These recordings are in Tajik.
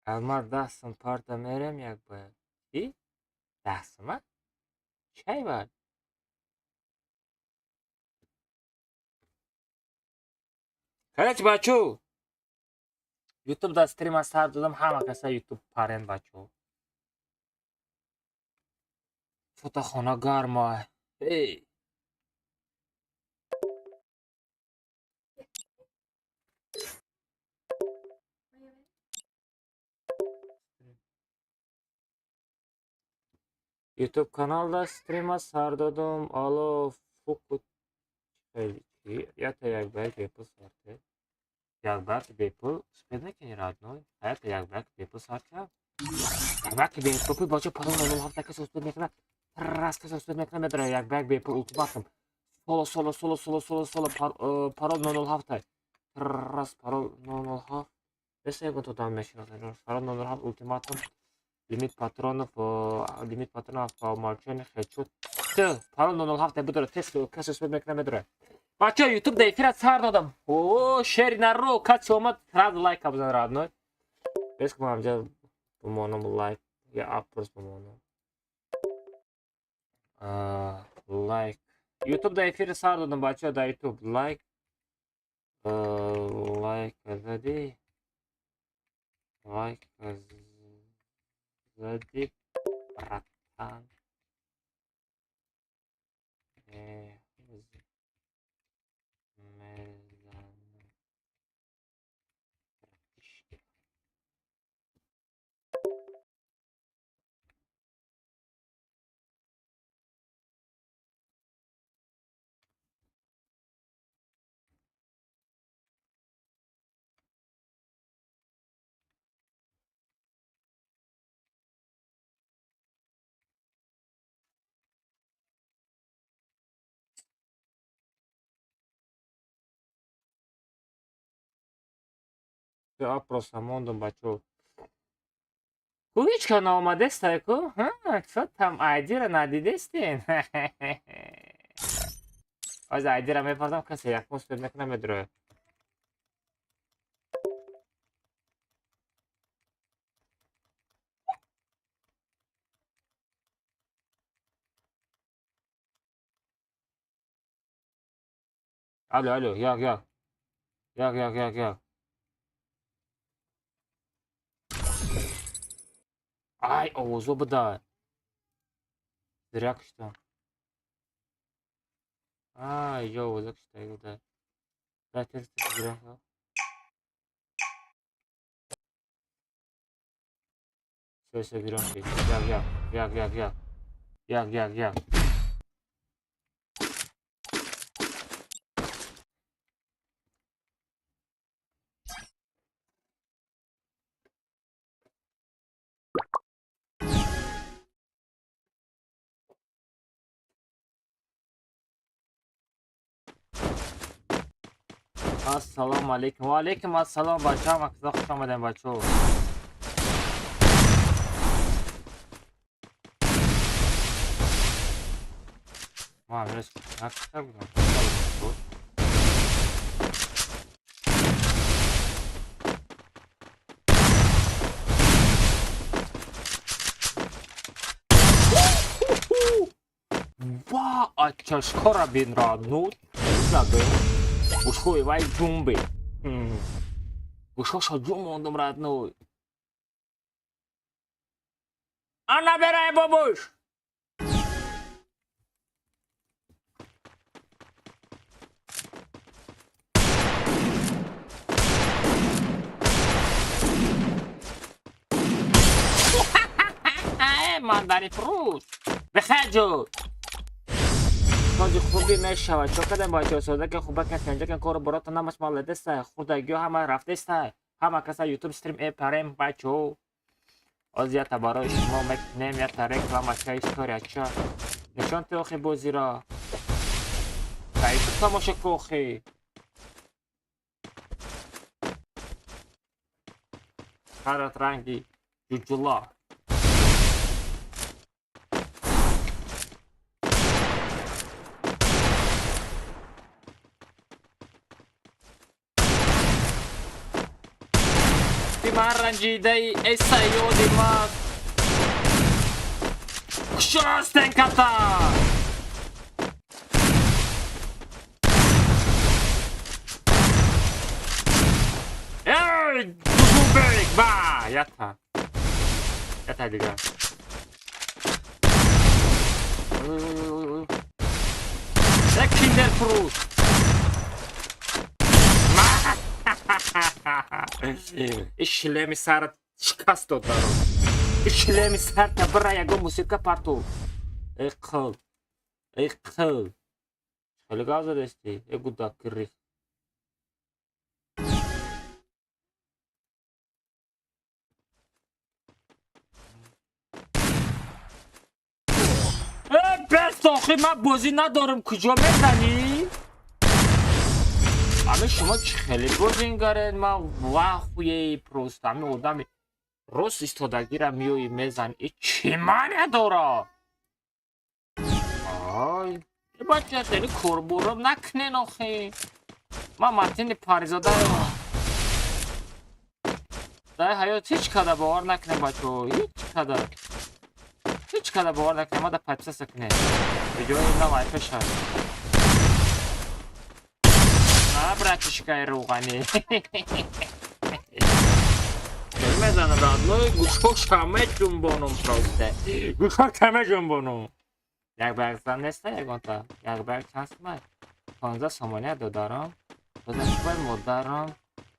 Калмар дастам парта мерем як ба як. Чӣ? Дастама? Чай бад? Короче, бачо. Ютуб да стрима сар додам, ҳама каса ютуб парен, бачо. Фото хона гарма. Эй. Ютуб каналда стрима сар додам. Ало, фуку. Ята як ба як бепул сарте. Як ба як бепул успед мекунӣ, родной? Ята як ба як бепул сар кард. Як ба як бепул бачо парол 07 кас успед мекунад. Раз кас успед мекунад, медора як ба як бепул ултиматум. Соло соло соло соло соло соло парол 007. Раз парол 007. Беса ягон то дам мешиносад. Парол 007 ултиматум. Лимит патронов, лимит патронов по умолчанию хочу. Т, парол 007 бидора тест кас успед мекунад, медора. Бачо, ютуб да эфира сар додам. О, шери наро, каси омад, сразу лайк бизан, родной. Бес ки ман ҳамҷа бимонам лайк, я опрос бимонам. Лайк. Ютуб да эфир сар додам, бачо, да ютуб лайк. Лайк зади. Лайк зади, братан. Опроса мондум, бачо. Ку ҳеҷ ка наомадестай ку? Чо там айдира надидестен? Оз айдира мепардам, касе якмон успед мекунам, медрояд. Алло, алло, як, як. Як, як, як, як. Ай, овозо буда. Зря киштам. Ай, ё овозо кишта буда. Дай тез тез зря. Всё, всё, гирём. Як, як, як, як, як. Як, як, як. Ассалому алейкум. Ва алейкум ассалом, бачаҳо, ҳама каса хуш омадем, бачаҳо. Ма ҳамирас накушта будам. Ва, а чашкора бин родной. Забыл. Ушхой вай ҷумбе. Гӯшошо ҷум мондум, родной. А набирай, бабуш! Мандари фрӯш. Бихаҷу! Тоҷи хуби мешавад. Чо кардем, бачаҳо? Сода ки хуба кас инҷа ки кору борото намаш молодеста. Хурдагиё ҳама рафтеста. Ҳама каса ютуб стрим эпарем, бачаҳо. Оз ята барои шумо мекунем ята реклама ча история ча. Нишон те охи бозиро. Та ютуб тамошо ку охи. Харат ранги ҷуҷула. Ман ранҷидаи, эй сайёди маст. Кушо стенката! Эй, Дузубек, ба, ята. Ята дига. Ой, ой, ой, ой. Э, киндер фурӯш. И шлеми сарат шикаст дод баро. И шлеми сарта бира, ягон мусиқа парту. Эй қил. Эй қил. Хеле гап задасти. Э гудак кирих. Бес, охи ман бозӣ надорам, куҷо мезанӣ? Ами шумо чӣ хеле бозингаред, ман вахуе просто. Ами одами рост истодагира меои мезани. И чӣ маъне дора? Ай, бача, хеле корбором накунен охи. Ман Мартини Паризода дар ҳаёт ҳеҷ када бовар накунем, бачаҳо, ҳеҷ када. Ҳеҷ када бовар накунем, мада подписаться кунед. Видеои нав айпеша. А, братишкаи рӯғанӣ. Мезанам, родной, гӯшҳоша меҷунбонум просто. Гӯшҳоша меҷунбонум. Як ба як зан неста ягонта. Як ба як чанд сумай? 15 сомония додарам. Бозашбай модарам.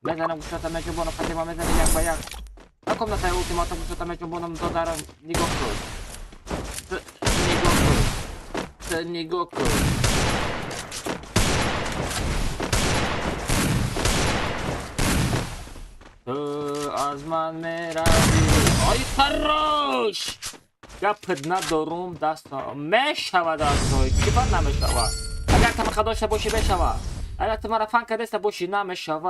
Мезанам, гӯшота меҷунбонум, Фатима мезани як ба як. На комнатаи ултиматум гӯшота меҷунбонум, додарам. Нигоҳ кун. Нигоҳ кун. Нигоҳ кун. Ту аз ман меравӣ. Ой, хорош! Гапат надорум, даста мешавад, дастҳои. Чӣ ба намешавад? Агар тамақа дошта бошӣ, мешавад. Агар ту мара фан кардаста бошӣ, намешавад.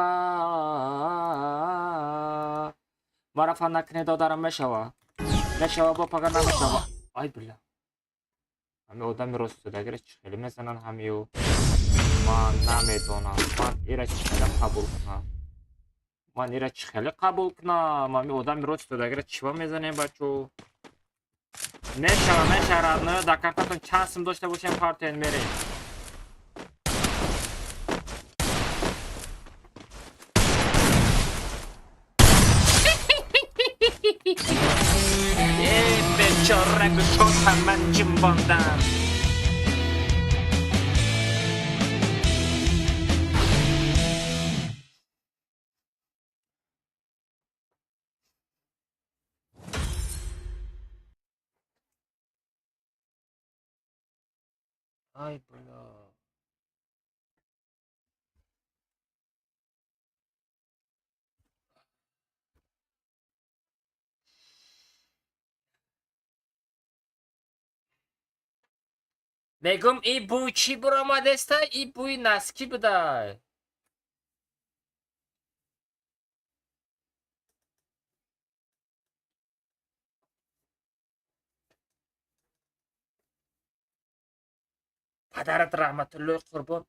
Мара фан накунӣ, додарам, мешавад. Мешавад, бо пага намешавад. Ай бля. Ҳами одами рост истодагира чӣ хеле мезананд ҳамиё. Ман намедонам. Ман ира чӣ хеле қабул кунам? Ман ира чӣ хеле қабул кунам? Ҳами одами рост истодагира чӣ ба мезанем, бачо? Мешава, мешава, родной, дар картатон чанд сум дошта бошем, партиян мерем. Э, бечора, гӯшота ман ҷимбондам. Ай бля. Мегум, и бӯй чӣ буромадеста? И бӯи носки будай. Падарат раҳматуллои қурбон.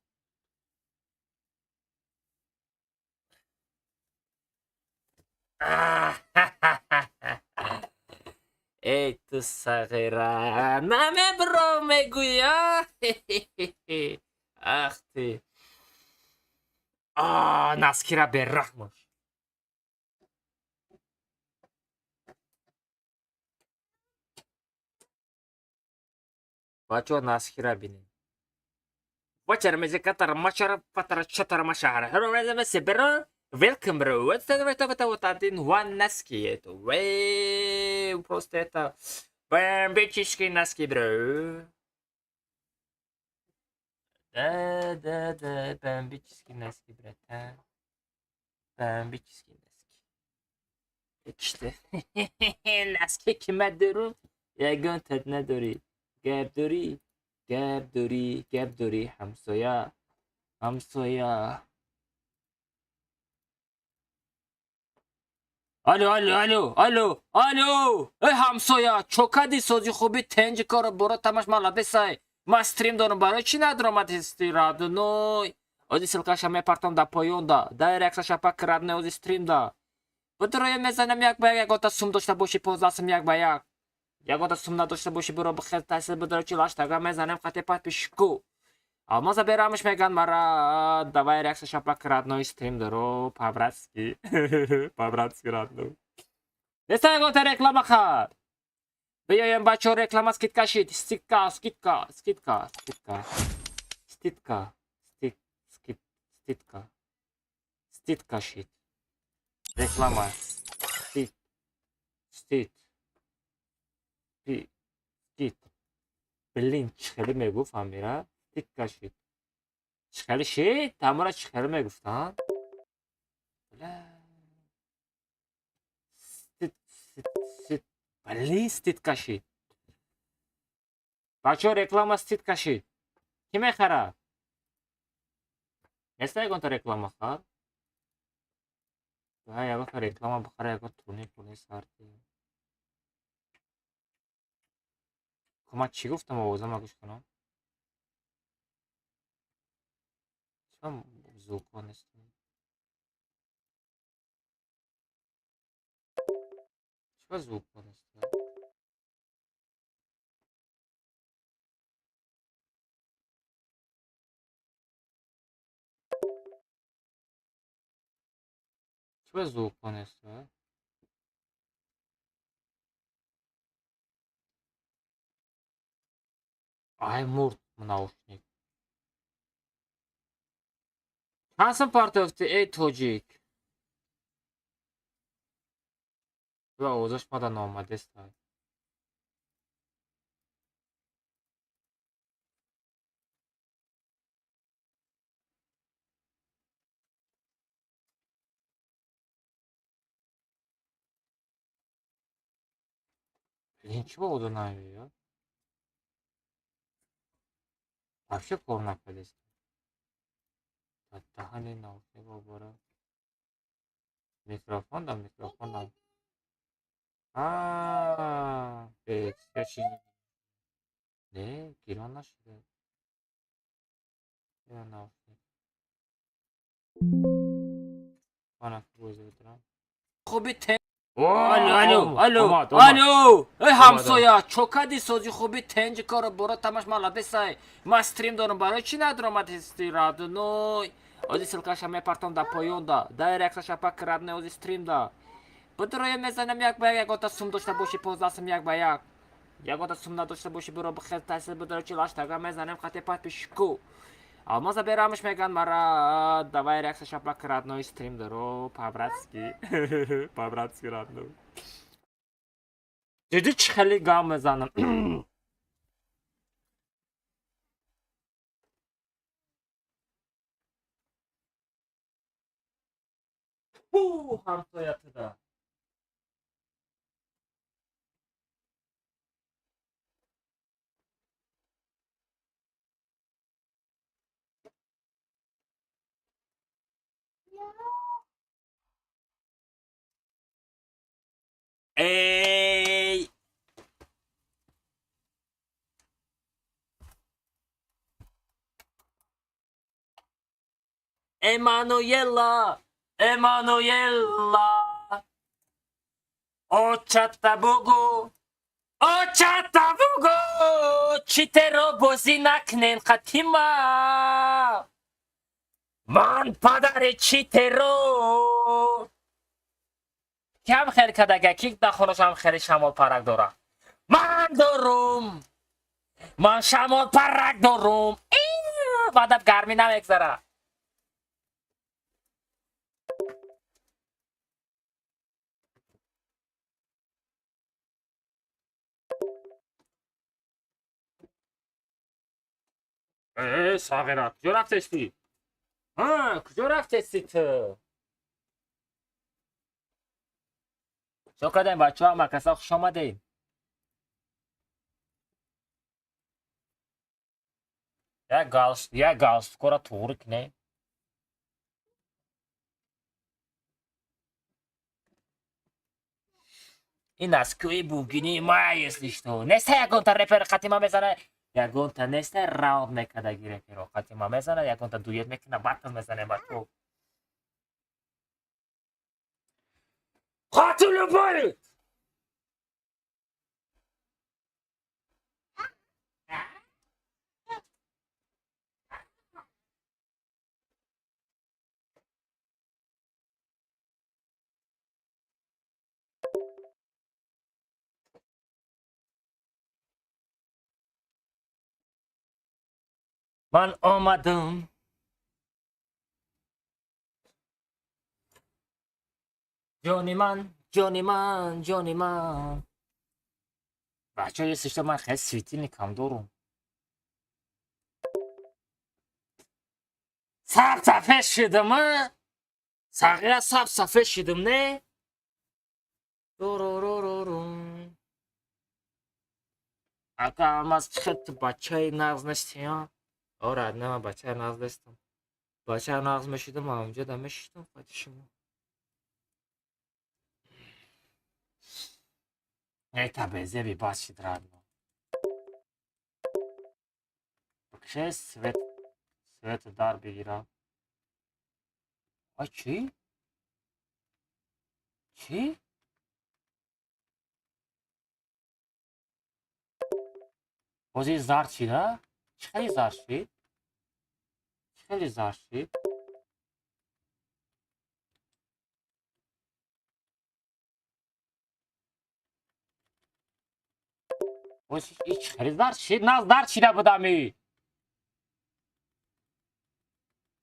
Эй, ту сағира, намебро мегӯя. Ах ты. А, носкира бераҳмош. Бачаҳо, носкира бинед. Вачара мачара патара чатара машахара. Welcome, bro. Вот это вот один one носки. Это просто это бомбические носки, бро. Да, да, да, бомбические носки, братан. Бомбические носки. İşte. Носки кима дорум? Ягон тад надорӣ. Гап дорӣ? Гап дорӣ, гап дорӣ, ҳамсоя. Ҳамсоя. Алло, алло, алло, алло, алло! Эй, ҳамсоя, чокади сози хуби тенҷи кора бора тамаш маладесай. Ман стрим дорам, барои чӣ надромадисти, родной? Ози ссылкаша мепартом да поёнда. Дай реаксия шапак, родной, ози стрим да. Бидроя мезанам як ба як, ягота сум дошта бошӣ, 15 сум як ба як. Ягота сум надошта бошӣ, биро бихез таҳсил бидро чи лаштага мезанем қати подписчику. Алмаза берамш меган мара, давай реакция шапак родной стрим даро, по-братски. По-братски родной. Неста ягонта реклама хар. Биёем, бачаҳо, реклама скидка шид. Скидка, скидка, скидка, скидка. Скидка, стик, скид, скидка. Скидка шид. Реклама. Стит. Стит. Пи. Скит. Блин, чӣ хеле мегуфт Амира? Скидка шид. Чӣ хеле шид? Тамора чӣ хеле мегуфтанд? Бля. Стит, стит, стит. Блин, скидка шид. Бачаҳо, реклама скидка шид. Кӣ мехарад? Неста ягонта реклама хар? Ва ягонта реклама бихара, ягон турнир пурнир сар кунем. Ман чӣ гуфтам, овозама гӯш кунам? Чӣ звукҳо нестанд? Чӣ звукҳо нестанд? Чӣ звукҳо нестанд? Ай, мурд наушник. Чанд сум партофтӣ, эй тоҷик? Била, овозаш мада наомадест. Блин, чӣ ба овоза намеояд? Вообще кор накардест. Даҳани наушник бора. Микрофон да, микрофон да. А, я чи не, гирон нашуда. Я наушник. Мана вызовет. Хуби те. Алло, алло, алло, алло, эй ҳамсоя, чо кади сози хуби тенҷи коро боро тамаш маладесай. Ман стрим дорам, барои чӣ надромадисти родной? Ози ссылкаша мепартом да поёнда. Дай реакция шапак родной ози стрим да. Бидроя мезанам як ба як, ягота сум дошта бошӣ, 15 сум як ба як. Ягота сум надошта бошӣ, биро бихез таҳсил бидро чи лаштага мезанем қати подписчику. Алмаза берамш меган мара, давай реакция шапак родной стрим даро, по-братски. По-братски родной. Диди чӣ хеле гам мезанам. Фу, ҳамсоятуда. Эй! Эммануела! Эммануела! Очата бугу! Очата бугу! Читеро бозӣ накнен қатима! Ман падари читеро! Кам хел кадага, ки дар хонашам хеле шамолпарак дорад? Ман дорум! Ман шамолпарак дорум! Баъдаб гармӣ намегзара. Э, сағира, куҷо рафтести? Куҷо рафтести ту? Чо кардем, бачаҳо, ҳама каса хуш омадед. Як галстукора туғрӣ кунем. Ин аз кӯи бугинии ма, если что. Неста ягонта репер қатима мезана, ягонта неста раунд мекардаги реперо қатима мезана, ягонта дует мекуна, батл мезанем, бачаҳо. Қотил любой. Ман омадам. Ҷони ман, ҷони ман, ҷони ман. Бачаҳо, если ман хеле светильник ам дорум. Саб сафед шидам, а? Сағира саб сафед шидам, не? Дурурурурум. Ака Алмаз, чӣ ту бачаи нағз нестӣ, а? Ора, не, ман бачаи нағз нестам. Бачаи нағз мешидам, ман онҷо да мешидам қати шумо. Это безеби бас шид, родной. Бикше свет, свет дар бигирам. Ай, чӣ? Чӣ? Бози зард шид, а? Чӣ хеле зард шид? Чӣ хеле зард шид? Бози чӣ хеле зард шид? Нағз зард шида будами.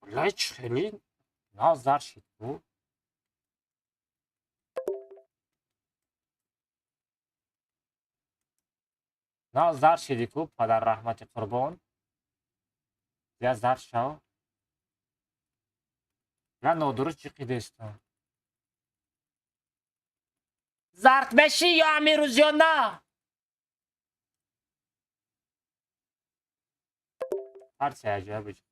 Валлаи, чӣ хеле нағз зард шид ку. Нағз зард шиди ку, падар раҳмати қурбон. Я зард шав. Я нодуруст ҷиқидестам. Зард мешӣ ё амирӯз ё на? Ҳарчи аҷоиб биҷиқ.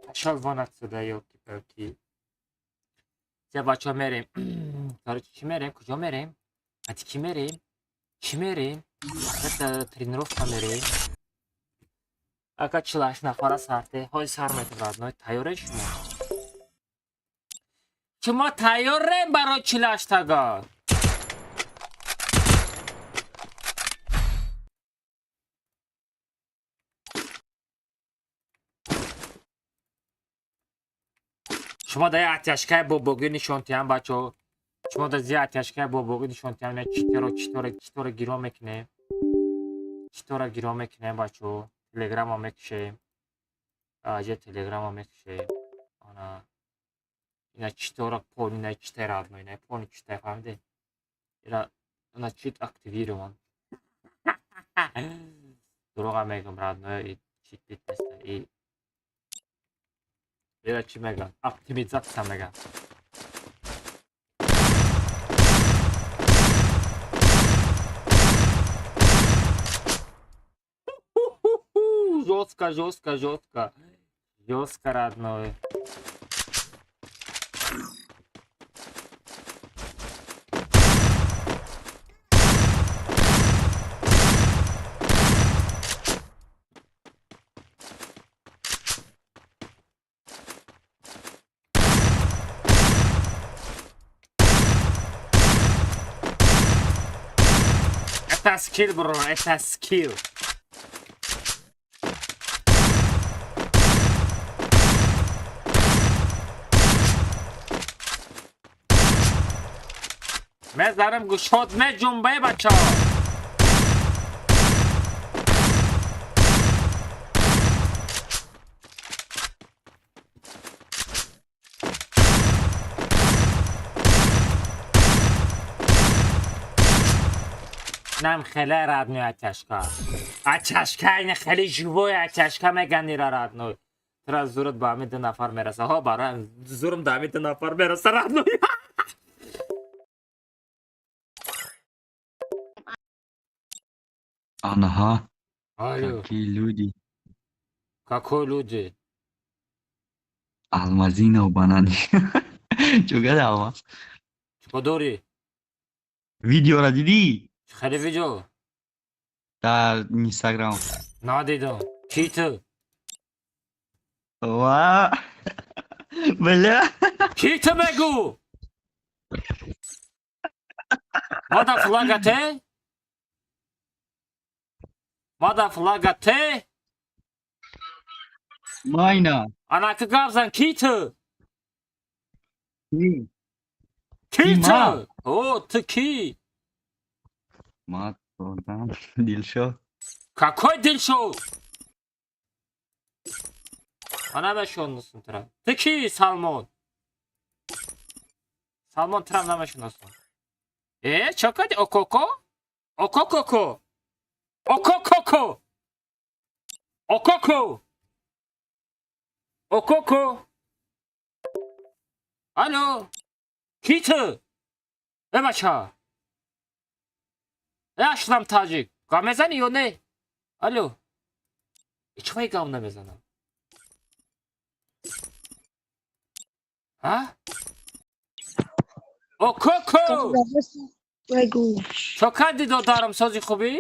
Пошёл вон отсюда, ёлки-палки. Ҷа, бачаҳо, мерем. Короче, чӣ мерем? Куҷо мерем? Ати кӣ мерем? Чӣ мерем? Это тренировка мерем. Ака 48 нафара сарте. Ҳози сар метем, родной. Тайёре шумо? Шумо тайёрем барои 48 тага? Шумо дар оттяжка и бобогӣ нишон тиҳам, бачаҳо. Шумо дар зия оттяжка и бобогӣ нишон тиҳам, читоро, читоро, читоро гиро мекунем. Читоро гиро мекунем, бачаҳо. Телеграма мекушем. Аҷа телеграма мекушем. Ана. Ина читора пол, ина читай, родной, ина полный читай, фаҳмиде? Ина ина чит активирован. Дурӯға мегӯм, родной, и чит бит неста. И ира чӣ мегӯянд? Оптимизация мегӯянд. Жестко, жестко, жестко. Жестко, родной. Это скилл, бро, это скилл. Мезарам гушод меҷунбе, бачаҳо. Нам хеле родной оттяжка. Оттяжка ина хеле живой оттяжка меган ира, родной. Тура зурат ба ҳамин ду нафар мераса. Ҳо, бароям зурм да ҳамин ду нафар мераса, родной. Ага, Алло, какие люди. Какой люди? Алмазинов банани. Чо кади, Алмаз? Чико дорӣ? Видеора дидӣ? Хеле видео? Дар Инстаграм. Надидам. Ки ту? Ва бля. Ки ту, мегӯ? Мада флага те? Мада флага те? Майна. Ана ки гап зан, ки ту? Ки? Ки Ки ту? ма? О, ту ки? Ма одам Дилшод. Какой Дилшод? Ана мешонасум тура. Ту ки, Салмон? Салмон, турам намешиносам. Э, чо кардӣ? Ококо, окококо, окококо, ококо, ококо. Алло, ки ту, э бача? Э, ашлам таҷик, гап мезанӣ ё не? Алло, чӣ гап намезанам, а? Ококо. بگو. чо кардӣ, додарам, сози, хубӣ?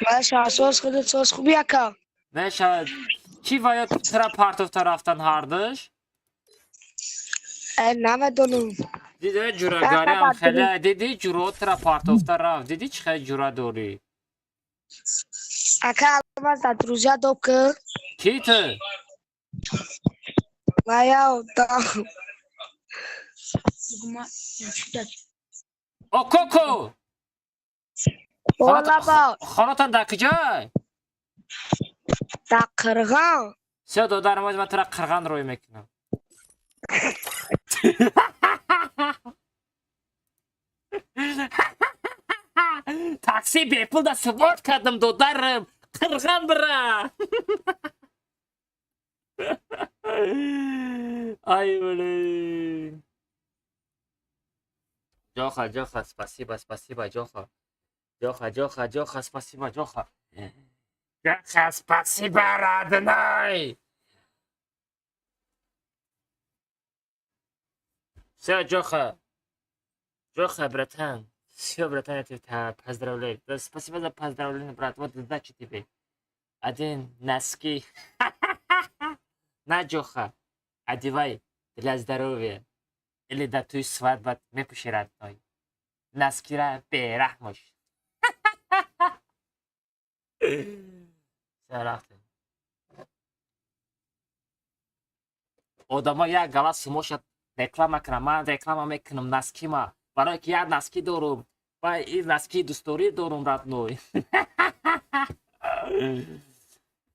Маша, соз, худат соз, хуби, ака? Мешавад. Чӣ ва ё тра партофта рафтан ҳардуш? Намедонам. Дида, ҷурагариам хеле дидӣ, ҷуро тра партофта рафт, дидӣ, чӣ хеле ҷура дорӣ. Ака, алмаз дар друзья доб ки. Ки ту? Мая одам. Ококо. Олаба. Хонатон дар куҷой? Дар Қирған. Се, додарам, оз ман тура Қирған рӯй мекунам. Такси бепул да сувод кардам, додарам, Қирған бира. Ай, блин. Ҷоха, ҷоха, спасибо, спасибо, ҷоха, ҷоха, ҷоха, ҷоха, спасибо, ҷоха, ҷоха, спасибо, родной. Все, ҷоха, ҷоха, братан, все, братан, я тебя поздравляю. Да, спасибо за поздравление, брат. Вот удачи тебе. Один носки на, ҷоха, одевай для здоровья или до той свадьба мепуши, родной. Носкира бераҳмош. Все, рафтем. Одамо як гала сумошад реклама кунам, ман реклама мекунам носкима, барое ки як носки дорум ва ин носки дӯстдорӣ дорум, родной.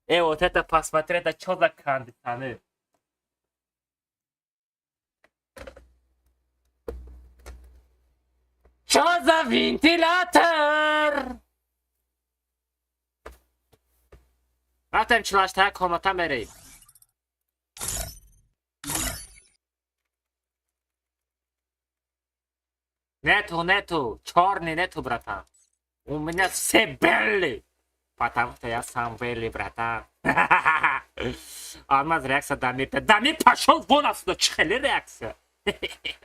Э, вот это посмотри, это чё за кондиционер? Чё за вентилятор? Рафтем, чилаштая комната мерем. Нету, нету, черный нету, братан. У меня все белые. Потому что я сам белый, братан. Алмаз, реакция Дамир. Дамир, пошел вон отсюда, чхели реакция.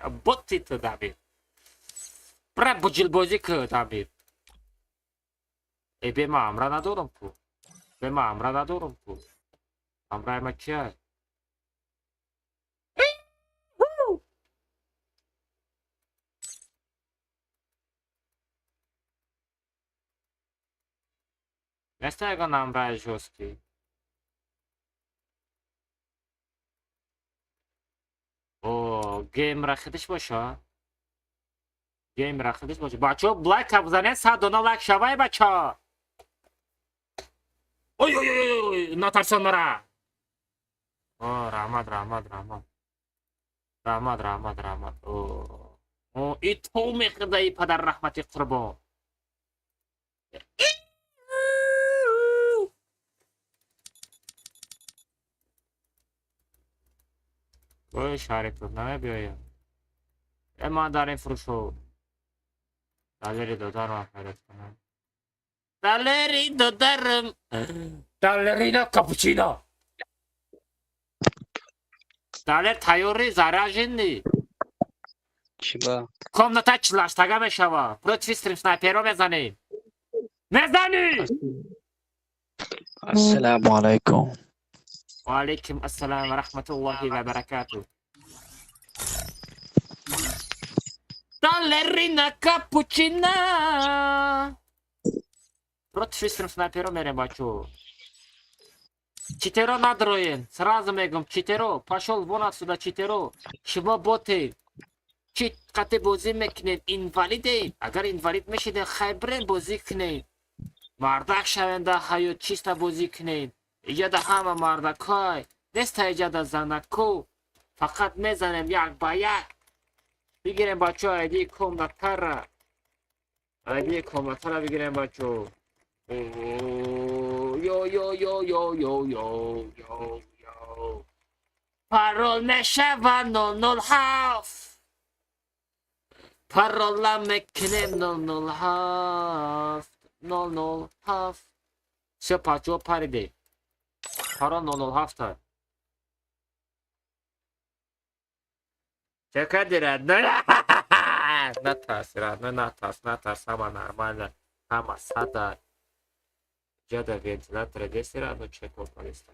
Вот ты, ты, Дамир. Брат, буҷилбозӣ ку, Дамир. Э, бе ма амра надорам ку. Бе ма амра надорам ку. Амраи ма кия? Неста ягон амраи жёсткий. О, геймра хидиш боша? Геймра хидиш боша. Бачо, лайк бизанед, 100 дона лайк шавай, бачо. Ой, ой, ой, ой, натарсон мара. О, раҳмат, раҳмат, раҳмат. Раҳмат, раҳмат, раҳмат. О, о, и то мехӯрда, и падар раҳмати қурбон. Ой, Шарипов, намебиёям. Э, ман дар ин фурӯшо. Далери додарам пайдо кунам. Далери додарам. Далерина капучино. Далер тайёрӣ заряженный. Чиба? Комната чилаштага мешава. Против стрим снайперо мезанем. Мезанӣ! Ассалому алайкум. Ва алайкум ассалом ва раҳматуллоҳи ва баракатуҳ. Балерина капучина. Против стрим снайперо мерем, бачо. Читеро надроен. Сразу мегум, читеро. Пошел вон отсюда, читеро. Шумо боте. Чи қате бозӣ мекунед? Инвалиде? Агар инвалид мешидед, хайбрен бозӣ кунед. Мардак шавенда ҳаёт чиста бозӣ кунед. Иҷада ҳама мардакай. Неста иҷада занаку. Фақат мезанем як ба як. Бигирем, бачо, айди комнатара. Айди комнатара бигирем, бачо. Йо йо йо йо йо йо йо йо. Парол мешава 007. Парола мекунем 007. 007. Всё, бачо, париде. Парол 007. Чё кардӣ, родной? Натарс, родной, натарс, натарс, ҳама нормально. Ҳама сада. Ҷада вентилятора деси, родной, чё кор кардиста?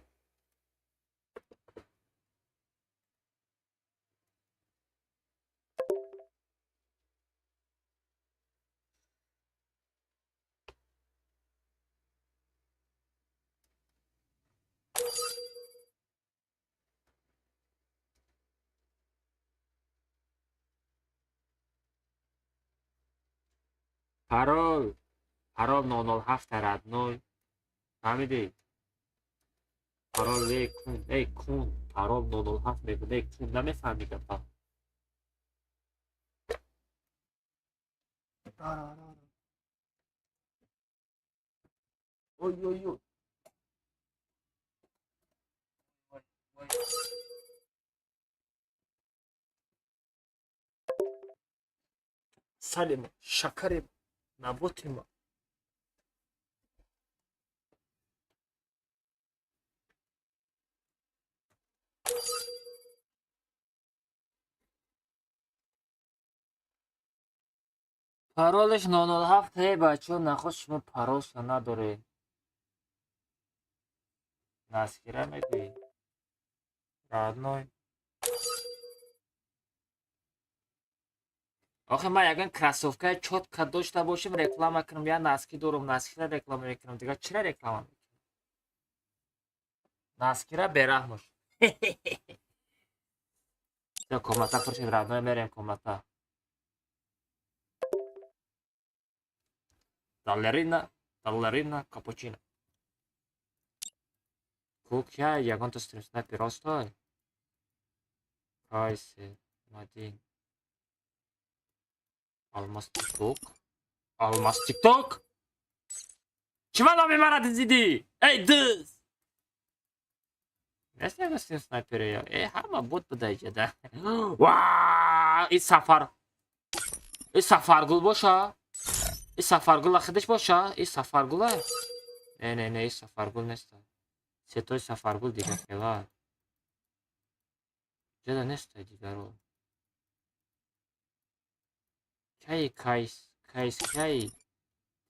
Парол. Парол 007, родной. Фаҳмидӣ? Парол эй кун, эй кун. Парол 007 мегӯ, эй кун, намефаҳмӣ гапа. Ой ой ой. Ой. Салима, шакарема, наботима. Паролаш 007 эй бачо, нахост шумо паролша надоред. Наскира мегӯӣ? Родной. Охе ман ягон кроссовкаи чётко дошта бошем, реклама кунам, я носки дорум, носкира реклама мекунам, дигар чира реклама мекунам? Носкира бераҳмош. Всё, комната пур шуд, родной, мерем комната. Балерина, балерина, капучино. Кукя, ягонта стрим снайпер остой. Кайсе, Мадин. Алмаз тикток. Алмаз тикток? Чима номи мара дизидӣ? Эй, дыз! Нест ягон стрим снайпере я? Э, ҳама бот буда иҷада. Ва, и сафар. И Сафаргул боша? И Сафаргула худаш боша? И Сафаргула? Не, не, не, и Сафаргул неста. Сетои Сафаргул дигар хела. Ҷада неста дигаро. Кай кайс, кайс кай?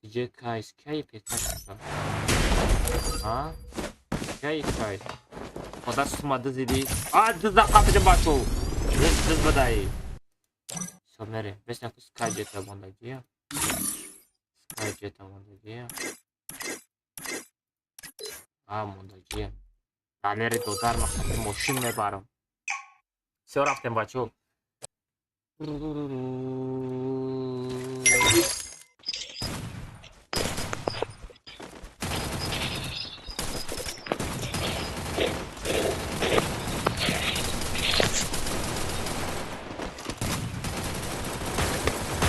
Диҷе кайс, кай пекаш? А? Кай кайс? Хода сума дизидӣ? А, дизда қапидим, бачо. Дыз, дыз бадаи. Всё, мерем. Бес наку скай ҷета мондагия. Скай ҷета мондагия. А, мондагия. Далери додар махати мошин мебарам. Всё, рафтем, бачо.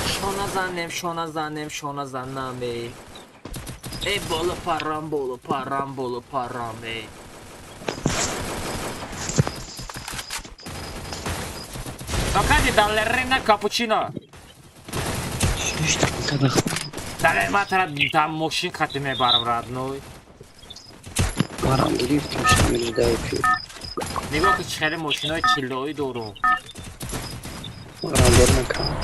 Шона занем, шона занем, шона занам, эй. Эй, боло парам, боло парам, боло парам, эй. Фақат балерина капучино. Далер, ман тара там мошин хати мебарам, родной. Парам гирифтем, шамил дай эфир. Нигоҳ ки чӣ хеле мошинои чиллоӣ дорум. Разбор мекунам.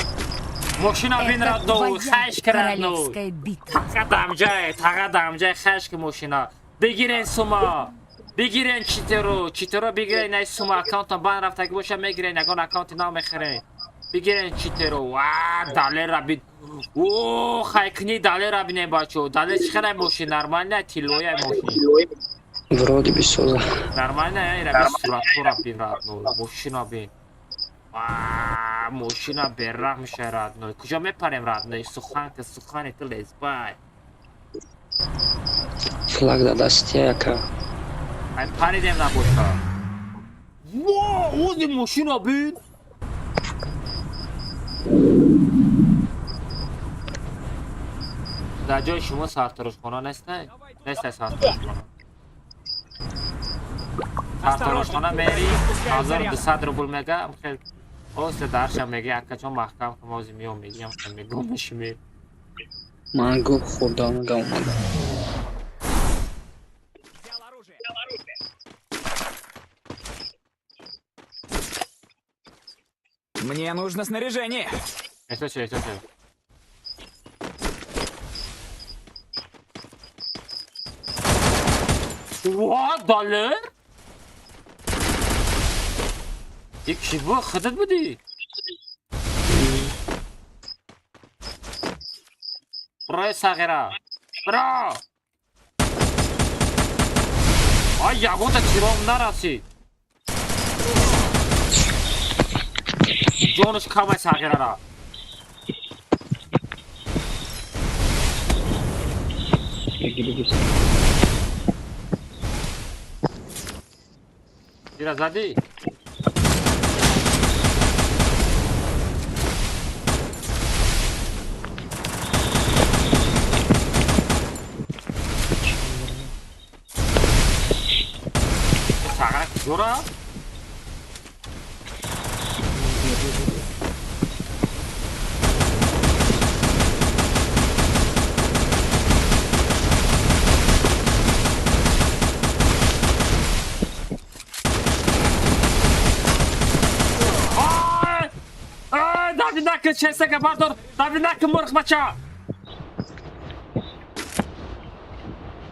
Мошина бин Это родной, твоя хашк родной. королевская битва. Таға дамҷай, таға дамҷай хашк мошина. Бигирен сума. Бигирен читеро, читеро бигирен ай сума аккаунтам бан рафтаги боша мегирен, ягон аккаунти нав мехарен. Бигирен читеро. Ва, далера бин. О, хайкни далера бинен бачо. Далер чӣ хеле мошин нормальная, тиллоя мошин. Вроде бисоза. Нормальная, ира би суратҳоро бин родной, мошина бин. Ва, мошина бераҳм мешавад родной. Куҷо мепарем родной? Сухан ки сухани ту лезбай. Флаг да дасти яка. Ай паридем набоша. Во, ози мошина бин. Дар ҷои шумо сартарошхона нестай? Нестай сартарошхона. Сартарошхона мери 1200 рубл мега, хел оста дарша мега, акачон маҳкам кун ози миём мегиям, мегум мешими. Ман гӯб хӯрдам мега омадам. Взял оружие. Мне нужно снаряжение. Эҳтиёт шав, эҳтиёт шав. Ва, далер? Ик чӣ бу? Худат будӣ? Бирои сағира. Биро! Ай, ягонта тиром нарасид. Ҷонаш камай сағирара. Беги, беги. Ира задӣ? Сағира куҷо рафт? Ай! Ай, Давид накун, честака бардор! Давид накун, мурғ бача!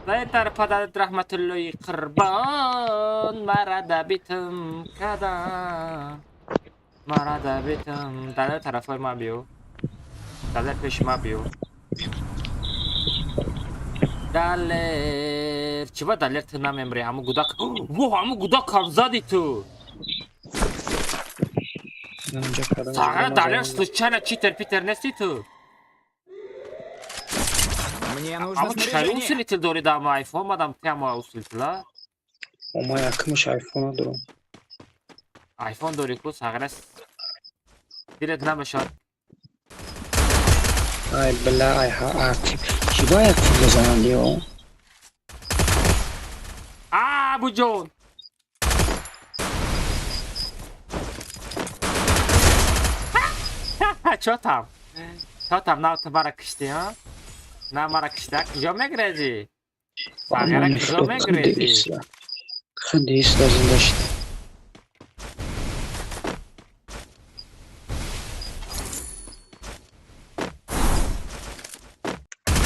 Дар падарат раҳматуллои қурбон, мара дабитм кадам. Мара дабитм. Далер тарафҳои ман биё. Далер пеши ман биё. Далер, чӣ ба Далер ту намемрӣ? Ҳамун гудак. Во, ҳамун гудак кам зади ту. Инҷа кардам. Сағира Далер случайно читер питер нести ту? Мне нужно Аммо чӣ хеле снаряжение. усилитель дорӣ дар айфон, мадам тама усилитель, а? Ма якмаш айфона дорам. Айфон дорӣ ку сағира дилет намешавад. Ай бля, ай ҳа артип. Чӣ ба як фил бизананд ё? А, Абуҷон! Чотам? Чотам, нав ту мара киштӣ, ҳа? На мара киштӣ, а куҷо мегрезӣ? Сағира куҷо мегрезӣ? Худи исла зинда шуда.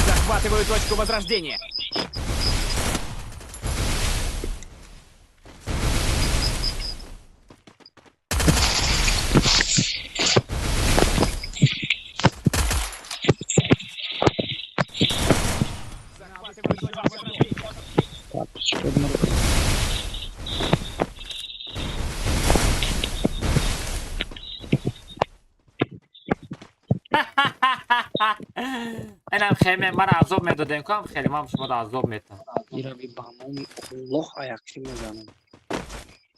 Захватываю точку возрождения. Захватываю точку возрождения. Тапочка мурғ. Инам хеле мара азоб медодем, ку ҳам хеле ман шуморо азоб метам. Ирави ба номи Аллоҳ аяқчӣ мезанам.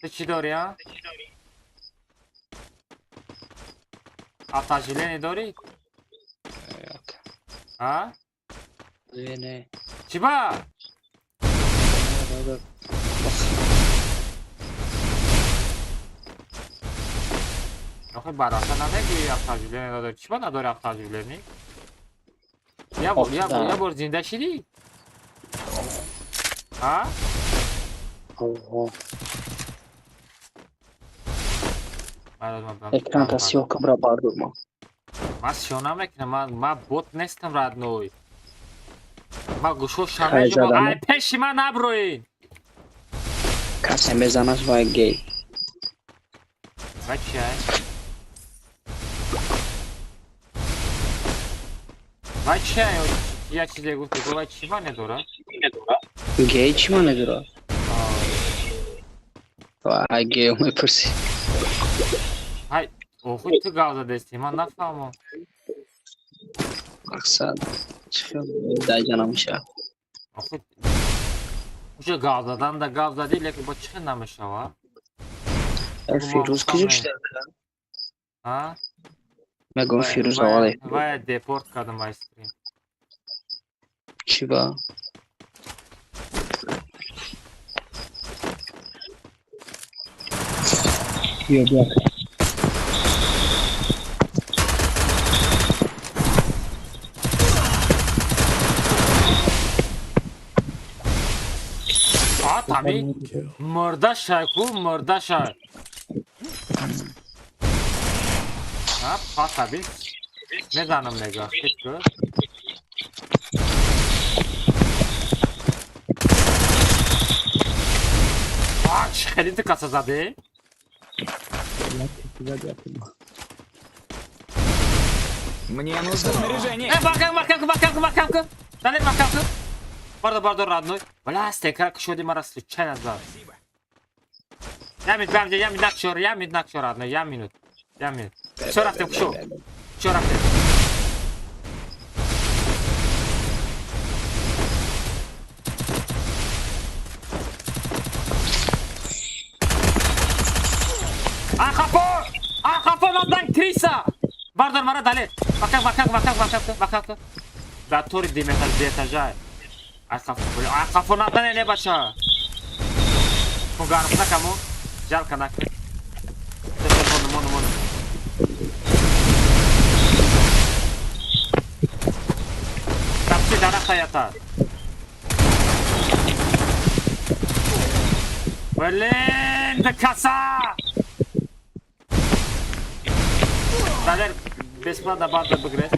Ту чӣ дорӣ, а? Автожилени дорӣ? Яка. А? Не, не. Чӣ ба? Охи бароса намегӯӣ автожилени надорӣ. Чӣ ба надорӣ автожилени? Я бор, я бор, я бор зинда шидӣ? А? Оҳо. Экран та сиёҳ кун, бра, бардор ма. Ман сиёҳ намекунам, ман бот нестам, родной. Ман гӯшо Хай, шамеҷум. задам. Ай пеши ман наброин. Касе мезанаш, вай гей. Вай чия? Вай чия? Як чизе гуфти, вай чӣ маъне дорад? Гей чӣ маъне дорад? Вай геё мепурсӣ. Ҳай, охи ту гап задести, ман нафаҳмам. Мақсад чӣ хел даҷа намешавад? Охи уҷа гап задан да гап задӣ, лекин бо чӣ хел намешавад? Э, Фирӯз куҷо шуда? Ҳа? Мегӯям, Фирӯз аввале. Вай депорт кардам ай стрим. Чӣ ба? Биё, биё. А, тами мурда шай ку, мурда шай. А, пата бис. Мезанам мега, хит ку. А, чӣ хеле ту каса задӣ? Мне нужно снаряжение. Э, маҳкам, маҳкам, маҳкам, маҳкам ку. Далер, маҳкам ку. Бардор, бардор, родной. Бля, стекара кушоди мара случайно зад. Спасибо. Я минут, я минут, накшор, я минут, накшор, родной, я минут. Я минут. Всё, рафтем, кушо. Всё, рафтем. А, хафо! А, хафо, надан криса! Бардор мара, далер. Маҳкам, маҳкам, маҳкам, маҳкам, маҳкам. Да тори диметаж, диэтажай. Ай хафо, бля, ай хафо надан не бача. Кун гарм накаму. Жалко накун. Мону, мону, мону. Тапчи дарахта ята. Блин, да каса! Далер, бесплатно банда бигрес.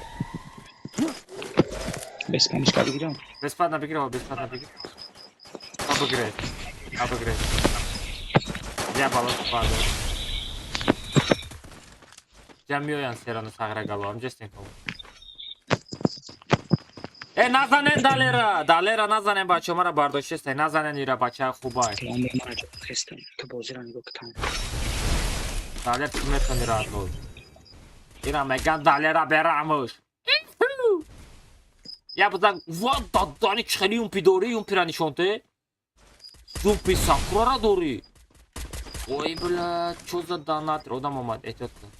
Без камишка бигирам. Бесплатно бигир, о, бесплатно бигир. Апгрейд. Апгрейд. Я балос банда. Я миоян серано сагра галам, ҷестен ком. Э, назанен Далера, Далера назанен бачо, мара бардоштеста, назанен ира бача хубай. Салом ба ман ҷо хестам. Ту бозиро нигоҳ кун. Далер ту метони родной. Ира меган Далера берамуш. Я бузан, вот дадани чхели юмпи дори, юмпира нишонте. Юмпи сакурара дори. Ой, бля, чё за донат? Одам омад, эҳтиёт кун.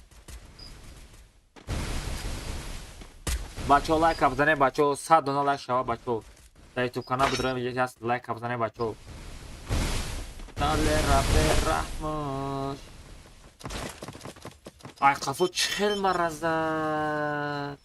Бачо лайка бизане, бачо 100 дона лайк шава, бачо. Дар YouTube канал бидроем, яст лайка бизане, бачо. Далера бераҳмуш. Ай қафо чӣ хел маразад.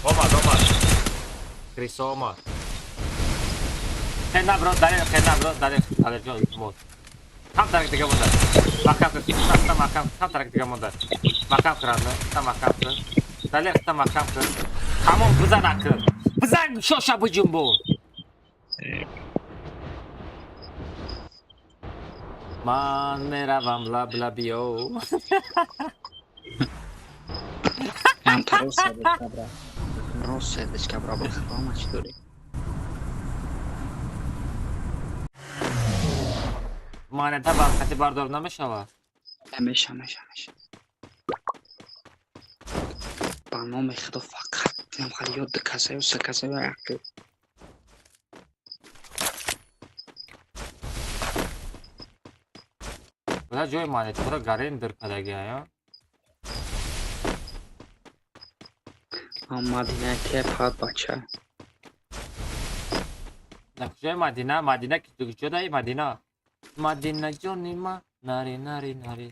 Омад, омад. Крисо омад. Хел набро, Далер, хел набро, Далер, Далер ҷон, илтимос. Кам тарак дига монда. Маҳкам кун, хаста маҳкам, кам тарак дига монда. Маҳкам кун, родной, хаста маҳкам кун. Далер, хаста маҳкам кун. Тамом, бизан акн. Бизан, шоша биҷунбо. Ман меравам лаб лабиё. Ам таро сердечка бра. Рост сердечка бра, бо хама чӣ дорӣ? Монета бар хати бардор намешавад? Меша, меша, меша. Ба номи Худо фақат нам хали ё ду каса ё се каса ё як. Буда ҷои монетаро гарен дир кадаги ая. Мадина те фақат бача. Куҷои Мадина? Мадина ки куҷодаи Мадина? Мадина ҷони ма, нари нари нари.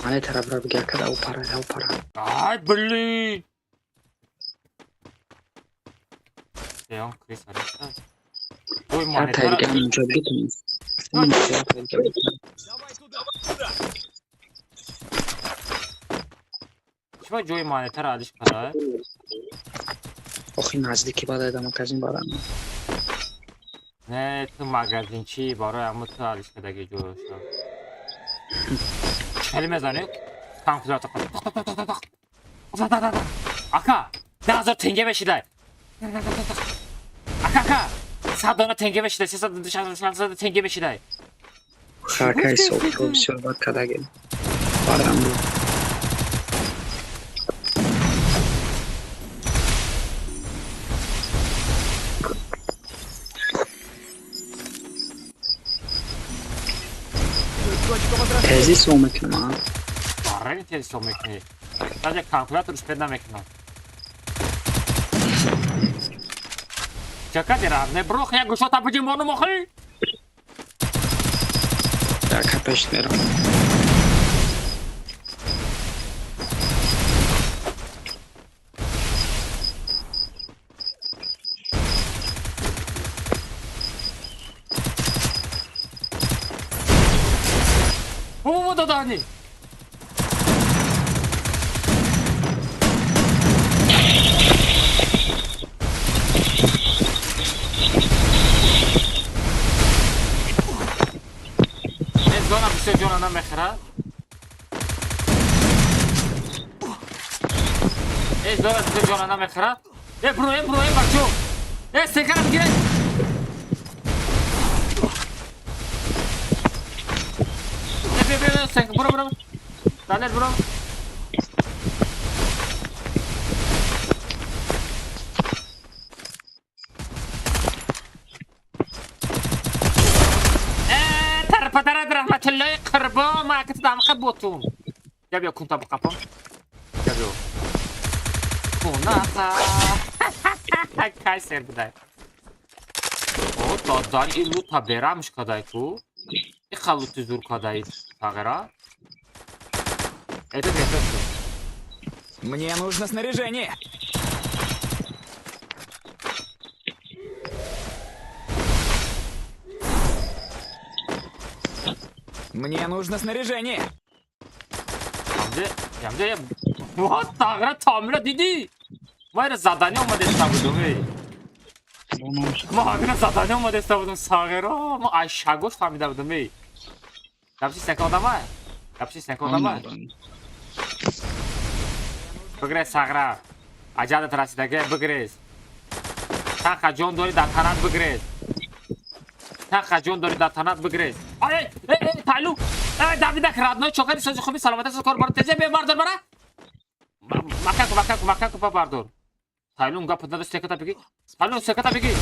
Мане тараф ра биги ака, ау пара, ау пара. Ай, блин! Деон Крис ареста. Ой, Я монетара. тайга инҷо битунем. Я тайга битунем. Давай туда. Чиба ҷои монетара алиш када? Охи наздики баъд айда магазин барам. Не, ту магазинчи барои ҳамо ту алиш кадаги ҷояшо. Хеле мезанӣ? Калькулятор. Тақ тақ тақ тақ тақ. Тақ тақ тақ. Ака, 10,000 тенге мешидай. Ака, ака, 100 дона тенге мешидай, 300 тенге мешидай. Хакай софто бисёр бад кадаги. Барам бу. Точка возрождения. Тези сом мекунам, а? Барои тез ҳисоб мекунӣ. Даже калькулятор успед намекунад. Чака дера, не брох як гӯшота биҷи мону мохӣ. Ака пеш мерам. О, додани. Не зона бисёр ҷона намехӯрад. Э, зона бисёр ҷона намехӯрад. Э, бро, э, бро, э, бачо. Э, секара бигиред. Э, бе, бе, бе, сек, бро, бро. Далер, бро. Э, тарпадарад раҳматуллои қурбон, ма акати дамқа ботум. Я биё кунта биқапам. Я биё. Кунаха. Кайсер будай. О, додан ин лута берамш кадай ку. Иқа лути зур кадай тағира. Это это. Мне нужно снаряжение. Мне нужно снаряжение. Ямде, ямде, вот тағира томира дидӣ. Ма ира задани омадаиста будум, эй. Ма ҳамина задани омадаиста будум, сағиро. Ма ай шагош фаҳмида будум, эй. Гапши сека одама? Гапши сека одама? Бигрез, сағира. Аҷалат расидаге, бигрез. Тақа ҷон дорӣ дар танат бигрез. Тақа ҷон дорӣ дар танат бигрез. Ай, эй, эй, тайлу. Эй, Давидак, родной, чокари сози хуби, саломата соз кор бара. Тезе бе бардор бара. Макаку, макаку, макаку па бардор. Тайлун гап надо секата беги. Тайлун секата беги.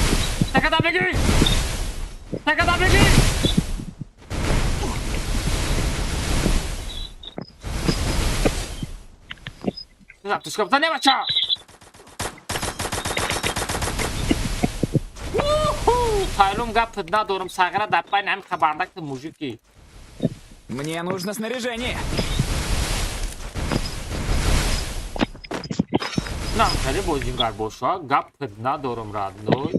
Секата беги. Секата беги. Запускам за бача. Тайлун гап надорам сағира дар пайн ҳам хабардак мужики. Мне нужно снаряжение. Нам хеле бозингар боша, гап надорам родной.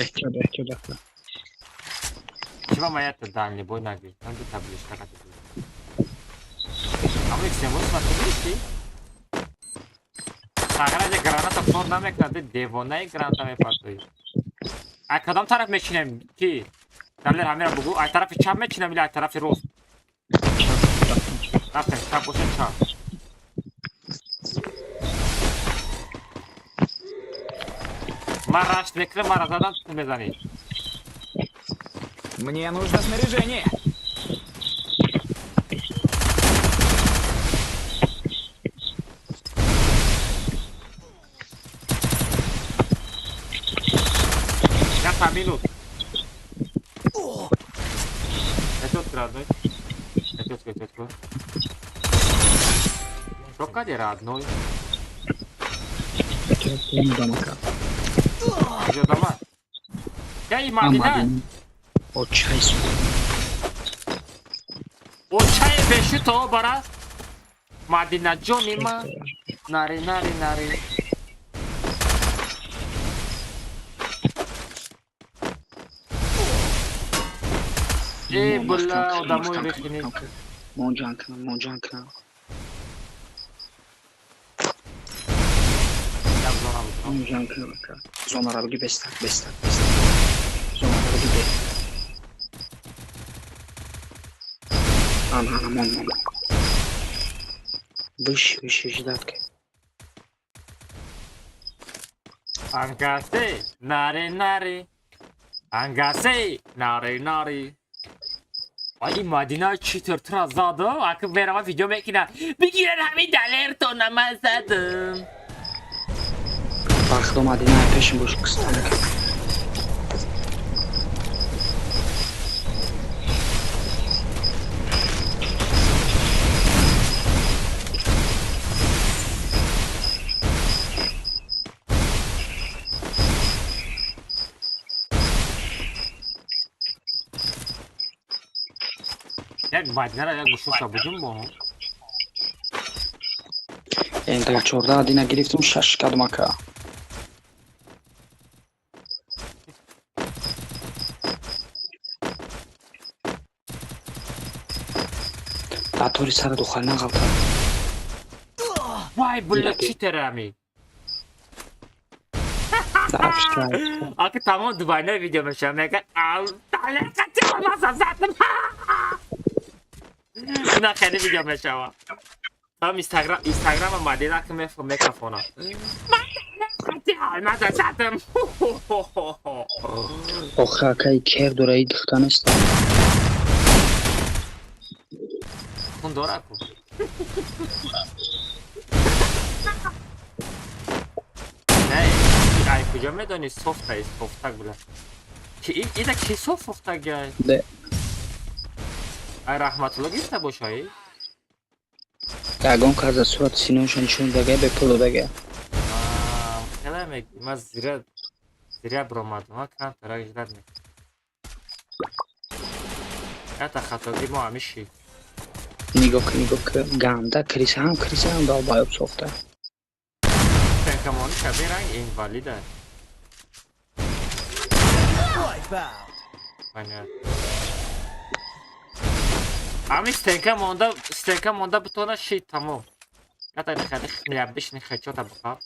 Эҳтиёт, эҳтиёт ака. Чиба моя-то дальний бой нагри. Там где табличка как это. А мы всем вот смотрите. Сағира же граната кор намекунад, девонаи граната мепартои. Ай кадом тараф мечинем ки? Далер ҳамира бугу, ай тарафи чап мечинем или ай тарафи рост? Рафтем, чап боша чап. Ман рашт мекунам, мара задан ту мезанӣ. Мне нужно снаряжение. Я минут. Это родной. Это, это. Что кади родной? Дама ка. Куҷо дама? Яи Мадина? Очай су. Очай бешу то бара. Мадина ҷони ма. Нари нари нари. Э, була, одамои бехини. Мон ҷанг кунам, мон ҷанг кунам. Як зона буд. Мон ҷанг кунам ака. Зонара биги бестак, бестак, бестак. Зонара биги бе. Ана, ана, мон, мон. Выше, выше, ждать ка. Ангасе, нари нари. Ангасе, нари нари. Ай, Мадина читер тра задам, аки мерава видео мекина. Бигирен ҳамин далертона ман задам. Бахто Мадина пешим бош кистанак. Як Мадинара як гӯшоша буҷум бо. Дар 14 дина гирифтум, шаш кадом ака. Татори сара духал нағалта. Вай, була читерами. Аки тамом дубайна видео мешава, мега ал далер қати маса задам. На хеле видео мешава. Там Инстаграм, Инстаграма Мадина ки мекафона. Мадина қати маса задам. Охе акаи кер дора и духта нест. Хун дора ку. Не, ай куҷо медонӣ софта софтак була. Ки ида ки софт софтак гай? Де. Ай раҳматулло гирифта бошай? Ягон кас за сурати синоша нишон дага, бепул додага. Хеле меги, ма зира зира бромадам, ма кам тарак ждат ме. Ята хатоги мо ҳамиши. Нигоҳ кун, нигоҳ кун, ганда криса ҳам криса ҳам долбоёб сохта. Пенкамони шаби ранг инвалида. Понятно. Ами стенка монда, стенка монда бутона ши тамом. Ята нихали хлябиш нихачота бақа.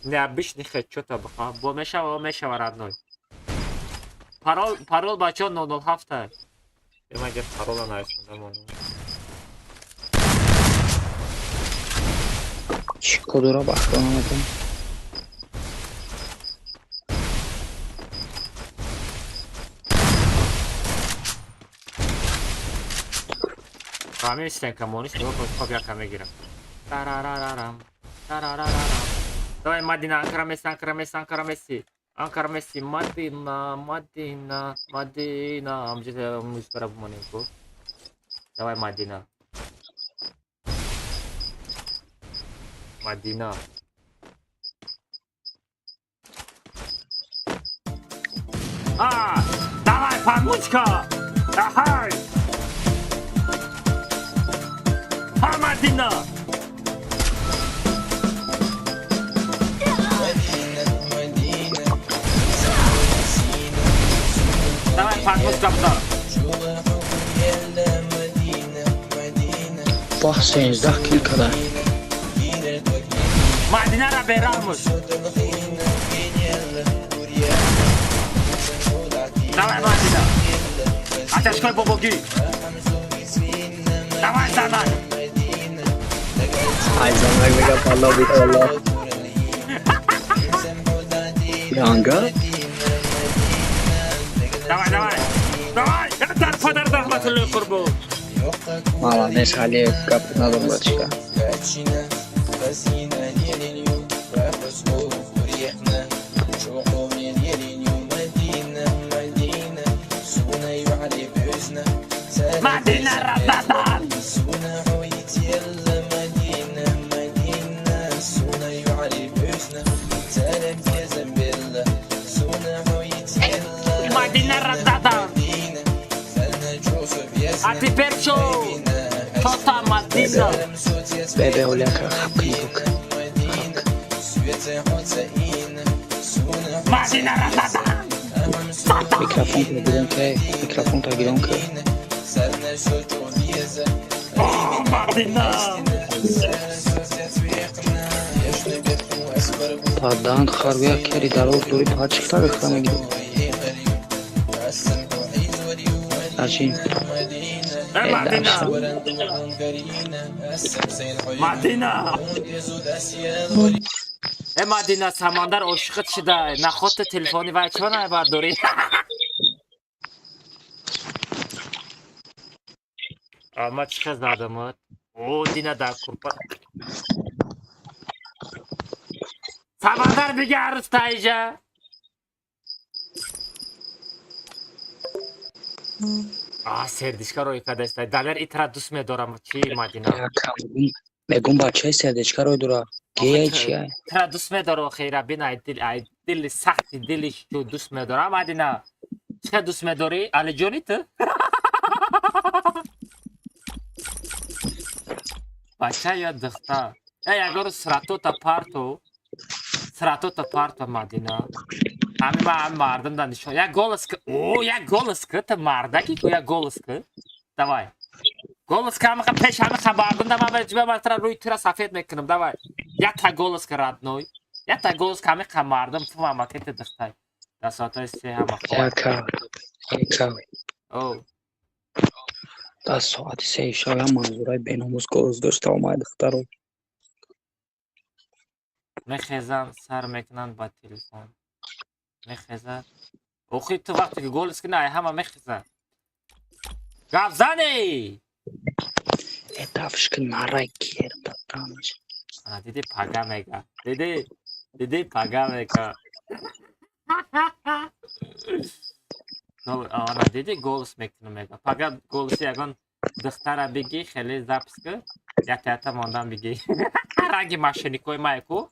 Необычный хедшот бақа. Бо мешава, мешава родной. Парол, парол бачо 007. Ема ге парола нависонда моно. Чӣ кодора бахто намедонам. Ҳамин стенкамониш нигоҳ кун, хоб яка мегирам. Тарарарарам. Тарарарарам. Давай Мадина, Анкара Месси, Анкара Месси, Анкара Месси. Анкара Месси, Мадина, Мадина, Мадина. Амҷа музикара бумонем ку. Давай Мадина. Мадина. А, давай, помучка! Ахай! Ха, Мадина! Давай, помучка, бда! Бах, 13 кил када. Мадинара берамуш! Давай, Мадина! Аташкой бобоги! Давай, Занак! Ай, занак мега балло бит алло. Янга? Давай, давай! Давай! Дар падар раҳматуллои қурбон! Молодец, Алиев, гап надор бачка. Мадина Рататан! Мадинара дадам. А теперь что? Что там, Мадина? Бебе оляка хапки. Мадинара дадам. Микрофон тагирон ке, микрофон тагирон ке. О, Мадина. Падан харвия кери дарор дори пачикта бехта мегири. Ажин. Э, Мадина. Мадина. Э, Мадина, Самандар ошиқат шида. Нахота телефони вай чиба набардорӣ? Ама чӣ хел задамад? О, дина дар курпа. Самандар бига арӯс таиҷа. А, сердечка рой кадаста. Далер итра дӯст медорам. Чӣ, Мадина? Мегум бачаи сердечка рой дора. Геяй чия? Тра дӯст медорам, хейра бин ай дил, ай дили сахти дили шу дӯст медорам, Мадина. Чӣ дӯст медорӣ? Алиҷони ту? Бача ё духтар? Э, ягон сратота парту. Сратота парту, Мадина. Ҳами ман ҳами мардум да нишон. Як голос ки. О, як голос ки, ту мардаки ку, як голос ки. Давай. Голос ки ҳамақа пеш ҳамақа мардум да ман ба ман тра рӯи тура сафед мекунам. Давай. Якта голос ки, родной. Якта голос ки ҳамақа мардум фаҳмама ки ту духтар. Дар соатҳои 3 ҳама хоб. Яка. Яка. О, Дар соати 3 шаб ям манзураи беномус голос дошта омад духтаро. Мехезанд, сар мекунанд ба телефон. Мехезад. Охи ту вақте ки голос кунӣ, ай ҳама мехезад. Гап зани! Э, дафш ки нарай кер дадамаш. Ана диди пага мега. Диди? Диди пага мега. Ана диди голос мекунам мега. Пага голоси ягон духтара бигӣ, хеле запись ки, якта якта мондан бигӣ. Ранги мошенникои ма ку?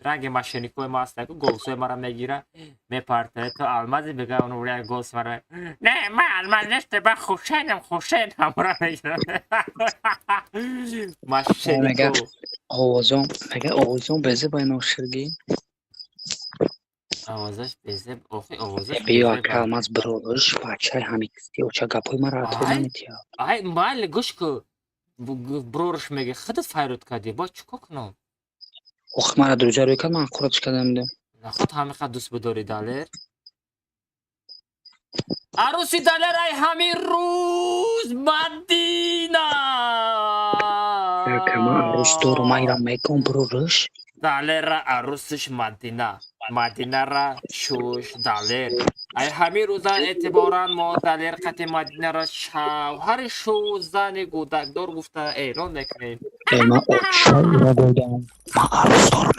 Ранги мошенникои ма аст ку, голосои мара мегира, мепартае. Ту алмази бига, он як голос мара. Не, ма алмаз несте, ба Хушайнам, Хушайн ҳамра мегира. Мега Мошеннико. овозон, мега овозон безе бай ноширги. Овозаш безеб, охи овозаш Биё безеб. ака алмаз биродарш бачаи ҳамин оча гапҳои мара атро Ай, наметиҳад. ай, майли гӯш ку. Брорш мега, худат файрод кардӣ, бояд чӣ кор кунам? Ох, мара друзья рӯй кард, ман қуратш кардам дидам. Наход ҳамиқа дӯст бидорӣ, Далер? Арӯси Далер ай ҳамин рӯз Мадина! Ака ман арӯс дорум, ман ирам мегум брорш. Далерра арӯсиш Мадина. Мадинара шуш Далер. Ай ҳамин рӯза эътиборан мо Далер қати Мадинара шавҳари шу зани гудакдор гуфта эълон мекунем. Э, ман оча ира додам. Ман арӯс дорум.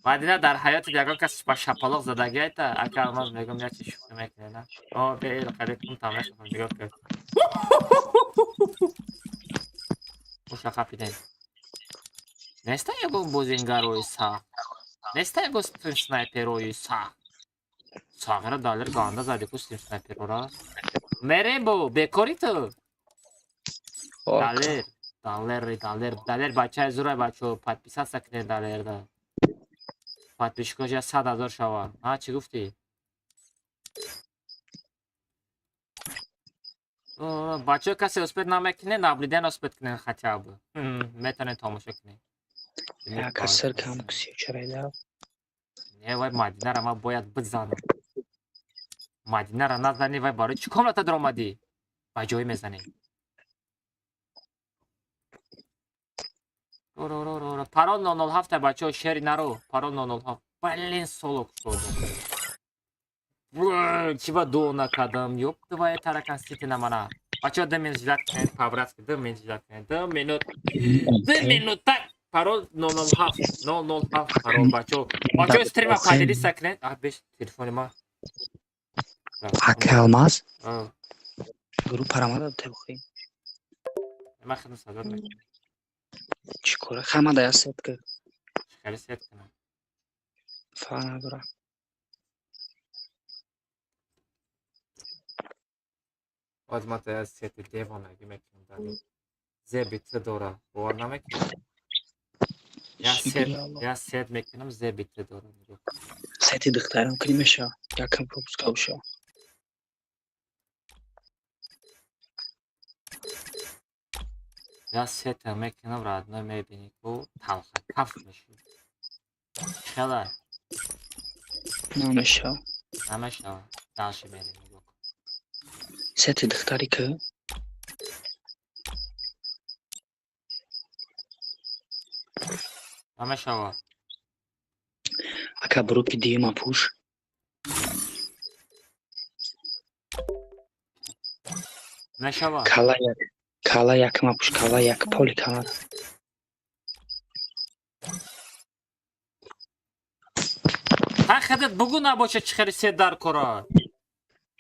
Мадина дар ҳаёти ягон кас ба шапалоқ задагӣ айта? Ака Алмаз мегум як чи шӯхӣ мекунӣ, на? О, беэл қариб кун тамошо кун, нигоҳ кун. Уша қапидем. Неста ягон бозингарои сахт. Неста ягон стрим снайперои сахт. Сағира Далер ганда зади ку стрим снайперора. Мерем бо, бекорӣ ту? Далер, Далер, Далер, Далер бачаи зурай бачо, подписаться кунед Далерда. Подписчикош я 100 000 шаванд. Ҳа, чӣ гуфтӣ? Бачаҳо касе успеть намекунед, наблюдение успеть кунед хотя бы. Метавонед тамошо кунед. Яка сир кам кусиё чарайда. Не, вай Мадинара ман бояд бизанам. Мадинара назанӣ, вай барои чӣ комната даромадӣ? Ба ҷой мезанӣ. Парол 007 бачаҳо, шери наро. Парол 007. Блин, соло кушодам. Чӣ ба дуо накардам? Ёб твоя таракан сити на мана. Бачаҳо, 2 минут ждать кунед, по-братски, 2 минут ждать кунед. 2 минут. 2 минута. Парол 007. 007 парол бачаҳо. Бачаҳо, стрима поделиться кунед. А, беш телефони ма. Ака Алмаз. А. Группа рамада тебхи. Ман хидмат садат мекунам. Чӣ кора? Хамада я сетка. Хеле сет кунам. Фарқ надора. Боз ман та сети девонагӣ мекунам, дали. Зеби т дора. Бовар намекунӣ? Я сет, я сет мекунам, зеби т дора. Нигоҳ кун. Сети духтарам кунӣ меша. Якам пропуска боша. Я сета мекунам, родной, мебинӣ, ку талха каф мешӣ. Хела? Намеша. Намешава. Дальше мерем, нигоҳ кун. Сети духтари ку? Намешава. Ака, бруки дима пуш. Мешава. Кала як. Кала як ма пуш, кала як поли кала. Ха, худат бугӯ, набоша, чӣ хели сет дар кора.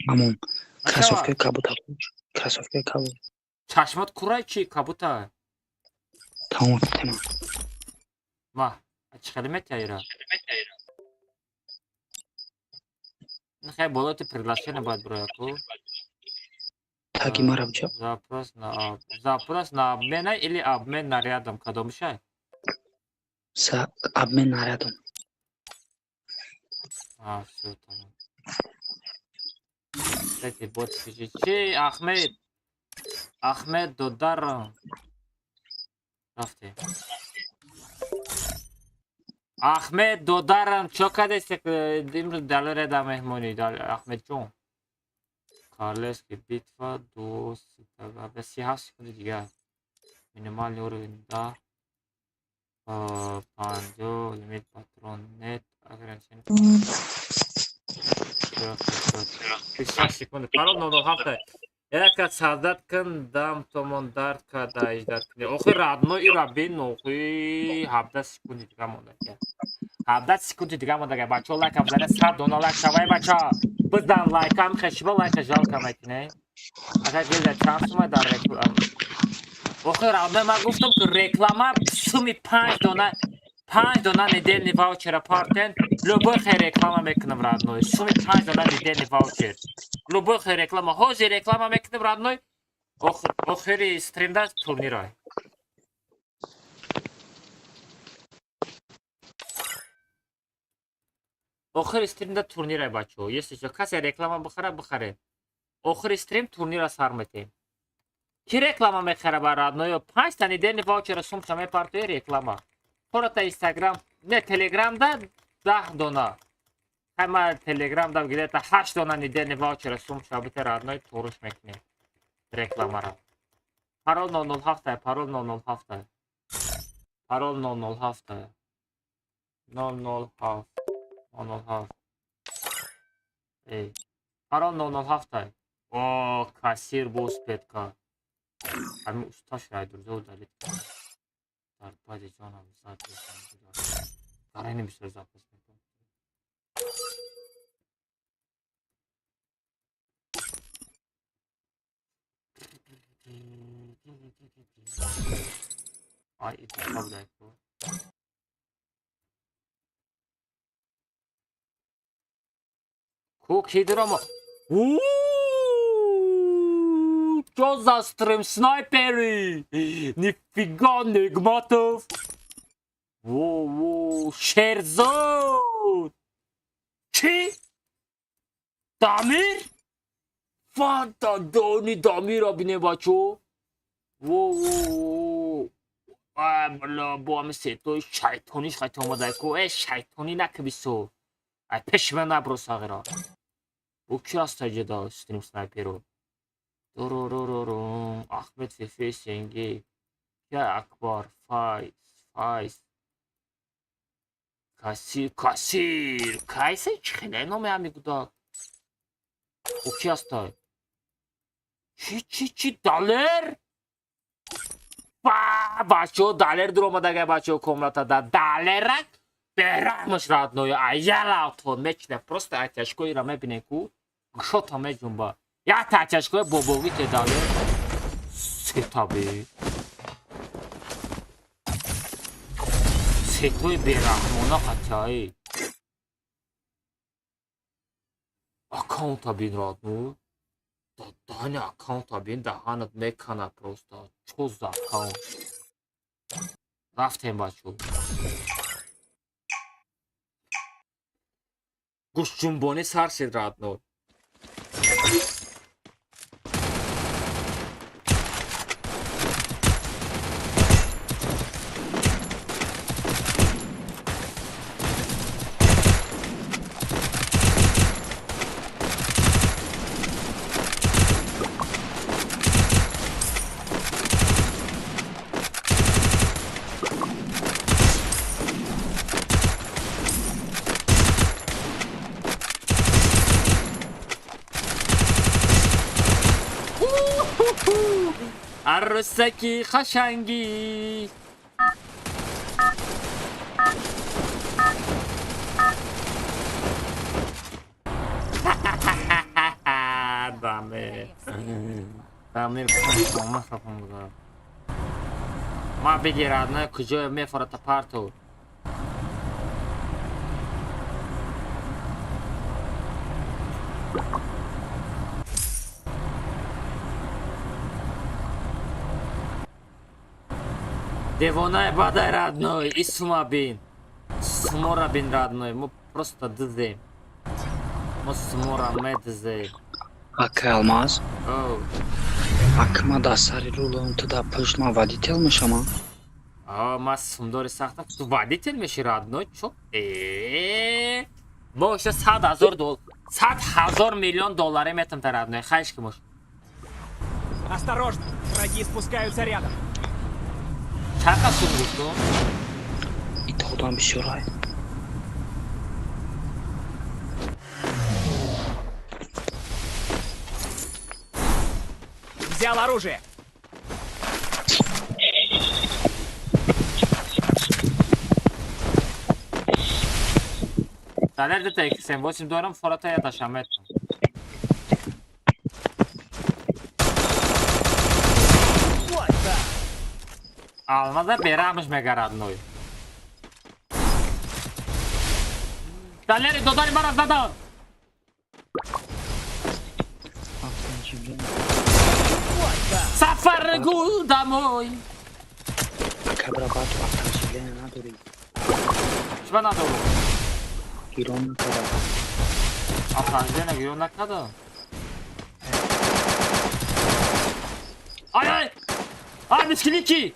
Амон. Мешава. Кроссовкаи кабута пуш. Кроссовкаи кабут. Чашмот курай чӣ кабута? Тамом, тема. Ма, чӣ хеле метиҳа ира? Хай, болоти приглашение бояд бирояд ку. Таги мара буҷа. Запрос на обмен или обмен нарядом, кадомшай? Са обмен нарядом. А, всё, тамом. Кстати, бот пиши. Чи, Ахмед? Ахмед додарам. Рафте. Ахмед додарам, чо кадеси имрӯз далере да меҳмонӣ, Ахмедҷон? Королевский битва ду 37 секунди дигар. Минимальный уровень 10, 50, лимит патрон нет, ограничение. 36 секунды. Парол 07. Яка садат кун, дам томон дард карда, иждат кунӣ. Охи, родной, ира бин, охи, 17 секунди дига монда. 17 секунди дига монда. Бачаҳо, лайка бизанед, 100 дона лайк шавай, бачаҳо. Бизан лайкам, хешиба лайка жалко мекунӣ. Агар гилда чанд сума дар реклама. Охи, родной, ман гуфтам, ки реклама суми 5 дона, 5 дона недельный ваучера партен, любой хе реклама мекунам, родной. Суми 5 дона недельный ваучер. Любой хе реклама. Ҳозир реклама мекунам, родной. Охири стримда турнира. Охири стримда турнира, бачаҳо. Если что, касе реклама бихара, бихаре. Охири стрим турнира сар метем. Ки реклама мехара ба родной? 5 та недельный ваучера сумша мепартои реклама. Хората Инстаграм, не, Телеграмда 10 дона. Ҳама Телеграмда где-то 8 дона недельный ваучера сумша бите, родной, туруш мекунем. Рекламара. Парол 007, парол 007. Парол 007. 007. 007. Эй. Парол 007. О, кассир боз петка. Ҳамин усташ райдурза удалить. Дар баъди ҷонам зад. Гарани бисёр запас мекунам. Ай, интихоб дай ку. Ку ки дуромо? Чё за стрим снайпери? Нифига, Нигматов. Во, во, Шерзод. Чӣ? Дамир? Фанта дони Дамира бине, бачо. Во, во, во. А, бля, бо ҳами сетои шайтониш хати омадай ку. Э, шайтонӣ накибисо. Ай, пеши ман набро, сағира. Бо ки аст таҷида стрим снайперо? Дуруруруру. Ахмед Фефе Сенги. Я Акбар, Файз, Файз. Кассир, кассир. Кайсе чӣ хеле номи ҳами гудак? Бо ки ҳастай? Чӣ, чӣ, чӣ, Далер? Ба, бачаҳо, Далер дуромадагай, бачаҳо, комнатада. Далерак бераҳмаш, родной, аялавтон мечина. Просто атяшкоира мебинем ку. Гушота меҷунба. Як тачашкои бобогӣ те Далер. Сетаби. Сетои бераҳмона қатяи. Аккаунта бин родной. Дадани аккаунта бин даҳанат мекана просто. Чо за аккаунт? Рафтем бачо. Гӯшҷунбонӣ сар шид родной. Арусаки хашанги. Дамир. Дамир ма бигирад на куҷое мефората парту. Девонаи бадай родной, и сума бин. Сумора бин родной, мо просто дизем. Мо сумора медизем. Ака Алмаз. Оу. Ака ма дар сари рулам, ту дар пушт ма водитель мешама? А, ма сумдори сахта. Ту водитель меши родной, чо? Мо ша 100 000 доллар, 100 000 миллион долларе метам та родной, хайш ки мош. Осторожно, враги спускаются рядом. Чақа сум гуфту? Итоғдам бисёрай. Взял оружие. Далер дета XM8 дорам, фората я дашам метам. Алмаза берамш мега родной. Далери додари мара задан. Сафар гул домой. Ака бра бату автоживление надорӣ. Чиба надору? Гирон накарда. Автоживление гирон накарда? Ай ай! Ай мискилики!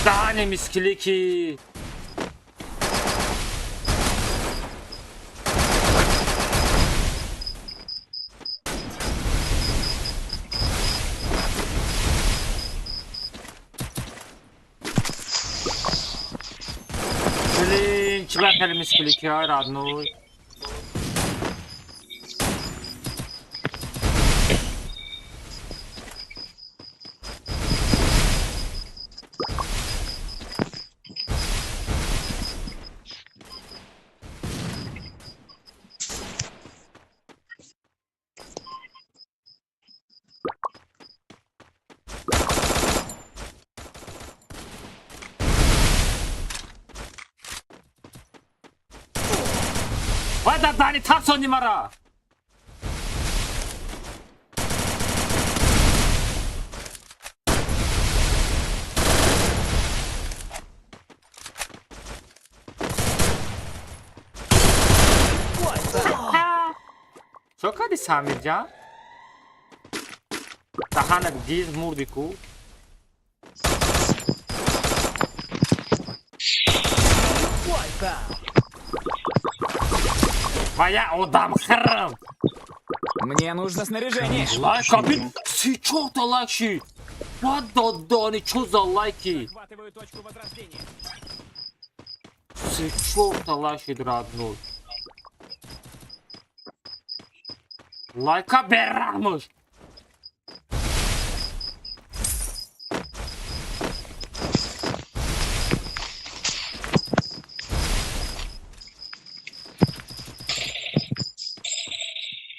Дани мискилики! Блин, чиба хеле мискилики ай родной. Вай дани тарсони мара. Чо кади Самирҷан? Даҳанат гиз мурди ку. Ва я одам хирм. Мне нужно снаряжение. Лайк капин. 34 лайк шид. Ва додани чо за лайки? Захватываю точку возрождения. 34 лайк шид родной. Лайка берамуш.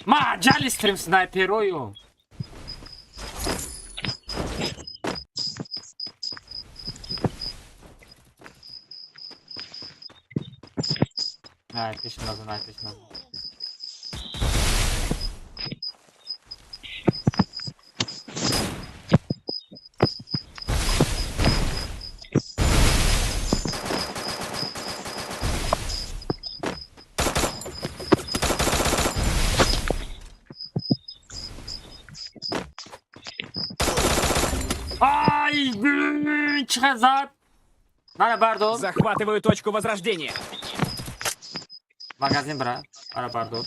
Ма аҷали стрим снайпероюм. Най, пеши назад, най, пеши назад. Ай, чӣ зад? Мара бардор. Захватываю точку возрождения. Магазин бра. Мара бардор.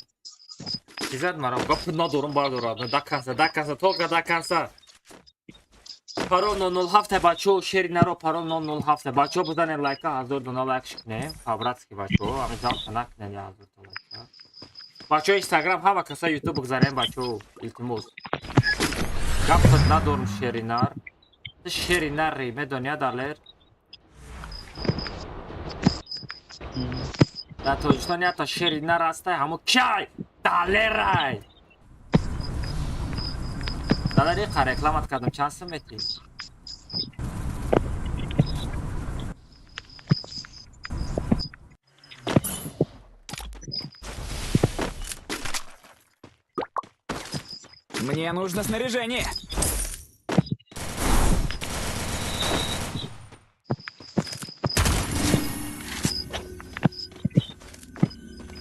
Чӣ зад мара? Гап надорам бардора. До конца, до конца, только до конца. Парол 007, бачо, шери наро парол 007. Бачо, бизанем лайка, 1000 дона лайк шикнем. По-братски, бачо, ами жалко накунем 1000 та лайка. Бачо, Инстаграм ҳама каса Ютуб бигзарем, бачо, илтимос. Гап надорам шери нар. Шери нари, медони далер. Дар Тоҷикистон ята шери нар ҳастай, ҳамо кай? Далерай. Далер, иқа рекламат кардам, чанд сум метӣ? Мне нужно снаряжение.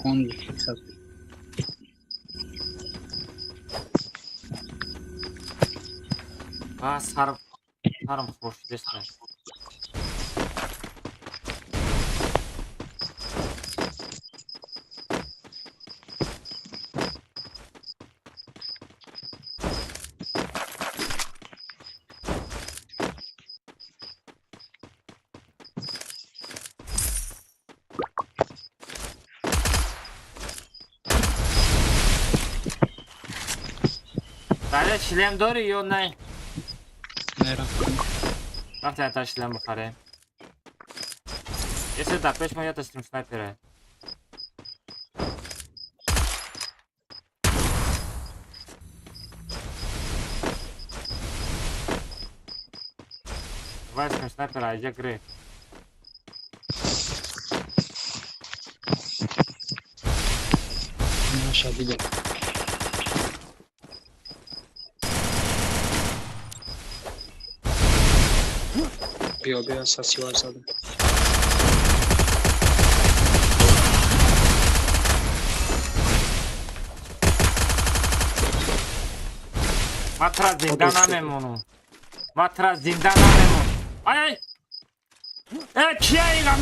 Он фиксат. А, сарм, сарм хуршидеста. Далер, шлем дорӣ ё не? Не, рафтам. Рафта ята шлем бихарем. Если да, пеш ма ята стрим снайпера. Давай стрим снайпера, иди гры. Наша видео. Биё, биё, сасивар задам. Ма тра зинда намемонам. Ма тра зинда намемонам. Ай, ай! Э, кия игам?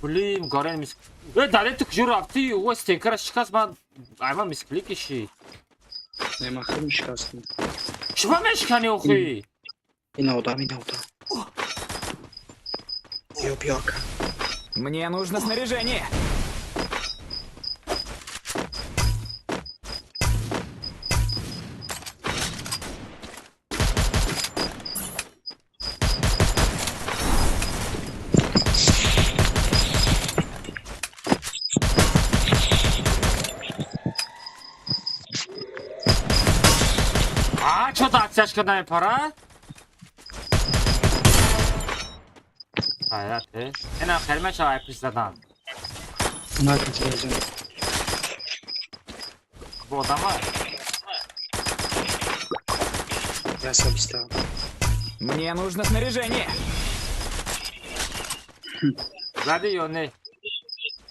Блин, горен мис. Э, дале ту куҷо рафтӣ? О, стенкара шикаст, ман айма мисклик кишид. Не, ман хеле шикастам. Чиба мешиканӣ охи? Ин одам, ин одам. Биё, биё, ака. Мне нужно снаряжение. А, чё-то оттяжка намепара? Хайрат, э? Ина хеле мешава пиш задан. Накун, Бо одама? Я сабиста. Мне нужно снаряжение. Зади ё не?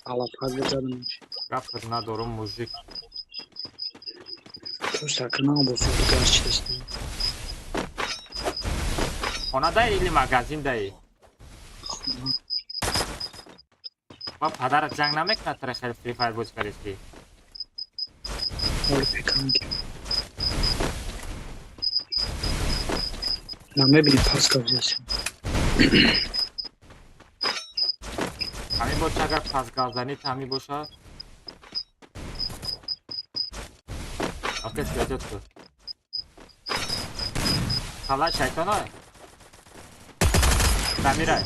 Алафаз задам. Гап надорум, мужик. Просто акна бо фигар чист. Хона дай или магазин дай? Ма падарат ҷанг намекунад, тара хеле Free Fire боз кардисти? Оли пеканги. На мебини пас гавзеси. Ҳамин боша, агар пас гавзанӣ ҳамин боша. Отец ведёт ту. Хала шайтона? Замирай.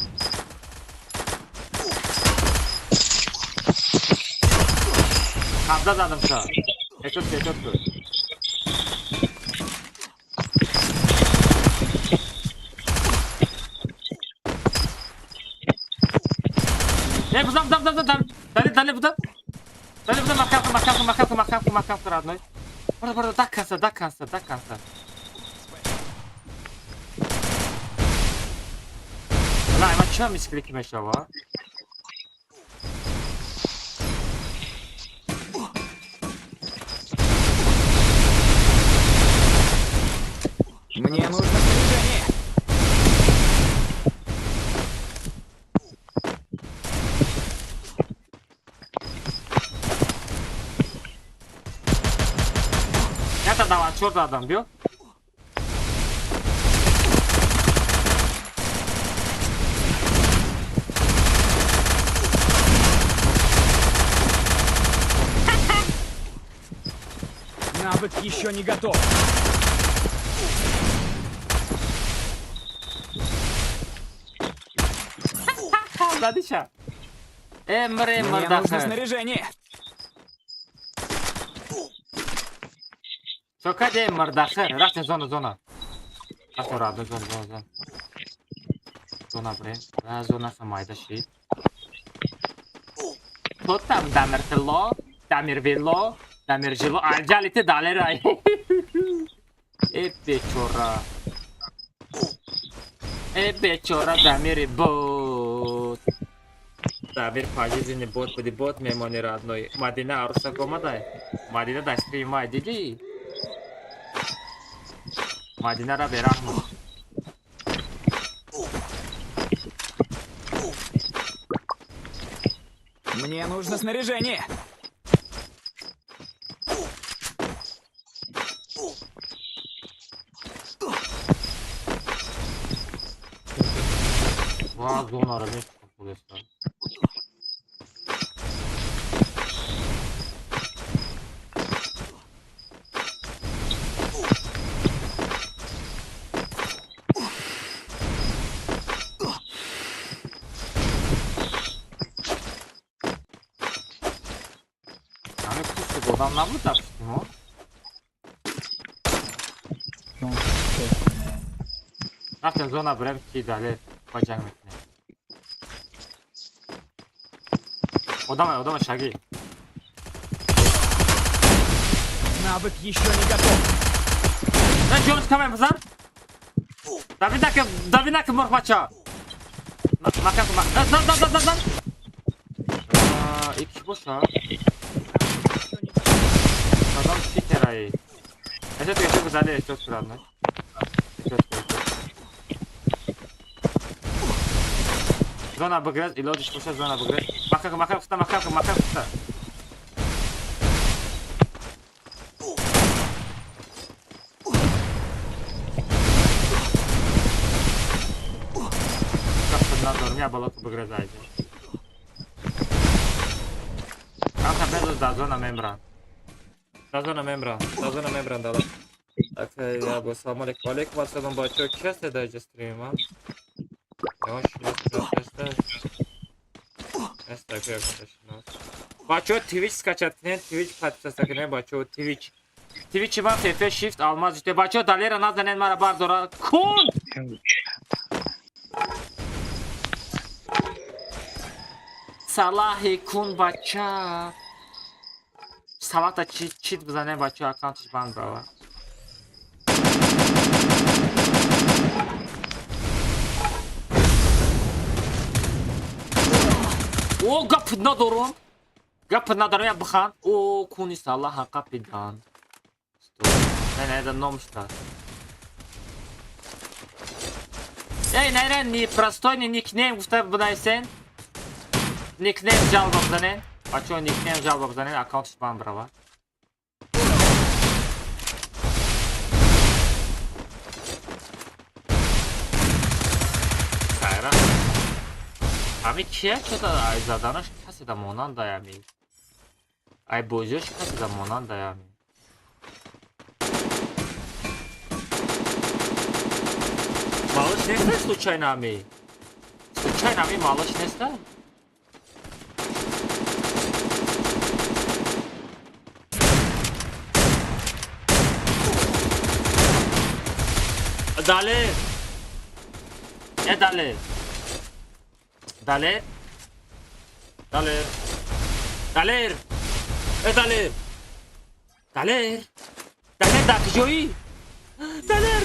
Қабза задам ша. Эҳтиёт кун, эҳтиёт кун. Не, бузам, бузам, бузам, бузам. Дали, дали, бузам. Дали, бузам, маҳкам кун, маҳкам кун, маҳкам кун, маҳкам кун, маҳкам кун, родной. Бардор, бардор, до конца, до конца, до конца. Ла, ма чӣ мисклики мешава? Мне нужно снаряжение. Ята давай, чёрт адам, бё? Навык еще не готов. Задиша. Мре, Мне нужно мордаха. снаряжение. Чокаде, мордаха. Рафтем зона, зона. Рафтем, родной, зона, зона, зона. Зона, бре. А, зона самайда ши. Кто там Дамир Тилло? Дамир Вилло? Дамир Жило? А, джали ты далерай. Э, бечора. Э, бечора, Дамир бот. Дамир пожизненный бот буди бот мемони родной. Мадина арусак омадай. Мадина дастри ма диди. Мадина ра берахм. Мне нужно снаряжение. Ва, зона ра мешка. Одам набуд дар пушти мо? Рафтем зона бурем ки дале ба ҷанг мекунем. Одаме, одаме, шаги. Навык еще не готов. На ҷонш камай бизан. Давинака, давинака мурғбача. Мака, мака. Зан, зан, зан, зан. Ик боша. Адам читерай. Это ты это далее что странно. Зона бгрез и лодиш боша зона бгрез. Мака, мака, уста, мака, мака, уста. Надо, болото бгрезайде. Аха безо да зона мембран. Да зона мембран, да зона мембран дала. Так, я бы салам алейкум. Алейкум ассалам, бачо, честно даже стрима. Я Бачо, Twitch скачать кунед, Twitch подписаться кунед, бачо, Twitch. Twitch ма FF Shift алмаз жите. Бачо, далера назанен мара бардора. Кун! Салахи кун бача. Салата чит бизанем бачо, аккаунтиш банд брава. О, гап надорум. Гап надорум, я бхан. О, куни салаха капидан. Стой. Не, не, это номшта. Эй, не, не, простой не никнейм гуфта бинависен. Никнейм жалоба бизанен. Бачо, никнейм жалоба бизанен, аккаунтиш банд брава. Хайра. Ами кия чота ай заданаш касе да монандай ами. Ай бозиёш касе да монандай ами. Малыш неста случайно ами? Случайно ами малыш неста? Далер! Э, Далер! Далер! Далер! Далер! Э, Далер! Далер! Далер, дар куҷоӣ? Далер!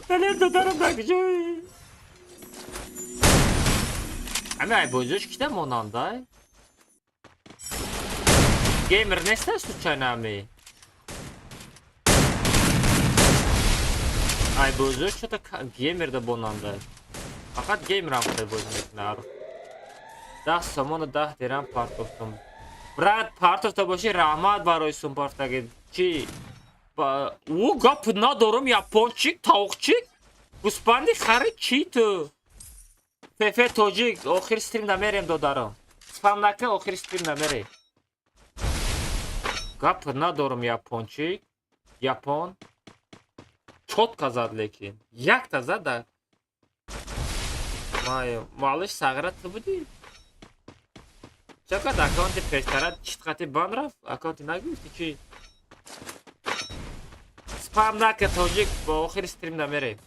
Далер, додарам, дар куҷоӣ? Ами ай бозиёш кида монандай? Геймер неста случайно ами? Ай бозиёш чото геймерда монандай. Фақат геймерам хеле бозӣ мекунад. 10 сомону 10 дирам партофтам. Брат, партофта бошӣ, раҳмат барои сум партаги. Чи? Ӯ гап надорам, япончик, тавуқчик. Гӯспанди хари чӣ ту? Фефе тоҷик, охири стрим намерем, додарам. Спам нака, охири стрим намерем. Гап надорам, япончик. Япон. Чётко зад лекин. Якта зад да. Май, малыш сағира ту будӣ? Чакад аккаунти пештара читқати бан рафт? Аккаунти нагирифтӣ чӣ? Спам нака, тоҷик, ба охири стрим намерем.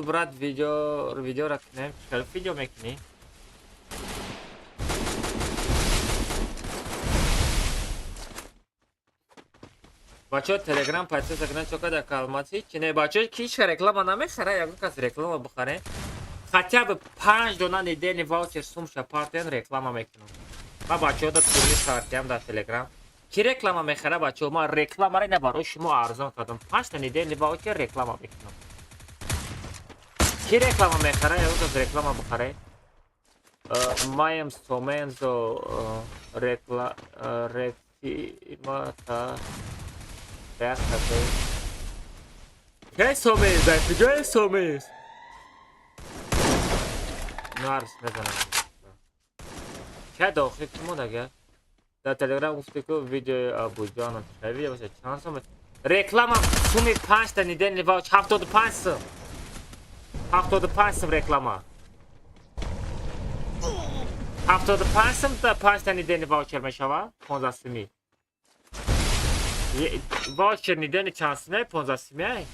Брат, видео видеора кунем. Хеле видео мекунӣ? Бачаҳо, Телеграм подписка кунанд. Чокада калмати чи не, бачаҳо, ки ҳеч реклама намехара, ягон кас реклама бихаре. Хотя бы панҷ дона недельный ваучер сумша партиян, реклама мекунам. Ма бачаҳо да турнир сартиям дар Телеграм. Ки реклама мехара, бачаҳо, ман рекламаро ина барои шумо арзон кардам. Панҷта недельный ваучер реклама мекунам. Ки реклама мехара, ягон кас реклама бихаре. Маем сомензо рекла рекламата. Ке сомез, дар куҷое сомез? Нарс мезанам. Ке дохил ки модага? Дар Телеграм гуфти ку видеои Абуҷонам чӣ видео боша? Чанд сом? Реклама суми панҷта недельный вауч 75 сум. 75 сум реклама. 75 сум та панҷта недельный ваучер мешава? 15 суми. Ваучер недельный чанд суме? 15 суме?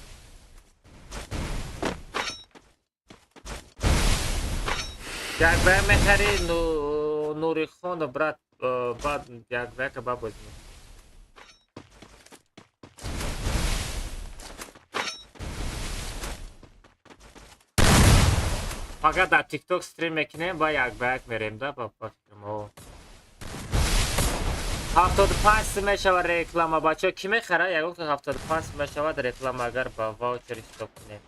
Як бая мехари Нурихон, брат, баъд як баяка ба бозӣ. Фақат дар ТикТок стрим мекунем ва як ба як мерем да ба фикрам. 75 сум мешавад реклама, бачаҳо, кӣ мехара? Ягон кас 75 сум мешавад реклама, агар ба ваучер ҳисоб кунем.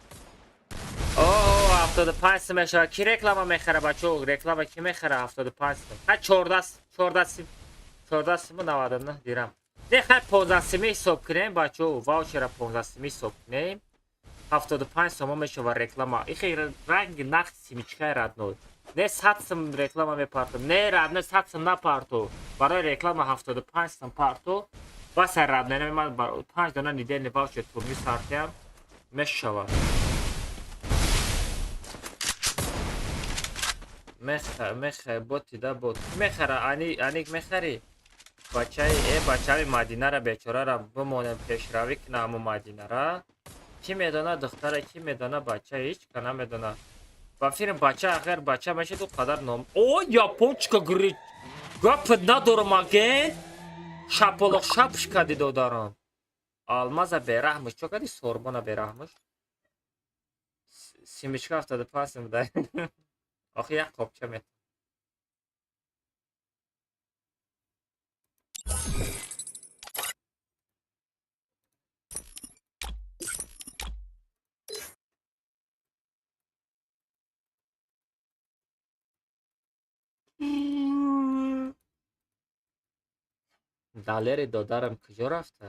О, 75 сум мешавад. Кӣ реклама мехара, бачаҳо? Реклама кӣ мехара 75 сум? Ха, 14, 14 сум, 14 суму 99 дирам. Не, хай, 15 суми ҳисоб кунем, бачаҳо, ваучера 15 суми ҳисоб кунем. 75 сомон мешавад реклама. Ихе ранги нақд семечкаи, родной. Не, 100 сум реклама мепартом. Не, родной, 100 сум напарту. Барои реклама 75 сум парту. Басай, родной, ман панҷ дона недельный ваучер турнир сартиям мешавад. Меха, меха, боти да бот. Мехара, ани, аник мехари? Бачаи, э, бачаи Мадинара бечорара бимонем, пешравӣ кунам ҳаму Мадинара. Кӣ медона духтара, кӣ медона бача, ҳеҷ ка намедона. Ба фирм бача, агар бача мешид, ӯ қадар ном. О, япончика гирит. Гап надорам, агент. Шаполоқ шапш кади, додарам. Алмаза бераҳмш, чо кади сорбона бераҳмш? Семечка 75 сум дай. Охи як қопча мет. Далери додарам куҷо рафта?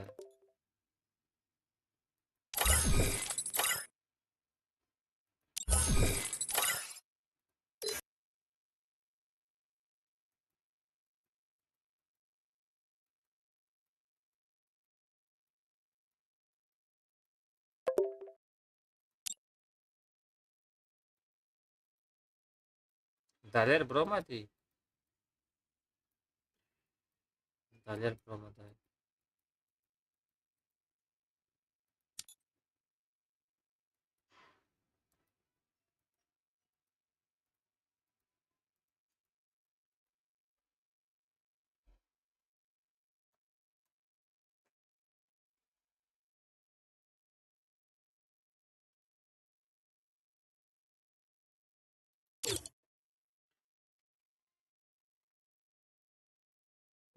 Далер биромадӣ? Далер биромада.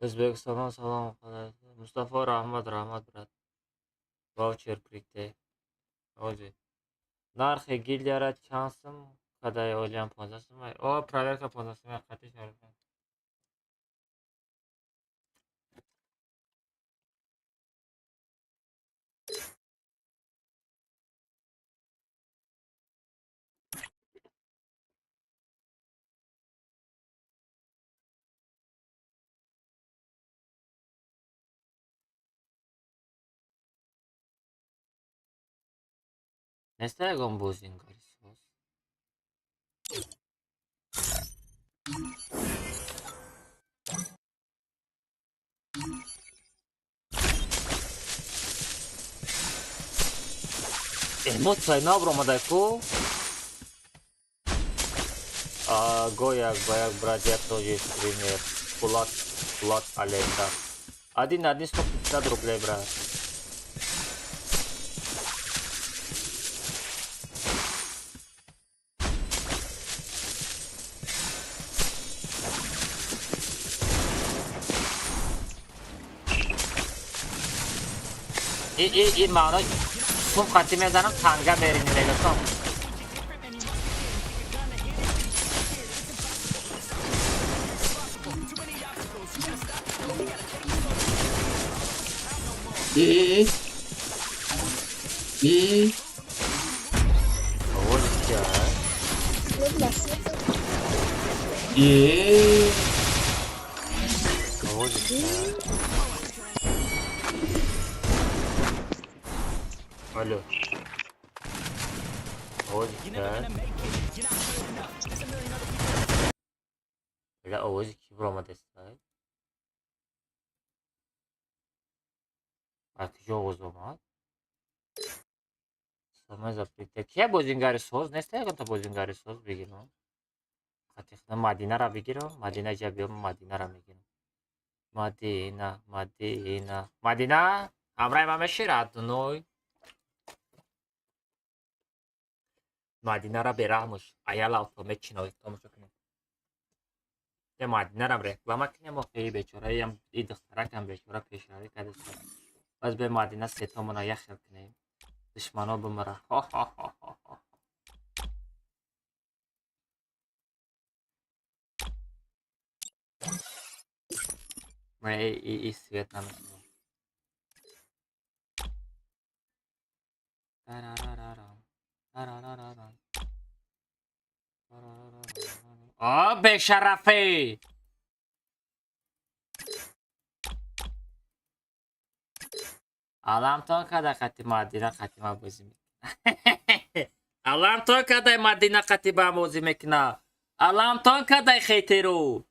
O'zbekistondan salom, qalaysiz? Mustafo, rahmat, rahmat, брат. Ваучер прийти. Ҳозир. Нархи гильдияра чанд сум кадай олиям, 15 сум? О, проверка 15 сум қатиш нарфа. Неста ягон бозингари соз? Эмоция нав омадай ку? Го як ба як, брат, я тоже стример. Пулат, Пулат Аленда. Один один 150 рублей, брат. И маъно сум қатӣ мезанам, танга мерини мегасом. И и Овози кия? и Овози кия? Алло. Овози кия? Бля, овози ки биромадестай? А куҷо овоз омад? Самай запрете. Кия бозингари соз? Неста ягонта бозингари соз бигирам? Қатиқна Мадинара бигирам. Мадина ҷа биём, Мадинара мегирам. Мадина, Мадина. Мадина, ҳамраи ман меши, родной. Мадинара бераҳмуш. Аяла автомет чинои тамошо кунем. Те Мадинарам реклама кунем, охи бечораям и духтаракам бечора пешравӣ кардааст. Баз бе Мадина сетомона як хел кунем. Душмано бимира. Хо-хо-хо-хо. Не, и свет намешава. Тарарарарам. Тарарарарам. Тарарарарам. О, бешарафӣ! Аламтон када қати Мадина қати ма бозӣ мекуна. Аламтон кадай Мадина қати ба бозӣ мекуна. Аламтон кадай хейтеру.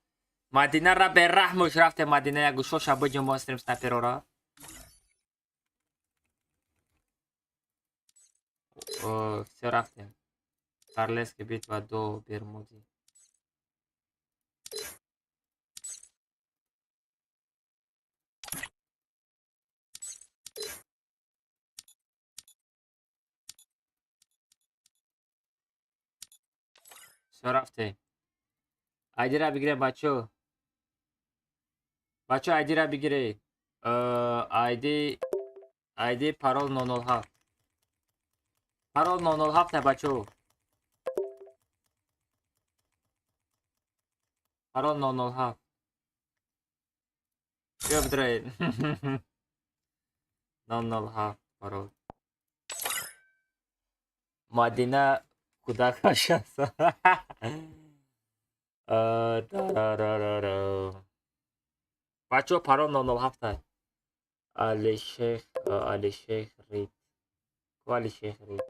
Мадинара бераҳмуш рафте, Мадина як гӯшоша биҷунбон стрим снайперора. Всё, рафтем. Королевская битва до Бермуди. Всё, рафтем. Айдира бигирем, бачо. Бачо, айдира бигиред. Айди айди парол 007. Парол 007 бачо. Парол 007. Биё бидроед. 007 парол. Мадина кӯдакаш аст. Тарарарара. Бачо, парол 007. Алишех, Алишех Рид. Ку Алишех Рид?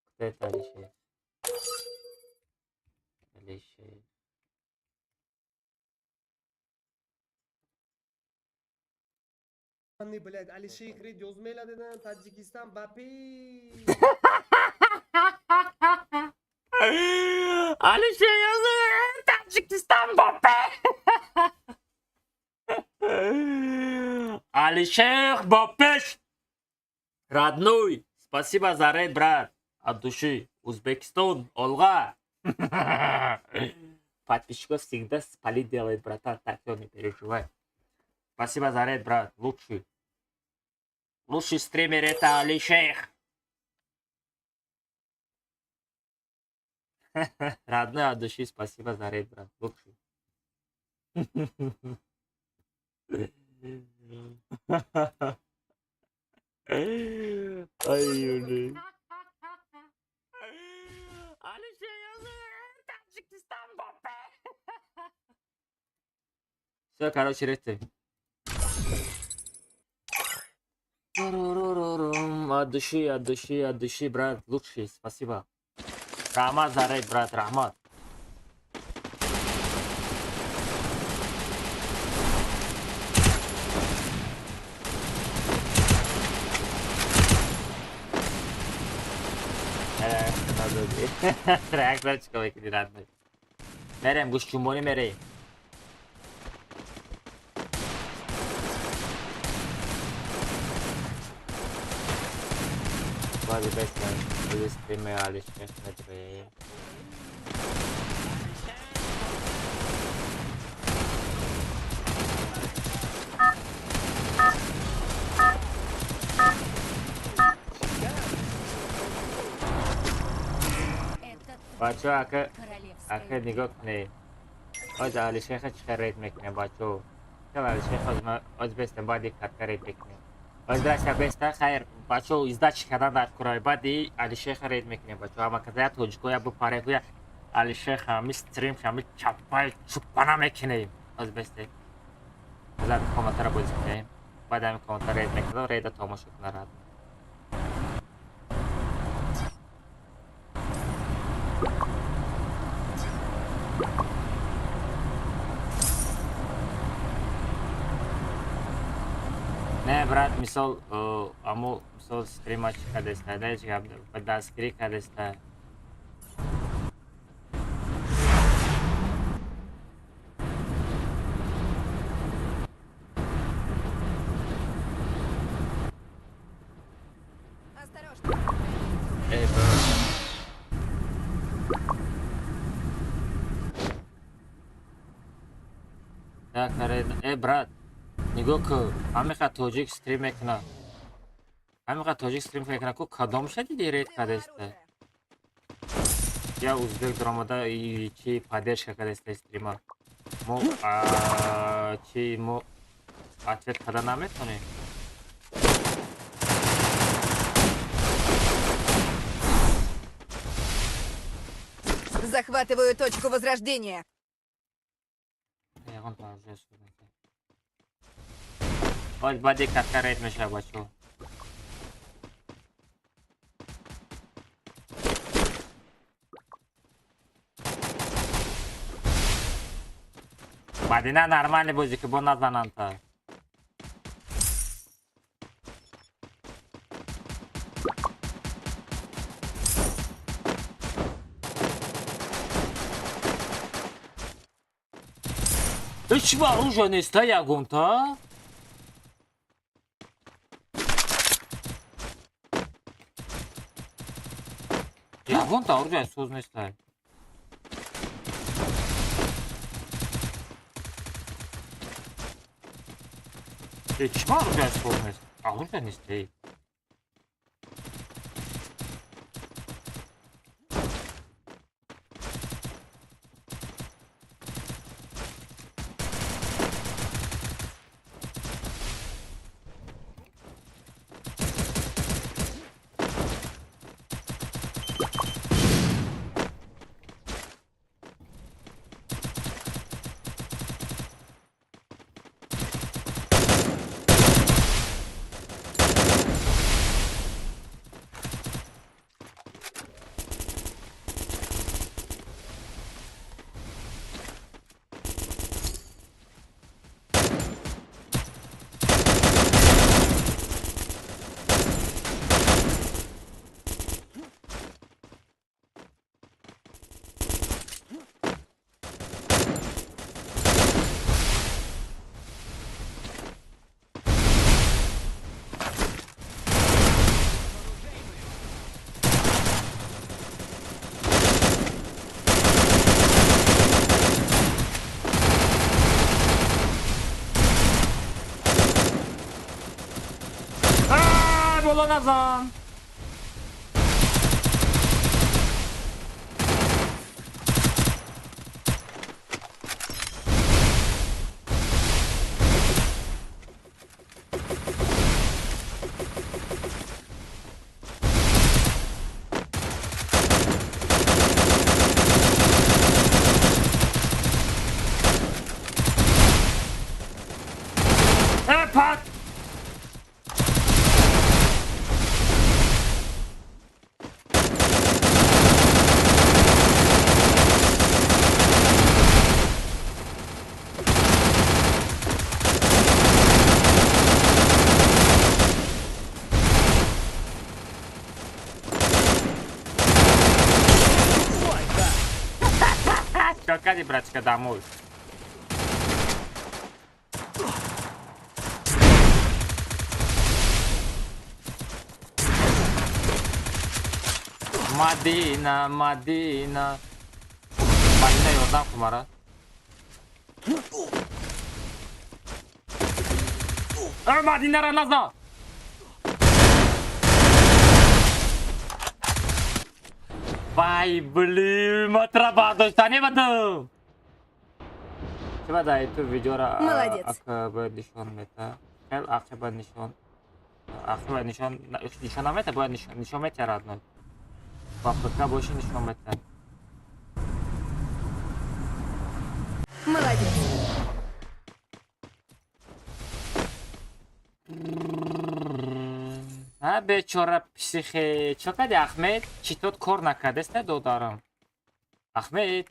Кто это Алишех? Алишех. Блядь, Алишейх Рид ёзмела дедан, Таджикистан бапи. Алишер Таджикистан бапе. Алишер Бапеш. Родной, спасибо за рейд, брат. От души. Узбекистон, Олга. Подписчиков всегда спалить делает, братан, так что не переживай. Спасибо за рейд, брат, лучший. Лучший стример это Алишер. Родной от души, спасибо за рейд, брат, лучший. Ай, блин. Все, короче, рейд. От души, от души, от души, брат, лучший, спасибо. Рахмат за рейд, брат, рахмат. Реактор чикор мекунӣ, родной? Мерем, гӯштҷунбонӣ мерем. Баъди бестан стриме Алишер медроем. Бачаҳо, ака, ака, нигоҳ кунед. Оз Алишерха чӣ хел рейд мекунем, бачаҳо? Хел Алишер оз бестем, баъди катка рейд мекунем. Оз драша беста, хайр, бачаҳо, издачи кардан дар кураи баъди Алишерха рейд мекунем, бачаҳо. Ҳама каса я тоҷико я бупаре я Алишерха ҳами стрим ҳами чаппай чуппана мекунем. Оз бестем. Оз ҳами комнатаро бозӣ кунем. Баъд ҳами комната рейд мекунем, рейда тамошо кунад. Не, брат, мисол, аму мисол стрима чӣ кардеста, да, ҳеҷ гап ба дастгирӣ кардеста. Осторожно. Эй, брат. Так, эй, брат, нигоҳ кун, ҳамиқа тоҷик стрим мекунад. Ҳамиқа тоҷик стрим мекунад, ку кадомша диди рейд кардеста? Я узбек даромада и чи поддержка кардеста стрима. Мо чи мо ответ карда наметонем? Захватываю точку возрождения. Ягон оружие шуд. Боз баъди катка рейд мешавад, бачаҳо. Мадина нормальный бозӣ ки бо назананд та. Ҳеҷ ба оружие неста ягонта? Ягонта оружие соз неста. Чӣ ба оружие соз нест? Оружие нест, эй. Боло назан. Пат! Чокади, братчика, домой. Мадина, Мадина. Мадина ёрдам кун мара. Э, Мадинара назан. Вай, блин, матра бардоштани бадам. Чӣ бада ту видеора Молодец. Ака бояд нишон мета. Хел ақи бояд нишон. Ақи бояд нишон, нишон намета, бояд нишон мета родной. Ба ФК боши нишон мета. Молодец. А бечора психе. Чо кади Ахмед? Читот кор накардест не додарам. Ахмед.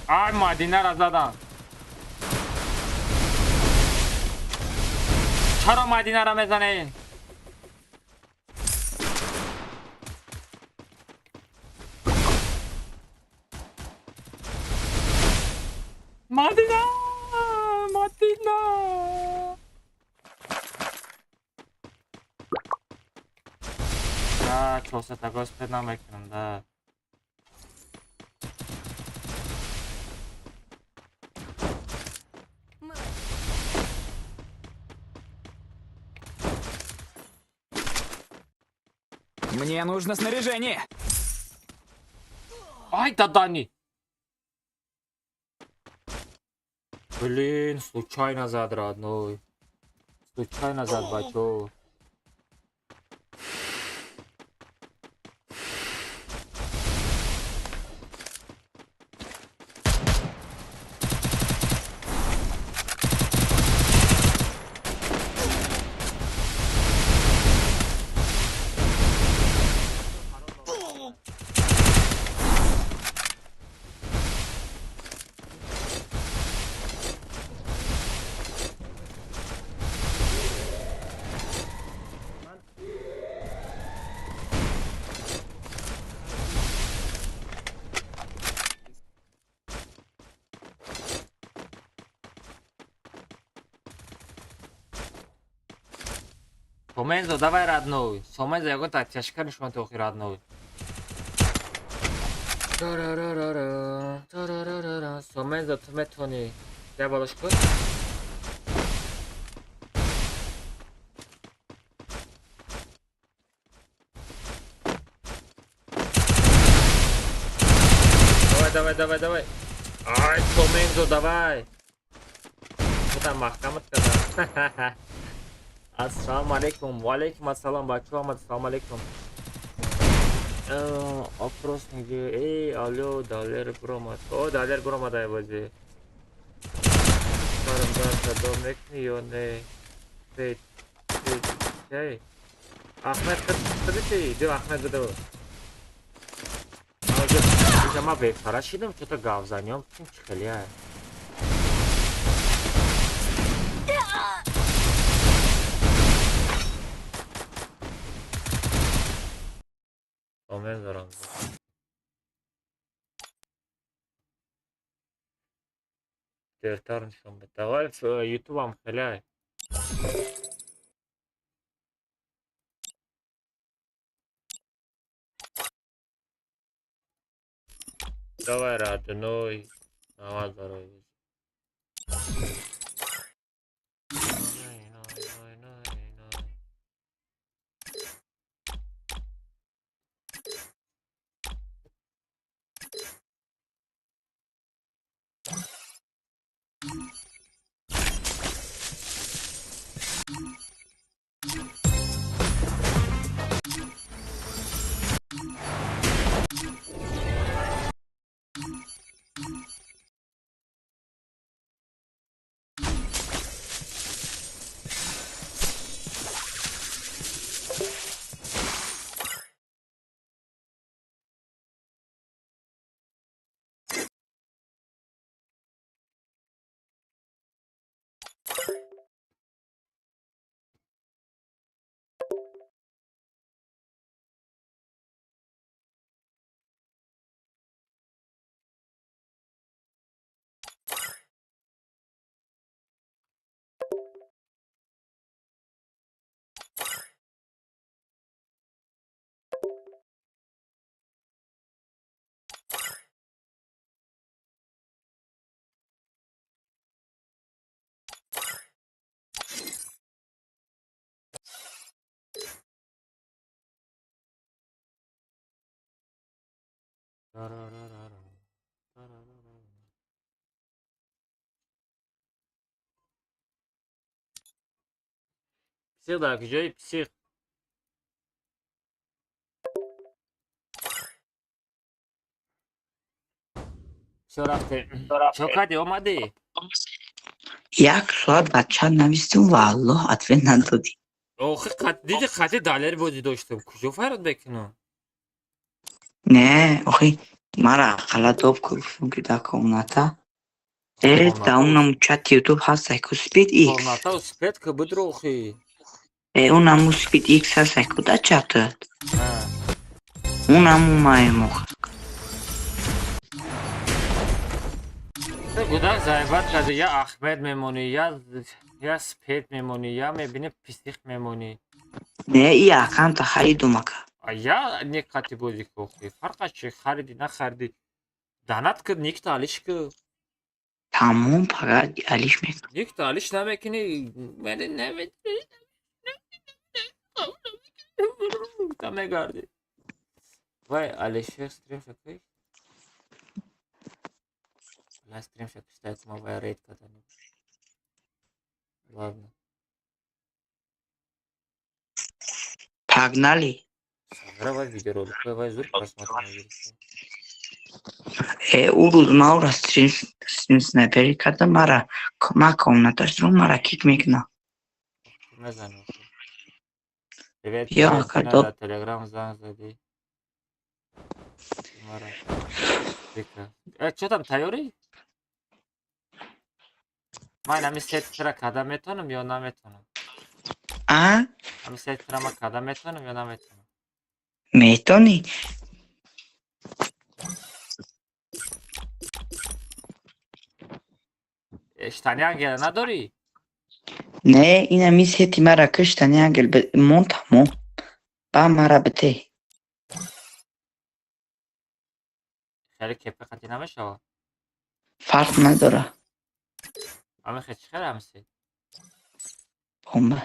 Ай, Мадинара задан. Чаро Мадинара мезанед? Мадина! Мадина! Да, чосата Господ намекунам, да. Молодец. Мне нужно снаряжение. Ай, да Дани! Блин, случайно зад, родной. Случайно зад, бачо. Сомензо, давай, родной. Сомензо, ягон та тяжка нишон тохи, родной. Тарарарара, тарарарара. Сомензо, ту метони. Я болош кун. Давай, давай, давай, давай. Ай, Сомензо, давай. Там маҳкамат кардам. Ассалому алейкум. Ва алейкум ассалом, бачаҳо, ассалому алейкум. Опрос меги. Эй, алло, Далер буромад. О, Далер буромад ай бозӣ. Парам дар садо мекунӣ ё не? Эй, эй, эй. Ахмед, худити, ду Ахмед буду. Ма бефара шидам, чё-то гавзанём, чӣ хеле. мезорам. Дертар нишон бед. Давай ютубам хеле. Давай родной, давай здоровье. Псих дар куҷои псих? Всё рафтем. Чо кардӣ, омадӣ? Як соат бача навистум ва Аллоҳ ответ надодӣ. Охи диди қати далер бозӣ доштам. Куҷо фарёд мекунам? Не, охи мара ақалла доб гуфтум ки дар комната. Э, да унам чати ютуб ҳаст ку спид икс. Комната успеть ки будро охи. Э, унаму спид икс ҳаст ку да чатат. Унаму маем охи. Гудак заебат карди, я Ахмед мемонӣ, я спет мемонӣ, я мебини писих мемонӣ. Не, и аккаунта харидум ака. А я не қати бозӣ ки охи. Фарқа чи хариди, нахариди. Данат ки никта алиш ки. Тамом фақат алиш мекунам. Никта алиш намекунӣ. Мени намекунӣ. Мегарди. Вай, Алишер стрим шакиш? Ла стрим шакиш, так ма вай рейд кардани. Ладно. Погнали. Давай видеоролик, давай зур просмотр. Э, ӯ рӯз ма ӯра стрим снайперӣ кардам, мара ма комнаташ ру мара кик мекунам. Мезанам. Привет, Ё, ака, доб. Телеграм занг зади. Мара. Вика. Э, чё там, тайёрӣ? Ман ҳами сетра карда метавонам ё наметавонам? А? Ҳами сетра ма карда метавонам ё наметавонам? Метавонӣ? Штани ангела надорӣ? Не, ин ҳами сети мара ки штани ангел мон тамом. Ба мара бите. Хеле кепи қатӣ намешавад? Фарқ надора. Ами хе чӣ хеле ҳами сет? Бомба.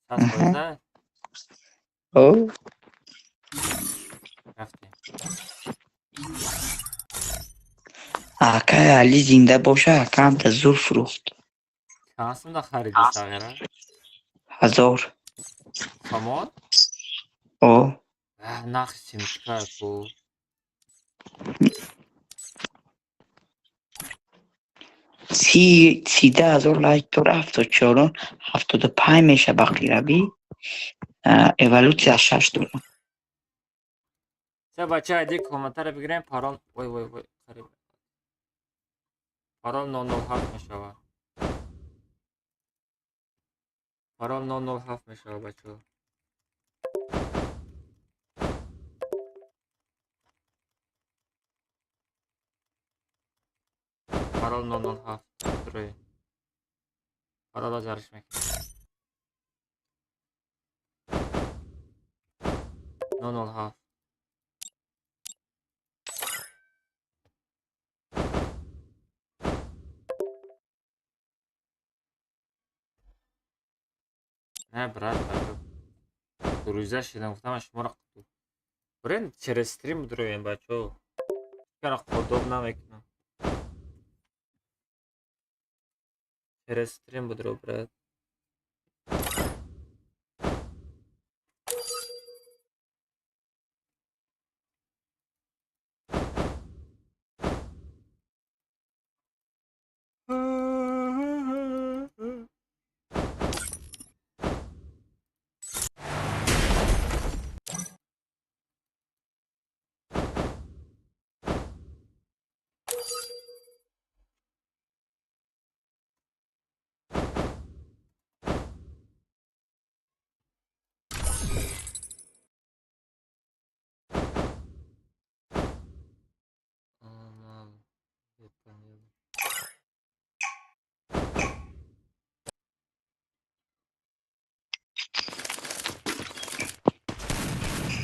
100%? О. Рафтем. Акай Али зинда боша, акаамта зур фурӯхт. Чанд сумда хариди сағира? 1000. Сомон? О. Нархи семечка ку. 13,000 лайк дора, 74, 75 меша ба қиравӣ. Эволюсия 6 дора. Се бача айди комментаро бигирем, парол вой вой вой қариб. Парол 007 мешавад. Парол 007 мешавад бачаҳо. Парол 007 дрои. Парола ҷариш мекунем. 007. Не, брат, друзья шидам, гуфтам шуморо бурен через стрим дроем, бачо. Чара қодоб намекунам. Через стрим будро, брат.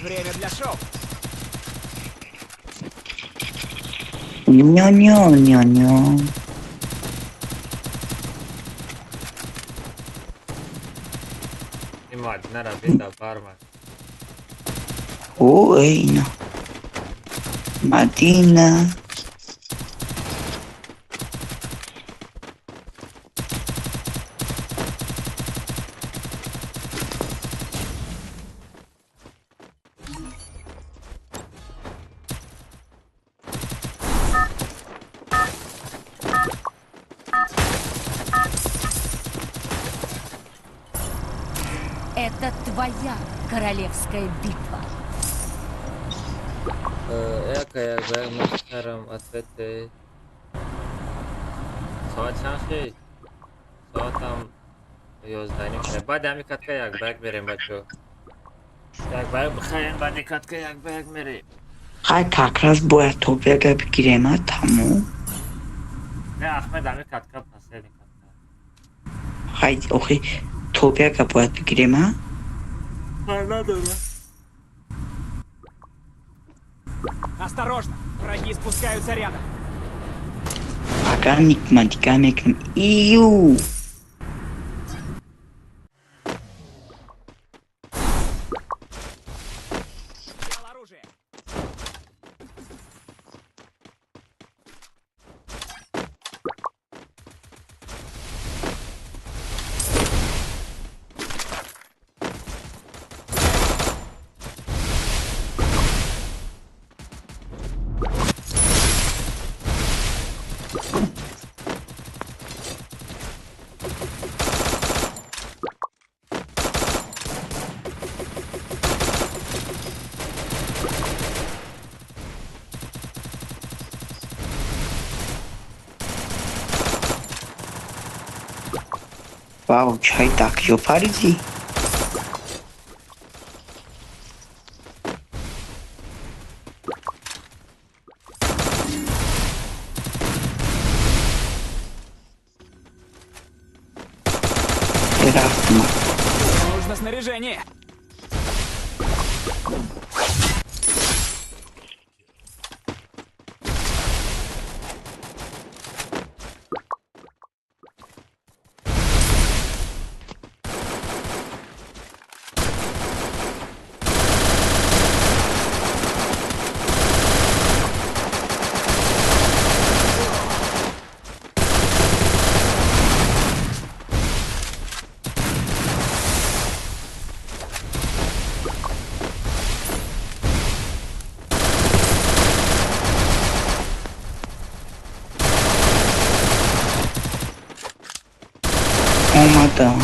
Время для шоу. Нё-нё-нё-нё. Ой, no. Мадина. Это твоя королевская битва. Хай как раз бояд топяга бигирем, а тамом. Хай охи топяга бояд бигирем, а? Осторожно, враги спускаются рядом. Агар никма дига мекунам. Ию! Вау, чай так, ё паризи. Нужно снаряжение. Омадам.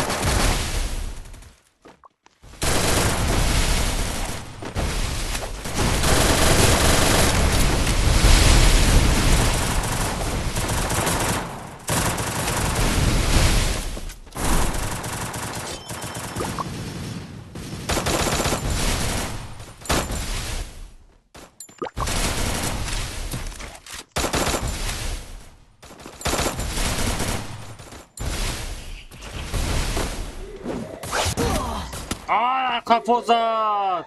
Қафо зад.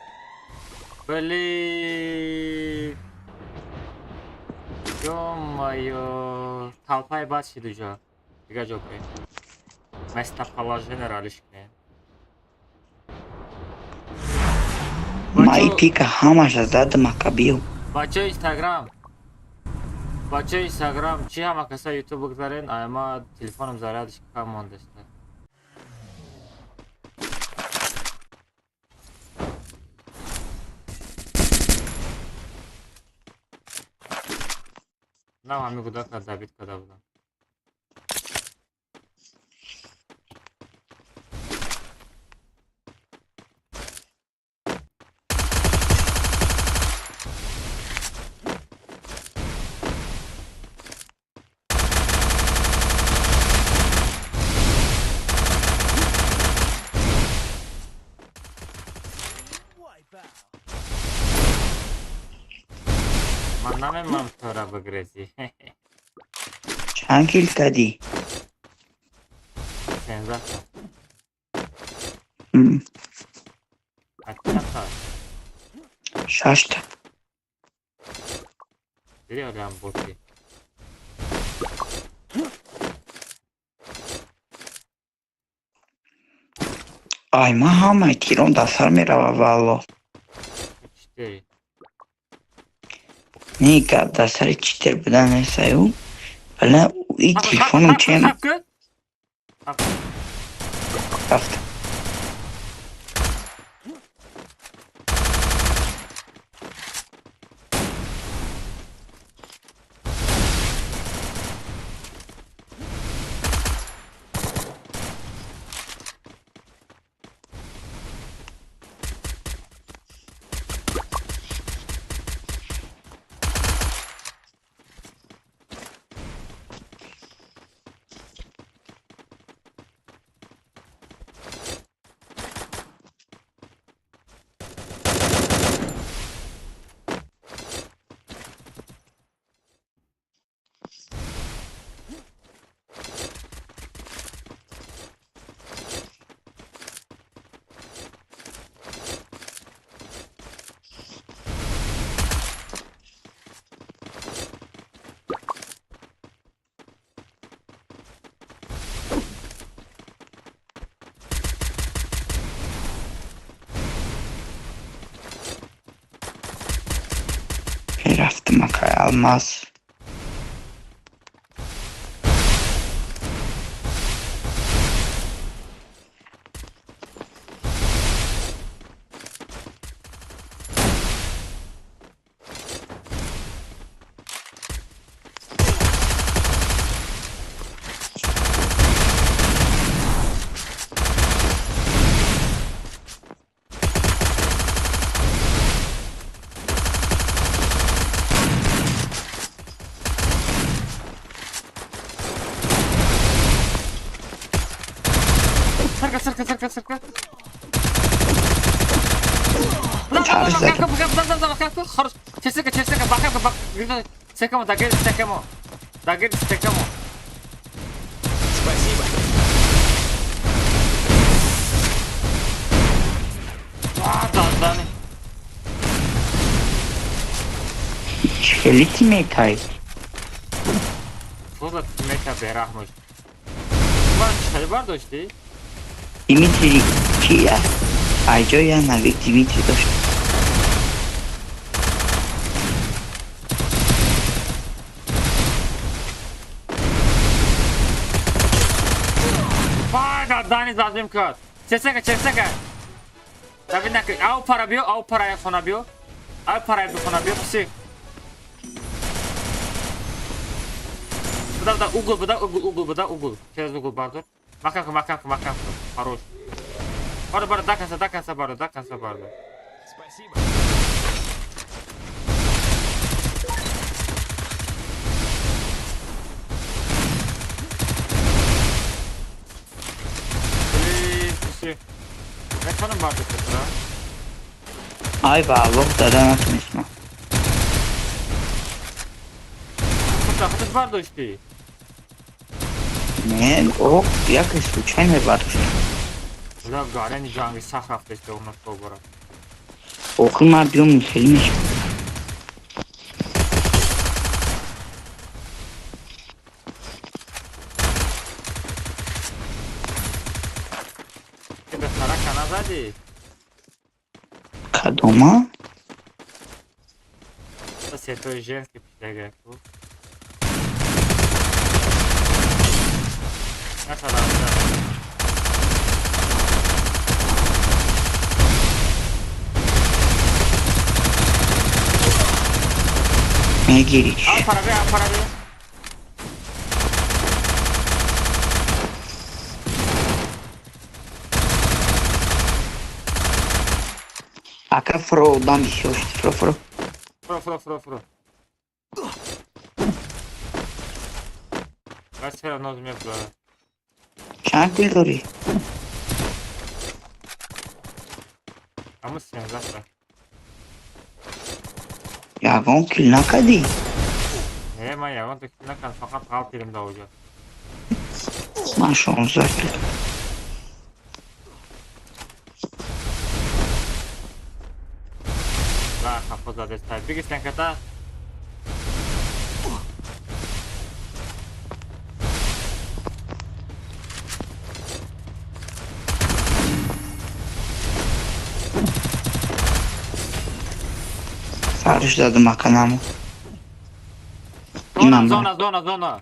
Блин. Ё-моё. Толпаи бад шид уҷа. Дига ҷо бирем. Местоположение алиш кунем. Ман пика ҳамаша задам, ака, биё. Бачаи Инстаграм. Бачаи Инстаграм, чӣ ҳама каса Ютуб бигзарен, ама телефоном зарядиш кам мондашта. На ҳами гудака добить карда будам. Ман намемонам тора бигрезӣ. Чанд кил кардӣ? 13 та. А чанд та? Шашта. Диди олиам боти. Ай, ман ҳамаи тиром дар сар мерава, валло. Читери. Не, гап дар сари читер будан нестаю. Вале и телефоном чем рафта. Рафтам, акай алмаз. Сарка, сарка, сарка, сарка. Тарс задам. Хорош. Чесека, чесека, бака, бака. Секамо, дагер, секамо. Дагер, секамо. Спасибо. А, дандани. Хеле тиммейтай. Фоза тиммейта бераҳмош. Ман чӣ бардоштӣ? Димитрий кия? Айҷо я навик Димитрий дошт. Вай, дандани зажим кард. Чесека, чесека. Давид накӣ. Ав пара биё, ав пара хона биё. Ав пара хона биё, писик. Буда, буда, угол, буда, угол, угол, буда, угол. Через угол бардор. Маҳкам кун, маҳкам кун, маҳкам кун. Хорош. Бардор, бардор, до конца, до конца бардор, до конца бардор. Спасибо. Блин, писи. Метавонам бардор кунам? Ай, ба Аллоҳ, дада натонистам. Худат бардоштӣ? Не, о, яке случайно бардоштам. Да, гарен ҷанги сахт рафтест у нас бора. Охир ман биём хеле мешавад. Ты ба сарака назадӣ? Кадома? Сетои женский пиштага ку. Наша. Мегириш. А параби, а параби. Ака фро дам бисёр шуд. Фро фро. Фро фро фро фро. Бас все равно мебра. Чанд кил дорӣ? Ҳамун 17. Ягон кил накардӣ? Не, ман ягон та кил накардам, фақат ғалтидим да оҷа. Ман 16 кил. Ва хафо задестай. Биги сенката. Сарш дадам аканаму. Зона, Инам зона, зона, зона.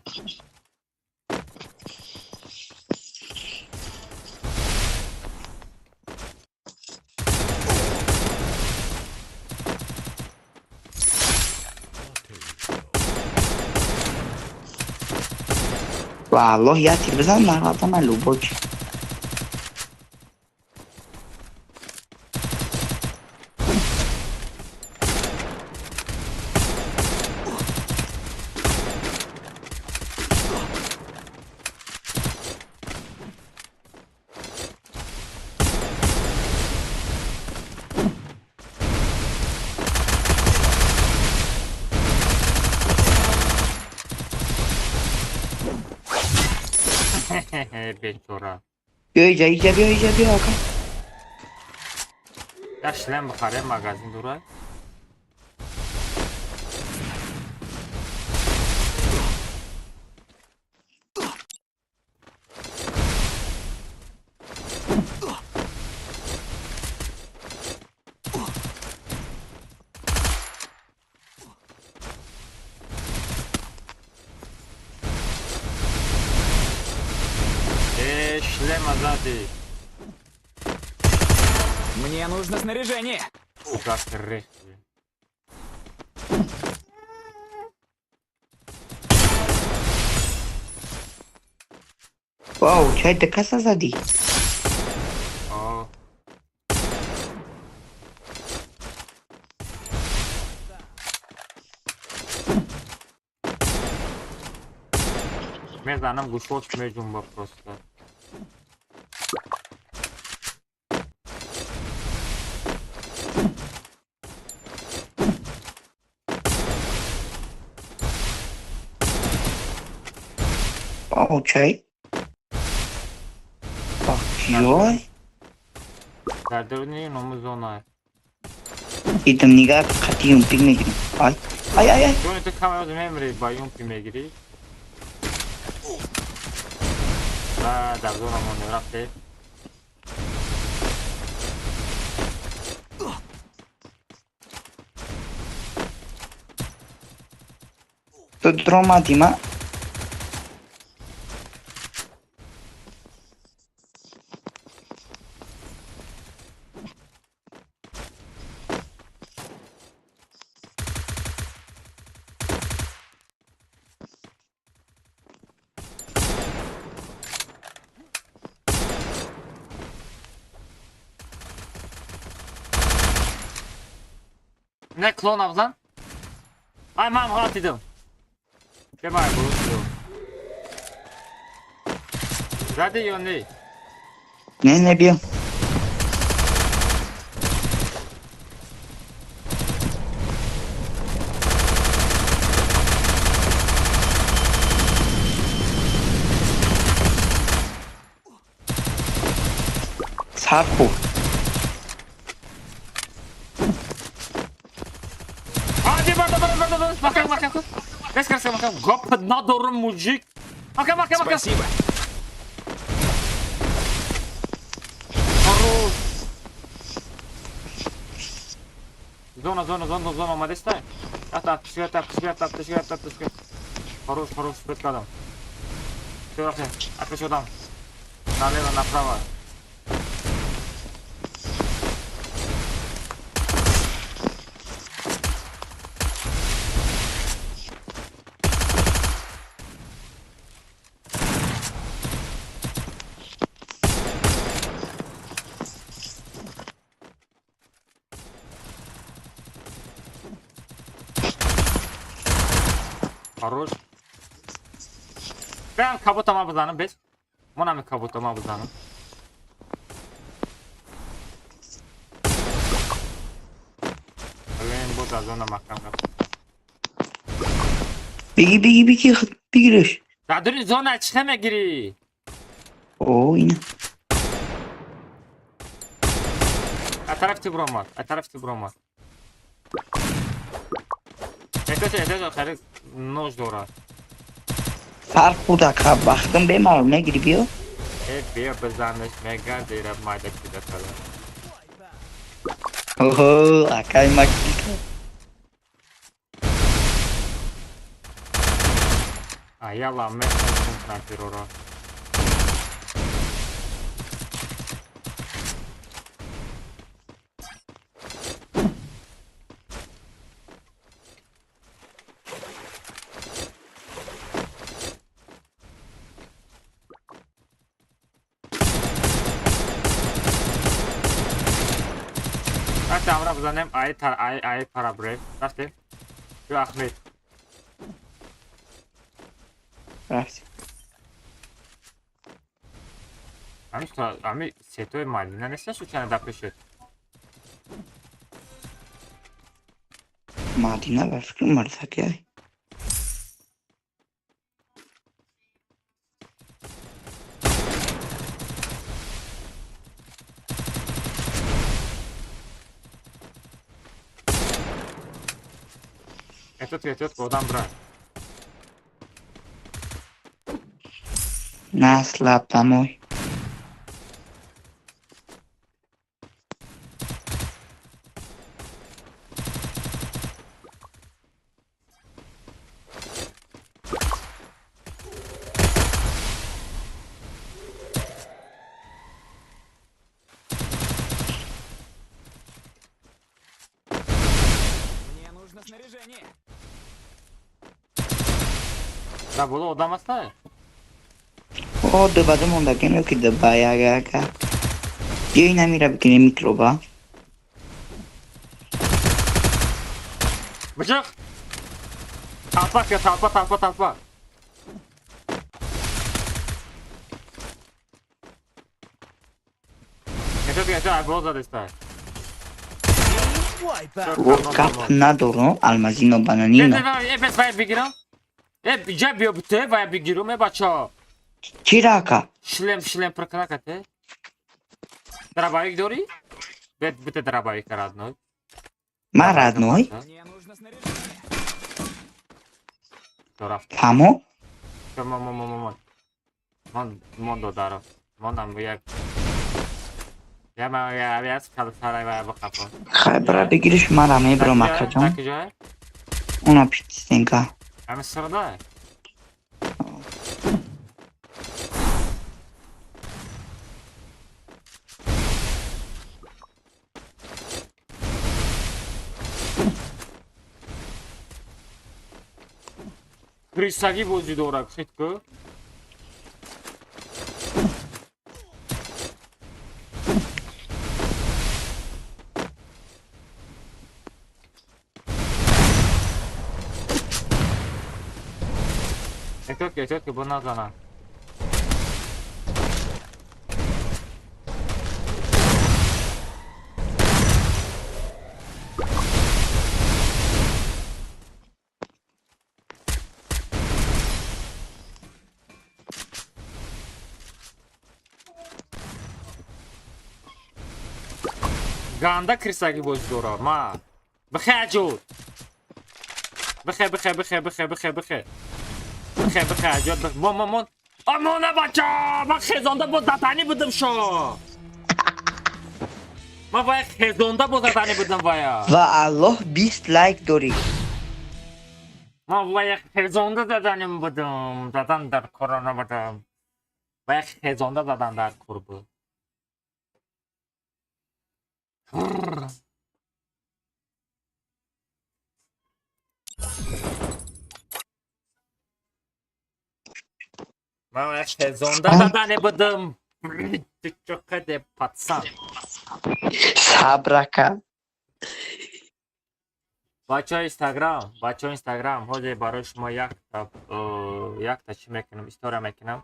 Валлоҳ як тир бизан ман ғалтам любой чи. Бечора. Биё иҷа, иҷа биё, иҷа биё ака. Як шлем бихарем, магазин дурай. Э, шлема зади. Мне нужно снаряжение. Сука, рехт. Вау, чай да каса задӣ? О. Мезанам гӯшош меҷумба просто. Вау, чай. Ёй. Дар даруни ному зона. Идам нигаҳ қати юмпик мегирем. Ай, ай, ай, ай. Ҷони ту кам ёд мемри ба юмпи мегирӣ. Ва дар зона монда рафте. Ту дромадӣ ма? Не клон абзан? Ай ман ғалтидим. Бемай буру. Зади ё не? Не, не биё. Сар хӯрд. Гап надорам, мужик. Мака, мака, мака. Спасибо. Хорош. Зона, зона, зона, зона омадестай. Ата, ата, ата, ата, ата. Хорош, хорош, спецкадам. Всё, рафтем. Опять одам. Налево, направо. Хорош. Прям каботама бизанам, бес. Монами каботама бизанам. Блин, буд аз она маҳкам кардам. Биги, биги, биги, бигираш. Дар дури зона чӣ мегирӣ? О, ина. Аз тарафи ту биромад, аз тарафи ту биромад. Эҳтиёт, эҳтиёт, хеле нож дорад. Сар хӯрд, ака, бахтам бемалол мегирӣ, биё. Э, биё бизанаш, мега зера майда кида када. Оҳо, акай макика. А яла мехоҳам снайпероро. Рафтем, амра бизанем, ай тар, ай, ай пара брем. Рафтем. Ё Ахмед. Рафтем. Ами ами сетои Мадина неста случайно дар пешет? Мадина ба фикр мардак ай. Эҳтиёт, эҳтиёт, одам бирад. На слаб домой. Мне нужно снаряжение. Дар боло одам ҳастай? О, ду ба ду мондагем ё ки ду ба як, ака. Биё инамира бигирем микроба. Бижиқ! Толпа ка, толпа, толпа, толпа. Эҳтиёт, эҳтиёт, ай боло задестай. О, гап надорам, алмазино бананино. Э, бес вай бигирам. Э, ҷа биё бите, вай бигирум, э бачаҳо. Чира, ака? Шлем, шлем прокаракате. Дробовик дорӣ? Бет бите дробовик родной. Ман родной? Мне нужно снаряжение. Рафт. Фаҳмо? Мон, мон, мон, мон. Мон, мон додаро. Монам як. Я ма я я скал сарай ва бақапо. Хай, бира бигириш, мара мебирам, акаҷон. Дар куҷое? Она пиштенка. Ами сирда. Крисагӣ бозӣ дорад, хит ку. Эҳтиёт ки, эҳтиёт ки, бо назанад. Ганда крисаги бозӣ дора. Ма. Бихе аҷуд. Бихе, бихе, бихе, бихе, бихе, бихе. Бихе, бихе, аҷуд. Мон, мон, мон. Амона бача! Ман хезонда боз датани будам шо. Ман вая хезонда боз датани будам вая. Ва Аллоҳ 20 лайк дорӣ. Ман вая хезонда заданим будам. Задан дар корона будам. Вая хезонда задан дар кор буд. Ман вая хезонда задани будам. Ты чё каде, пацан? Сабрака. Бачаҳои Инстаграм, бачаҳои Инстаграм, ҳозир барои шумо якта чӣ мекунам, история мекунам.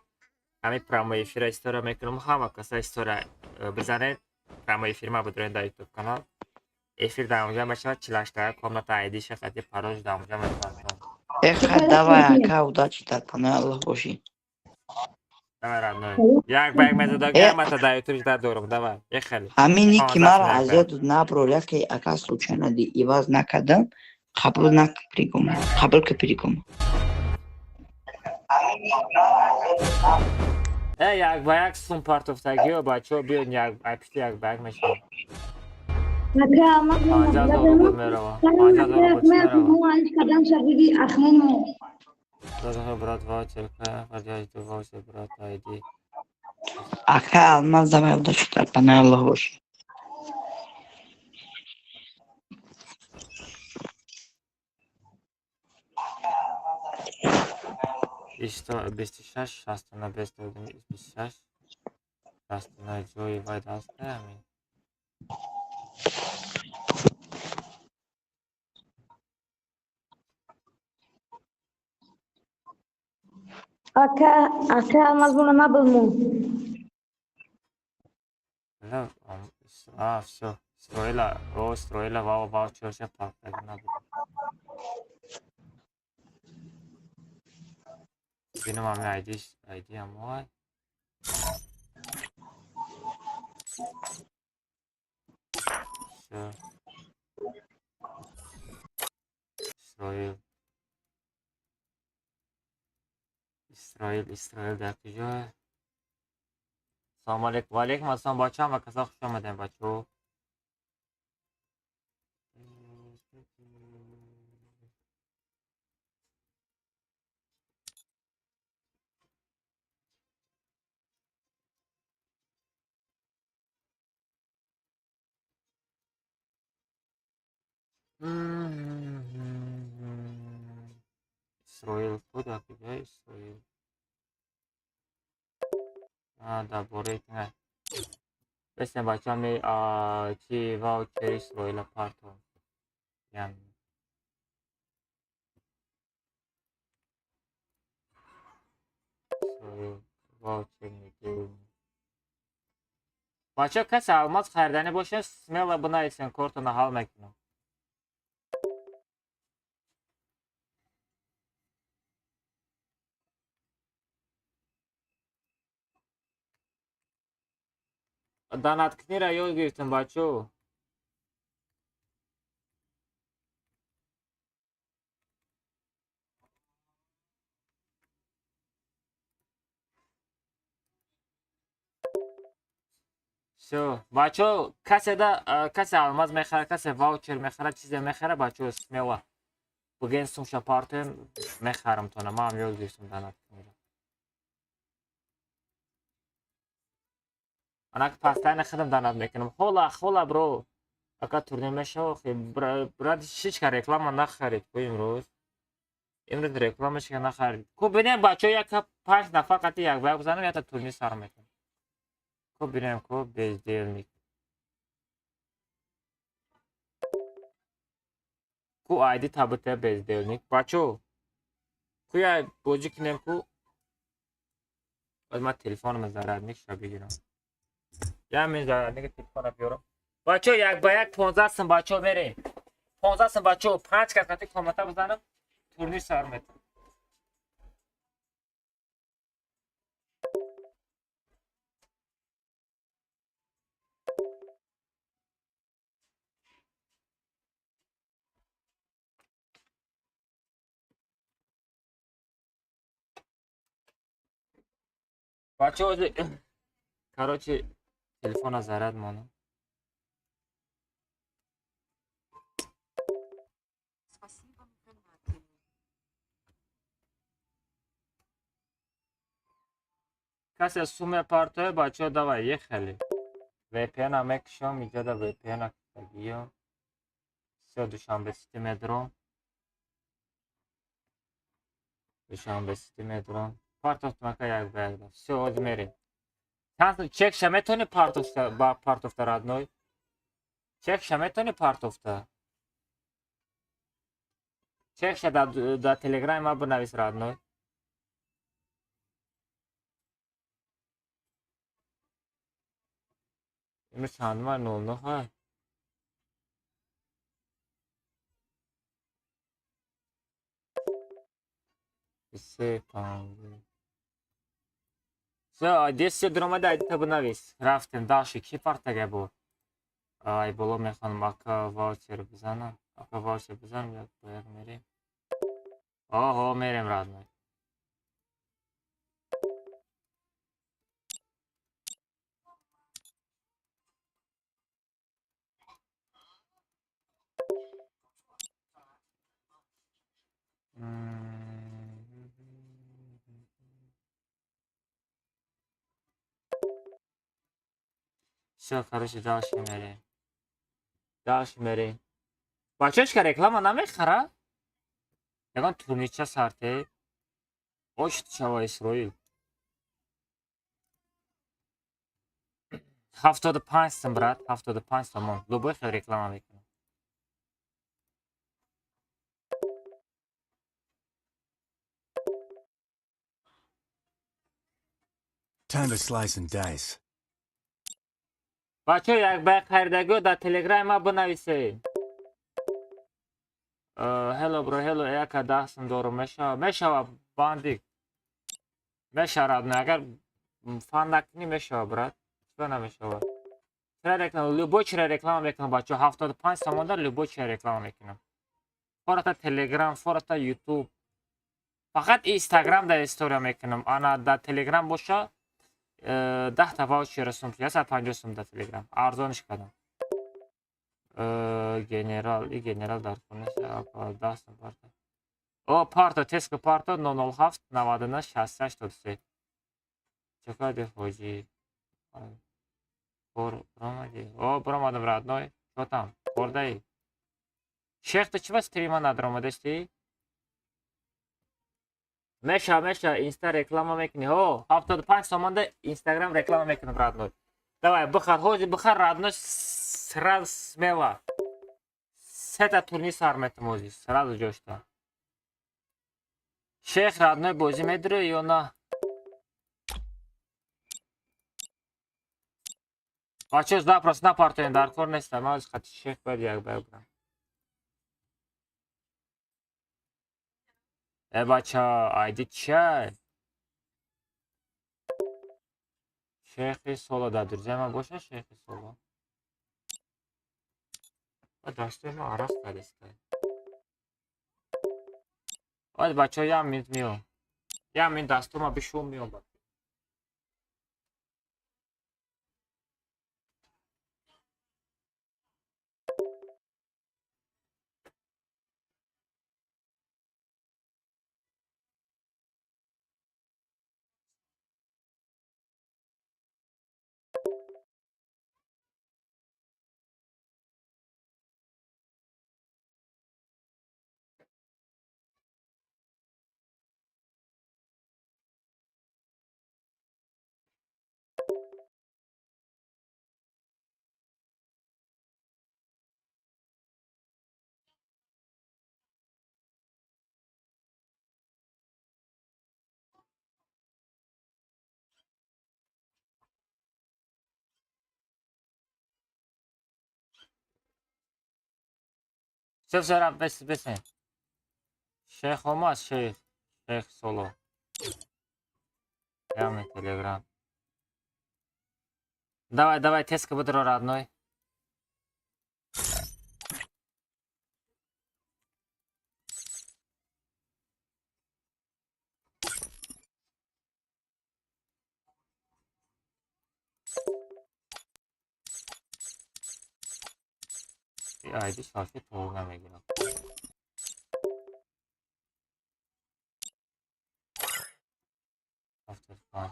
Ҳамин прямой эфира история мекунам. Ҳама каса история бизанед. Прямой эфир ма бидоред дар YouTube канал. Эфир дар онҷа мешавад 48 комната ID шақати парош дар онҷа мешавад. Эх, давай, ака, удачи, дар панои Аллоҳ бошӣ. Давай, родной. Як ба як мезадагӣ, мата дар YouTube жда дорам. Давай, ехали. Ҳамине ки мара аз ёд наброр, яке ака случайно ди иваз накардам, қабул накпригум, қабул кпригум. Э, як ба як сум партофтагиё, бачаҳо биён як айпишти як ба як мешавад. Ака, ман 50 рубл мерава. 50 рубл мерава. Брат, ваучер, ваучер, брат, ID. Ака, алмаз, давай, удачи, дар панои Аллоҳ бошӣ. 26, 69, 26, 69 ҷои вай даста ҳамин. Ака, ака, алмаз буна набилму. А, всё, строила, о, строила, вау, вау, чё, партага набуд. Бинам ҳамин ID, ID ҳамоай. Всё. Исроил. Исроил, Исроил дар куҷое? Салом алейкум. Ва алейкум ассалом бачаам ва каса хуш омадем бачаҳо. Исроил ку дар куҷое Исроил? Дар бораи кинай. Бесем бачаам чи ваучери Исроила партов. Ян. Исроил ваучер недельный. Бачаҳо касе алмаз хариданӣ бошад, смело бинависен, кортона ҳал мекунам. Донаткунира ёд гирифтем бачаҳо. Всё, бачаҳо каседа касе алмаз мехарад, касе ваучер мехарад, чизе мехарад, бачаҳо смело. Буген сумша партоем, мехарам тона. Ман ҳам ёд гирифтам донаткунира. Анак пастайна худам донат мекунам. Хола, хола бро. Ака турнир мешава, охи брат ҳеч реклама нахарид ку имрӯз. Имрӯз реклама ҳеч нахарид. Ку бинем бачаҳо як 5 нафар қати як ба як бизанам, якта турнир сар мекунам. Ку бинем ку безделник. Ку ID табита безделник. Бачаҳо ку як бозӣ кунем ку. Баъд ман телефонам зарядник ша бигирам. Я мин зарядник телефона биёрам. Бачаҳо як ба як 15 сум бачаҳо мерем. 15 сум бачаҳо 5 кас қати комната бизанам, турнир сар метавам. Бачаҳо, короче, телефона заряд монам. Касе суме партоя, бачаҳо, давай, ехали. VPN-а мекушам, иҷода VPN-а кутагиё. Всё, Душанбе Сити медром. Душанбе Сити медром. Партофтмака як ба як. Всё, ҳозир мерем. Чекша метавонӣ партофта, ба партофта, родной? Чекша метавонӣ партофта? Чекша дар Телеграми ма бинавис, родной. Имрӯз чандума? 09. Се панҷ. Всё, дессе дуромада, айдита бинавис. Рафтем дальше. Ки партага бо? Ай боло мехонам, ака ваучер бизанам. Ака ваучер бизанам, як ба як мерем. Оҳо, мерем, родной. Всё, короче, дальше мерем. Дальше мерем. Бачаҳо, реклама намехара? Ягон турнирча сарте? Ошт шава, Исроил. 75 сум, брат, 75 сомон. Любой хел реклама мекунам. Time to slice and dice. Бачаҳо, як ба як харидагиҳо дар Телеграми ма бинависед. Hello bro, hello, яка 10 сум дорум, мешава, мешава, бандик. Мешава, родной, агар фан накунӣ мешава, брат. Чиро намешава? Чира реклама, любой чира реклама мекунам, бачаҳо, 75 сомон дар любой чира реклама мекунам. Фората Телеграм, фората Ютуб. Фақат Инстаграм дар история мекунам. Ана дар Телеграм боша, 10 та ваучер сум, 150 сум дар Телеграм. Арзониш кардам. Генерал, и генерал дар хона, 10 сум парта. О, парта, теска парта 007 99 68 83. Чӣ кардӣ, ҳоҷӣ? Бор, бромадӣ? О, бромадам, родной. Чё там? Хӯрдаӣ? Шех, ту чӣ ба стрима надромадасти? Меша, меша, инста реклама мекунӣ. Ҳо, 75 сомон да Инстаграм реклама мекунам, родной. Давай, бихар, ҳозир бихар, родной, сразу смело. Сета турнир сар метам ҳозир, сразу ҷошта. Шех, родной, бозӣ медурӣ ё на? Бачаҳо, запрос напартоем, дар кор нестам. Ман ҳозир хати шех бояд як ба як бурам. Э, бача, айди чия? Шехи соло дар друзья ма боша, шехи соло. Ба дастои ма арақ кардеста. Оз, бачаҳо, як минут меом. Як минут дастома бишум, меом. Всё, всё, раб, бес, бес. Шейх омад, шейх. Шейх соло. Прямо Телеграм. Давай, давай, теска будро, родной. Айди вообще тоғ намегирам. 75.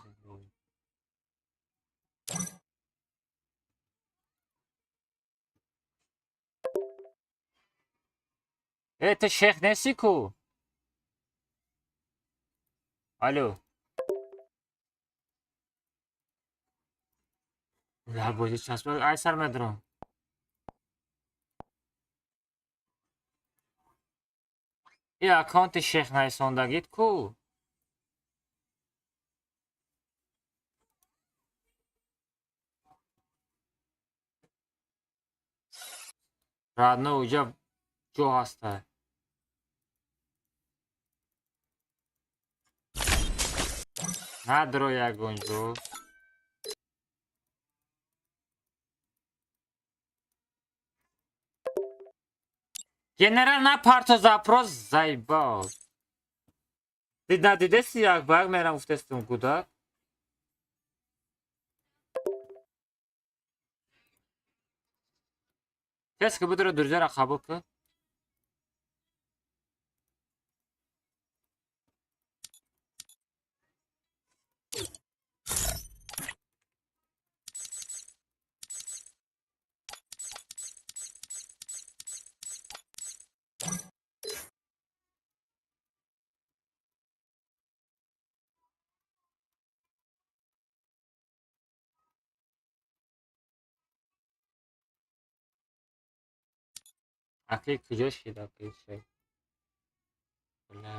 Э, ту шех нести ку? Алло. Ла, бозӣ часпа, ай сар медурам. И аккаунти шех найсондагит ку? Родной, уҷа ҷо ҳаста. Надро ягон ҷо. Генерал, на парто запрос, заебал. Дид надидеси, як баг мерам гуфтестум, гудак. Тез ки бидро, друзьяра қабул кун. Акли куҷо шид, акли шед? Бля.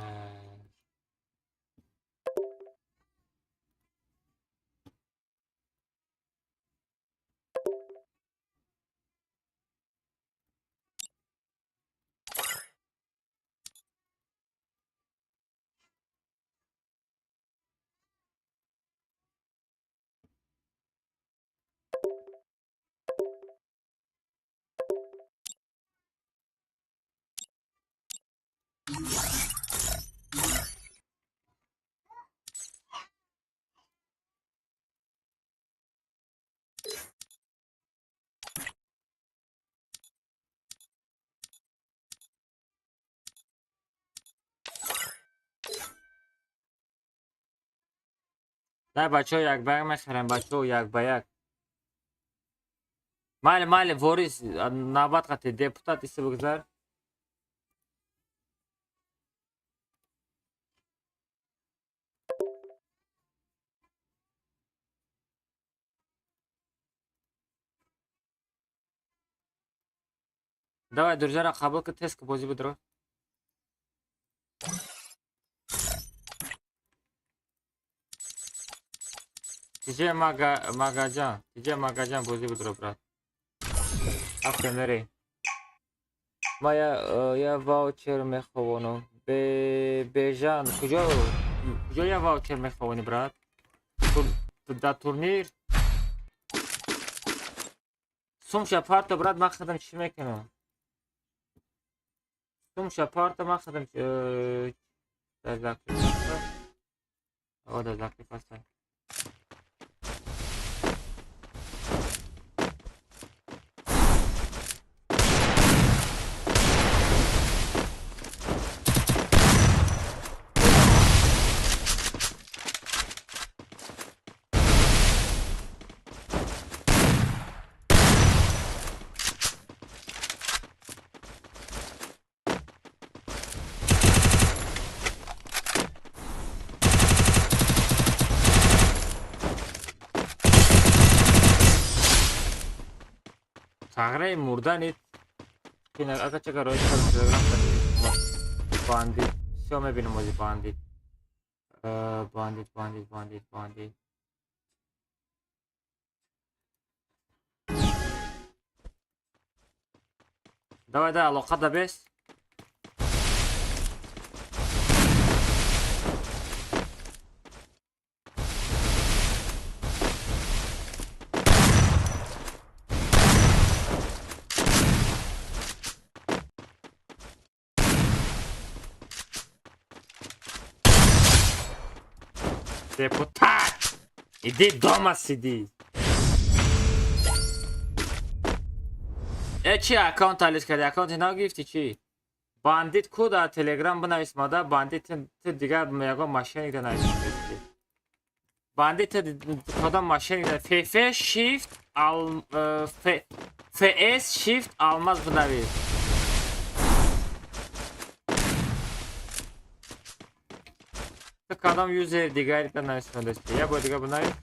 Дай, бачаҳо, як ба як мехарем, бачаҳо, як ба як. Майли, майли, ворис, навбат қати депутат иси бигзар. Давай, друзьяра қабул ки, тез ки бозӣ бидро. Тиҷе Магаҷан, тиҷе Магаҷан, бозӣ бидро, брат. Афте мере. Ма я ваучер меховонам. Бежан, куҷо куҷо я ваучер меховонӣ, брат? Дар турнир? Сумша парто, брат, ман худам чӣ мекунам? Сумша парто, ман худам дар закрив. О, дар закрив ҳастам. Тағраи мурдани ака чака рои телеграм бандит. Всё, мебинем ози бандит. Бандит, бандит, бандит, бандит. Давай, давай, алоқа да бес. Депутат! Иди дома сиди! Э, чи аккаунт алиш карди? Аккаунти нав гирифтӣ чӣ? Бандит ку дар Телеграм бинавис мада, бандит ту дигар ягон мошенник да навис. Бандит ту кадом мошенник да ФФ Shift ал Ф ФС Shift алмаз бинавис. Ту кадом юзер дигари да навис мадасти? Я бор дигар бинавис.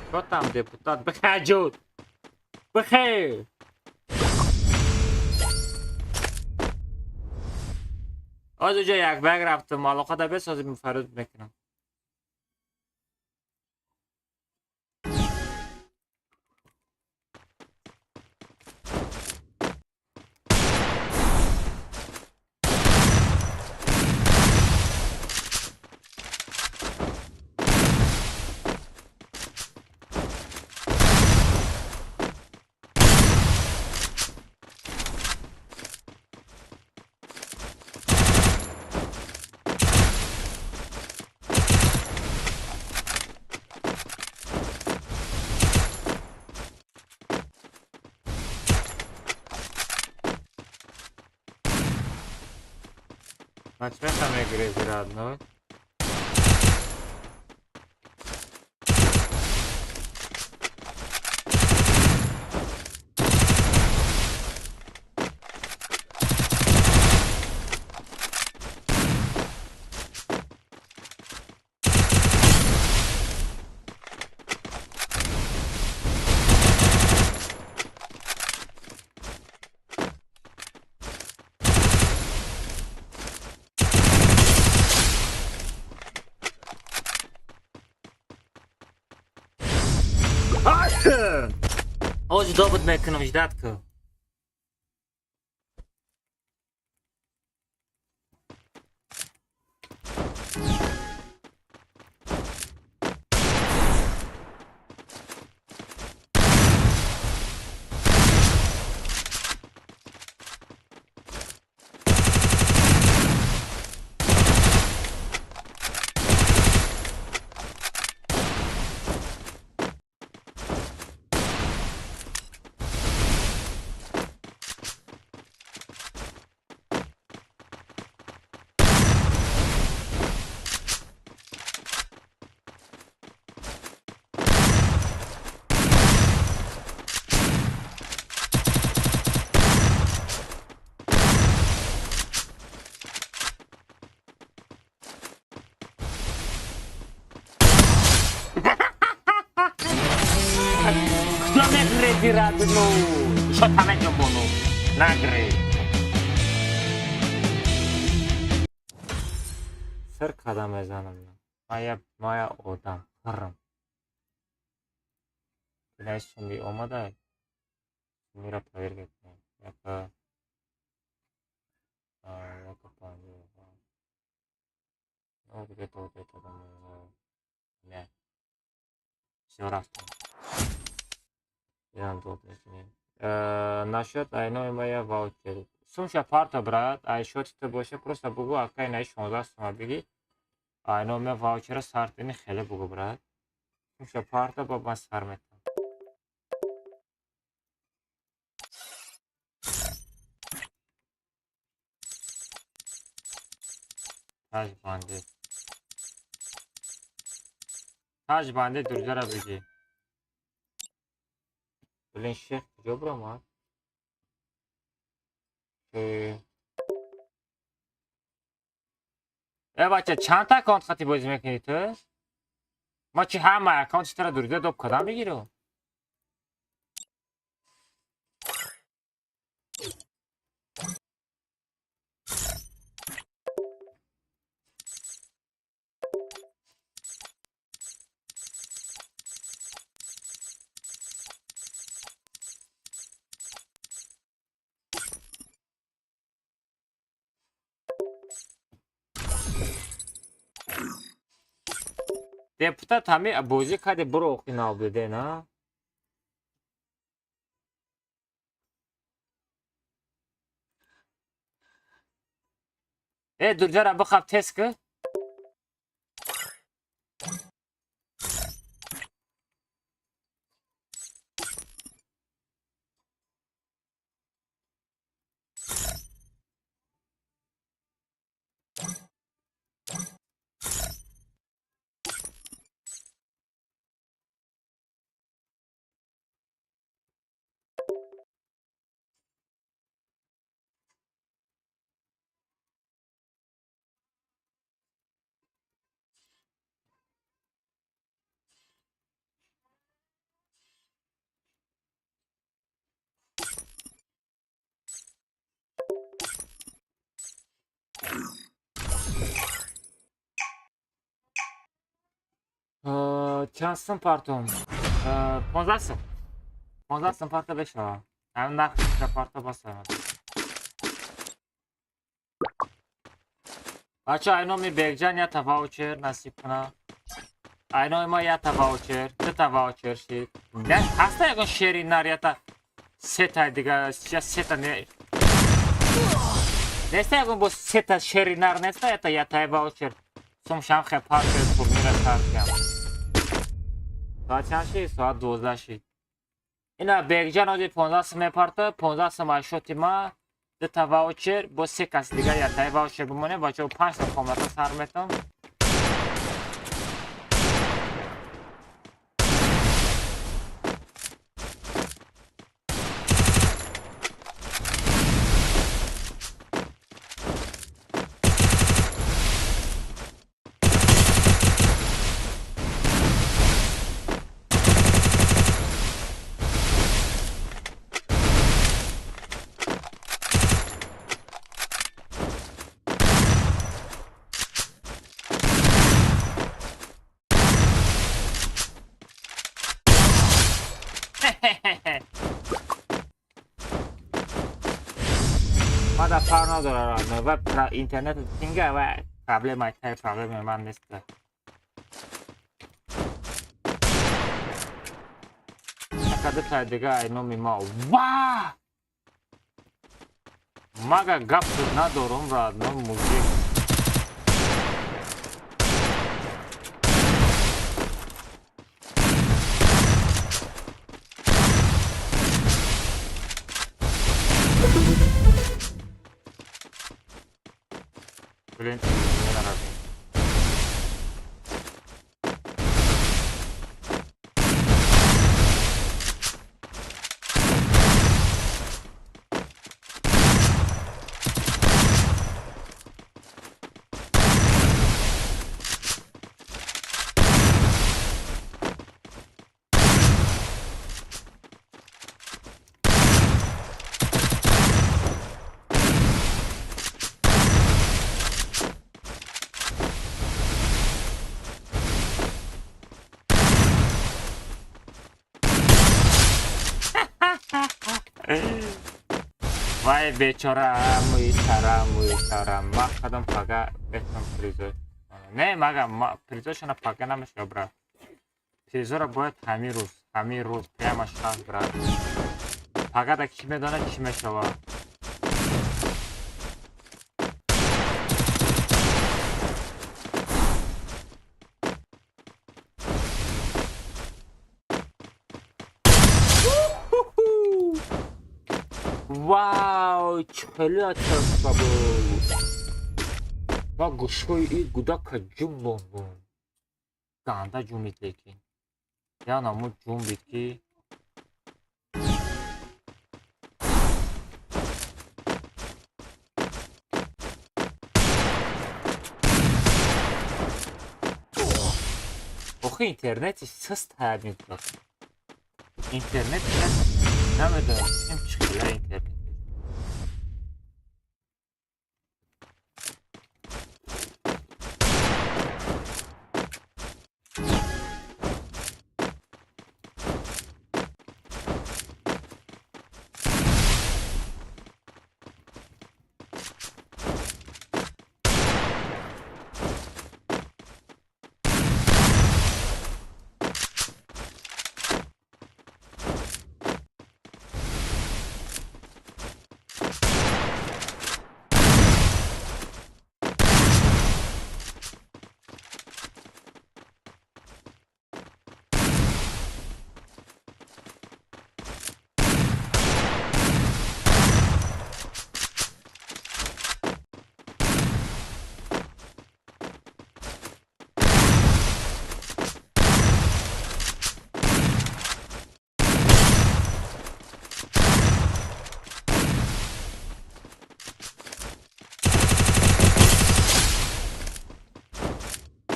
Кто там депутат? Бхаджут! Бхэ! Оз уҷа як ба як рафтам, алоқа да бесозим, фарёд мекунам. Начнем там игры родной. Ози добуд мекунам, ждать ку. Кто мегреди родной? Что там это было? Нагре. Сир кадам мезанам. Мая мая одам хуррам. Билай суми омада. Сумира проверка кунем. Яка яка панҷ. Ну, где-то вот это там. Не. Всё рафтам. Инам доб мекунем. Насчет айнои моя ваучер. Сумша парта, брат, ай шоти ту боша, просто бугу, акай най 16 сума биги. Айно ме ваучера сартини хеле бугу, брат. Сумша парта ба ман сар метам. Таҷ бандит. Таҷ бандит дурҷара биги. Блин, шех куҷо биромад? Э бача, чанд та аккаунт хати бозӣ мекунӣ ту? Ма чи ҳама аккаунти тура дурҷа доб кадам бигиру? Депутат ҳами бозӣ карди, буро оқи набуде, на? Э, дурҷара бихаб, тез ки. Чанд сум партом? 15 сум. 15 сум парта бешава. Ҳамин нарх парта басам. Бача айноми Бекҷан ята ваучер насиб куна. Айнои ма ята ваучер, дута ваучер шид. Ҳаста ягон шери нар ята сета дига, сета не. Неста ягон бо сета шери нар неста ята ятаи ваучер. Сум шамхе паркер турнира сар киям. Соат чанд шид? Соат 12 шид. Ина Бекҷан оди 15 сум мепарта, 15 сум ашоти ма. Дута ваучер бо се кас дигар ятаи ваучер бимонем. Бачаҳо 5 та комната сар метам. Мада фар надорад ва интернет тинга ва проблема тай проблема ман нест. Акада тай дига айноми ма. Ва! Мага гап надорум родно мужик. Блин, не надо. Вай бечора муи сара муи сара ма қадам пага бетам призо. Не мага призошона пага намешава брат. Призора бояд ҳамин рӯз прямо шах брат. Пага да ки медонад чӣ мешава. Вау, чхели ачаста буд. Ма гӯшҳои ин гудака ҷумбондум. Ганда ҷумбид лекин. Я намуд ҷумбид ки охи интернети суст ҳаят мегузошт. Интернет намедонам чим чхела интернет.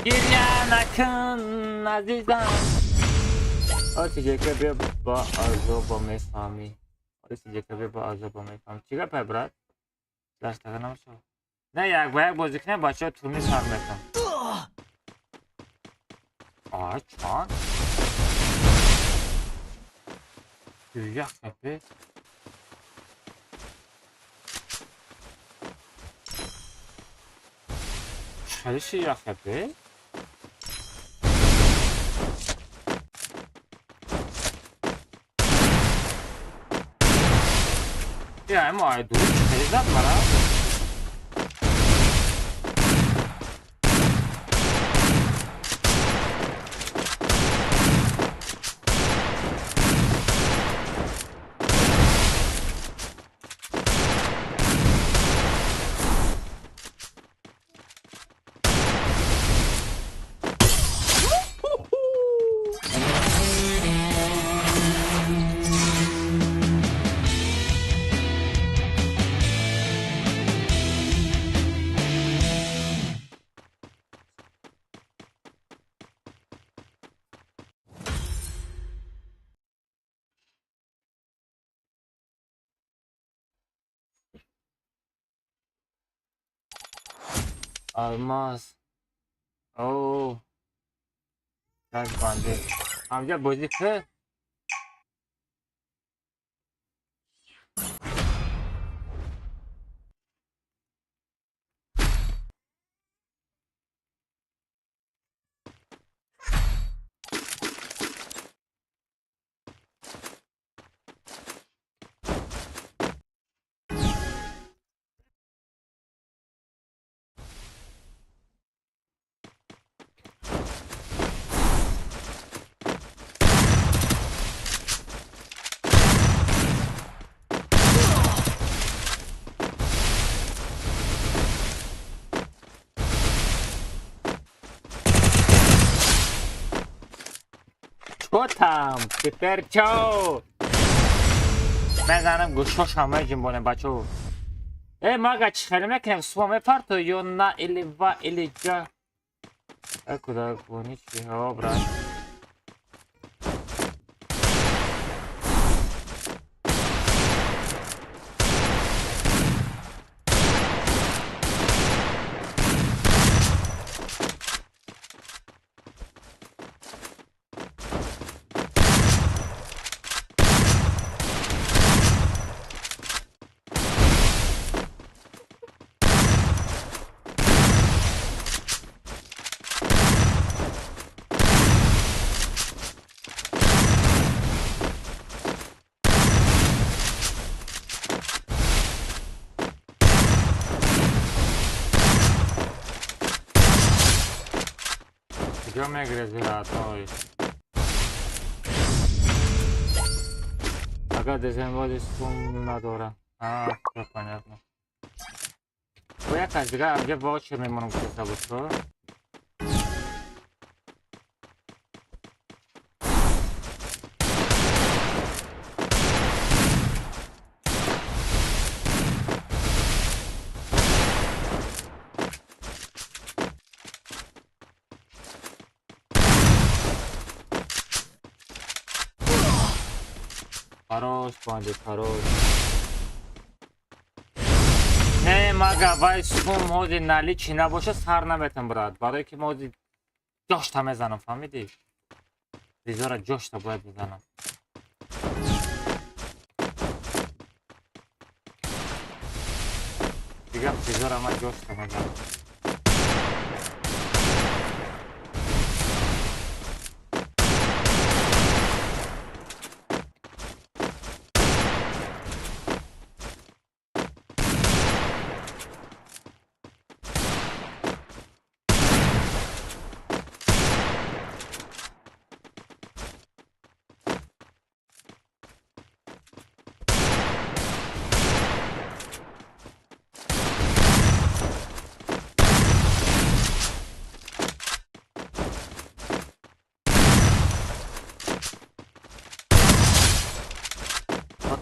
Гиря накун азизам. Оси ҷека бо азоба мефаҳмӣ. Оси ҷека бо азоба мефаҳмӣ. Чӣ гапе брат? Даштага намешава. Не, як ба як бозӣ кунем, бачаҳо турнир сар мекунам. А, чанд? Як капе. Хеле як капе. Я ему айду, хеле зад мара. Алмаз. О, так банде. Амҷа бозӣ ки? Чё там? Теперь чё? Мезанам гӯшош ҳамаи ҷинбонем бачо. Э, мага чӣ хеле мекунем? Сума мепарто ё на или ва или ҷа? Э, куда гони чи? Ҳо, брат. Куҷо мегирези, родной? Агар дезембоди сум надорам. А, всё понятно. Бо як аз дигар амҷа ваучер мемонам гуфта буд, Хорош, бандит, хорош. Не, мага, вай сум ҳози наличи набоша сар наметам, брат. Барое ки мо ҳози ҷошта мезанам, фаҳмидӣ? Ризора ҷошта бояд бизанам. Дигар призора ман ҷошта мезанам.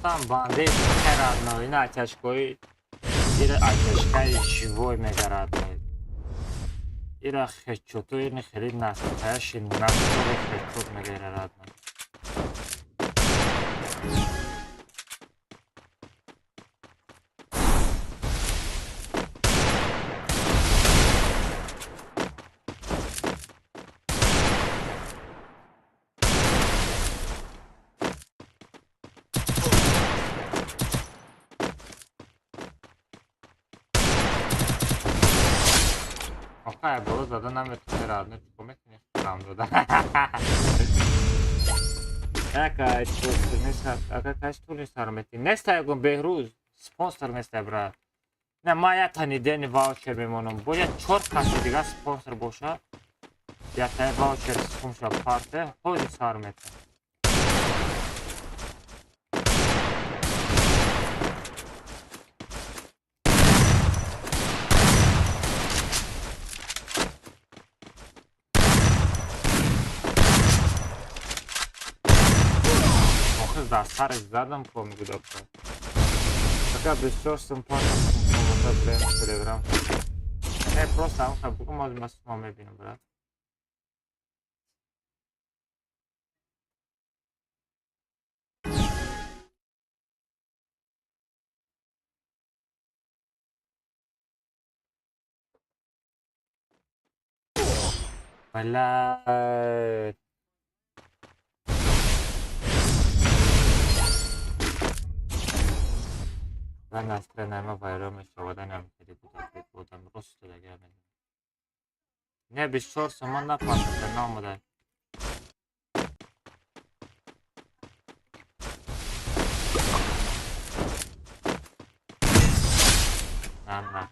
Там бандит родной, на тяжкой, ира атяшкаи живой мега родной. Ира хедшоту ини хеле настоящий настоящий хедшот мега ира родной. Ака боло зада наметавонӣ родной, чикор мекунӣ? Хам дода. Ака ака каш турни сар мети. Неста ягон Беҳрӯз спонсор неста, брат. Не, ман як тани дени ваучер мемонам. Бояд чор каси дига спонсор боша. Як тани ваучер сумша парте, ҳози сар метам. Дар сараш задам ко мегудока. Ака бисёр сум пан телеграм. Не, просто ам хаб бугум аз мас ма мебинам, брат. Вала ман настроениема вайрон мешавад, намехеле будам, рост дагар медонам. Не, 24 сомон напартофта, наомада. На, на.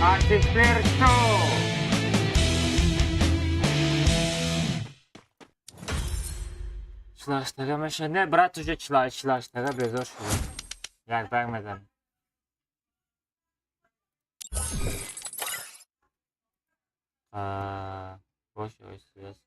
А теперь что? Чилаштага меша. Не, брат, уже чилаштага безор шуда. Як баг мезанам. Бош, ой, связь.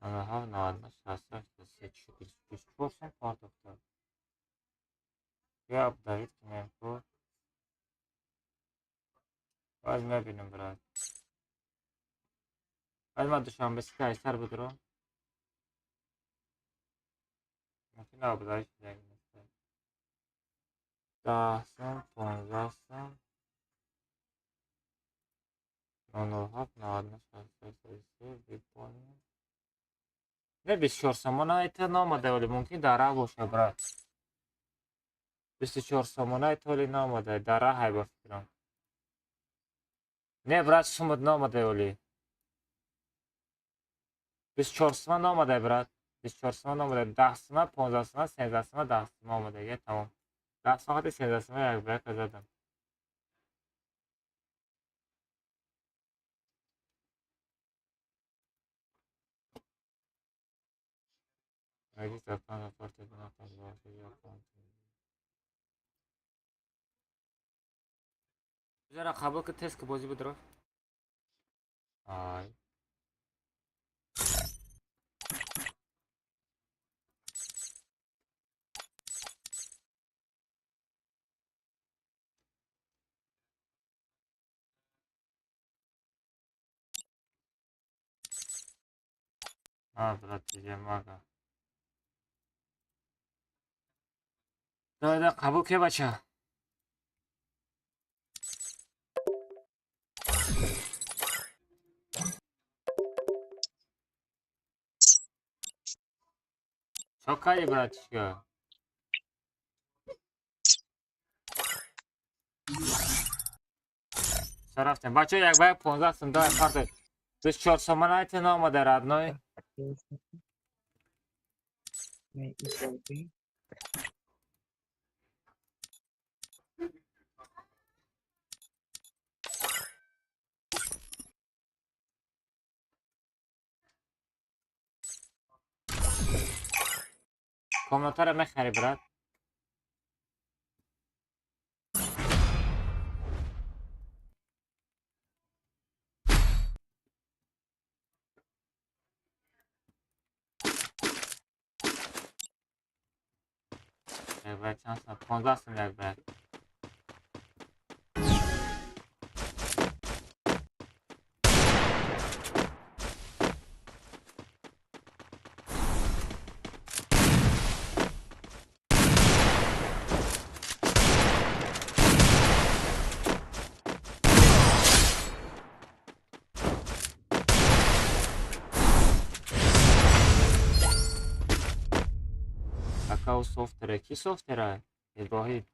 Ага, 91, 68, 44 сом партохта. Я обновить кнопку. Баъд мебинам, брат. Баъд ман душанбе сита сар будро. Мумкин обновить шудаги нест. 10 сом, 15 сом. 07, 91, 68, выполнить. Не, 24 сомона это наомада, вале мумкин дар раҳ боша, брат. 24 сомона это вале наомада, дар раҳ ҳай ба фикрам. Не, брат, сумат наомада, вале. 24 сома наомада, брат. 24 сома наомада, 10 сома, 15 сома, 13 сома, 10 сома омада. Я тамом. 10 сома хати 13 сома як ба як задам. Найдите аккаунт, оплатите на аккаунт. Зара қабул ки тест ки бозӣ будро. Ай. А, брат, мага. Давай, қабул ке, бача. Чё кардӣ, братишка? Чо рафтем? Бача, як ба як 15 сум, давай партой. 24 сомона это наомада, родной. Комнатаро мехарӣ, брат? Як ба як чанд сум? 15 сум як ба як. Ака у софтера. Ки софтера? Иброҳим.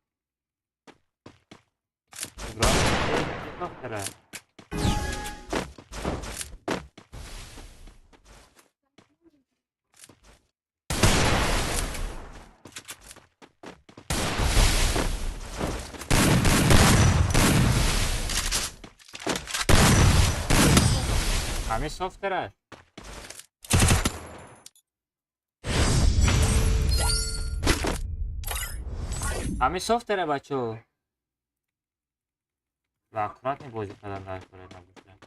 Иброҳим ки софтера? Ҳамин софтера? Ҳамин софтера бачо. Ва аккуратно бозӣ кардан дар кора набошад.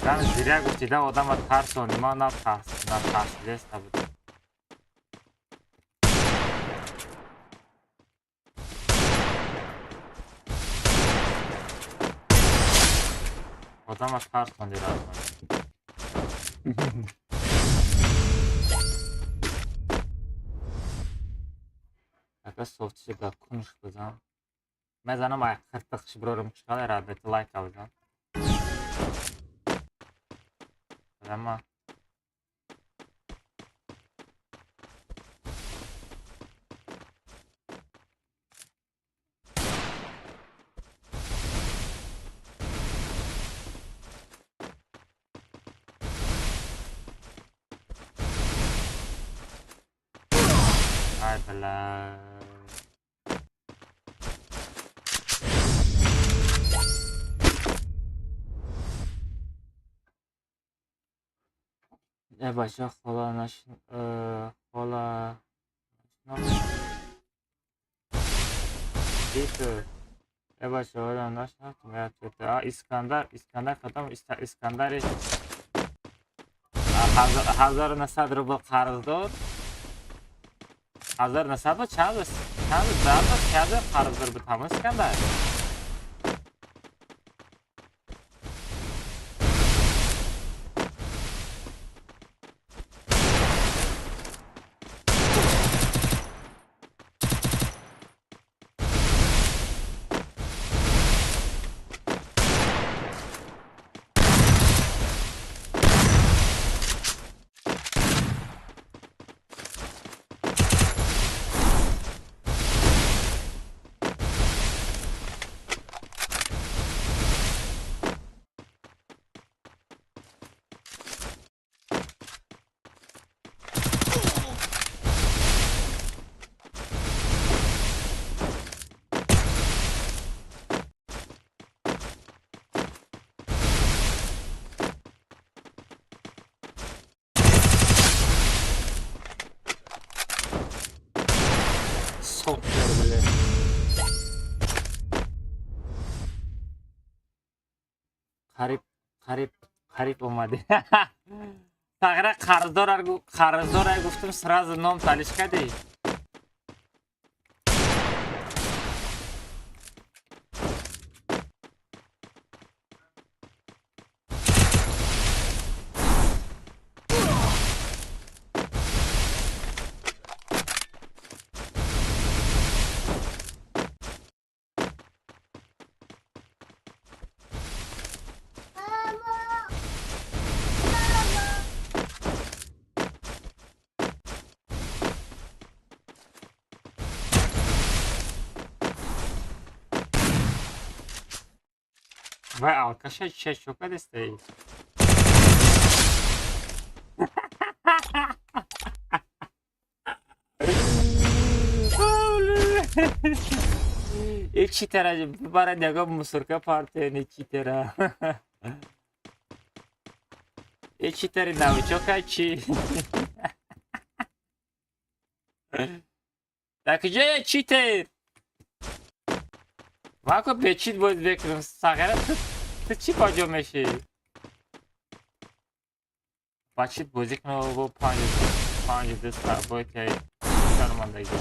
Дан зиря гуфтида одама тарсони, ман на тарс, на тарсидеста буд. Одама тарсонди рафтан. Ака софтиши га кунш бизан. Мезанам ай қиртиқши бирорим чиқада радбет лайк бизан. Ама ай бала. Э бача хола наш хола э бача хола нашнохтум. Искандар, Искандар кадом Искандари 1900 рубл қарздор. 1900 буд, чанд буд? Чанд буд? Чанд қарздор буд ҳамон Искандар? Софтер, бля. Қариб, қариб, қариб омадӣ. Тағира қарздор қарздор гуфтум, сразу ном талиш кардӣ. Вай алкаша ча чо кадестаи? И читера бара ягон мусорка партияни читера. И читери новичок чи? Так ҷоя читер? Мако бечит боз бекунам сағира ту чӣ ба ҷо мешӣ? Ба чит бозӣ кунам бо панҷ панҷ ду бои шармандагӣ.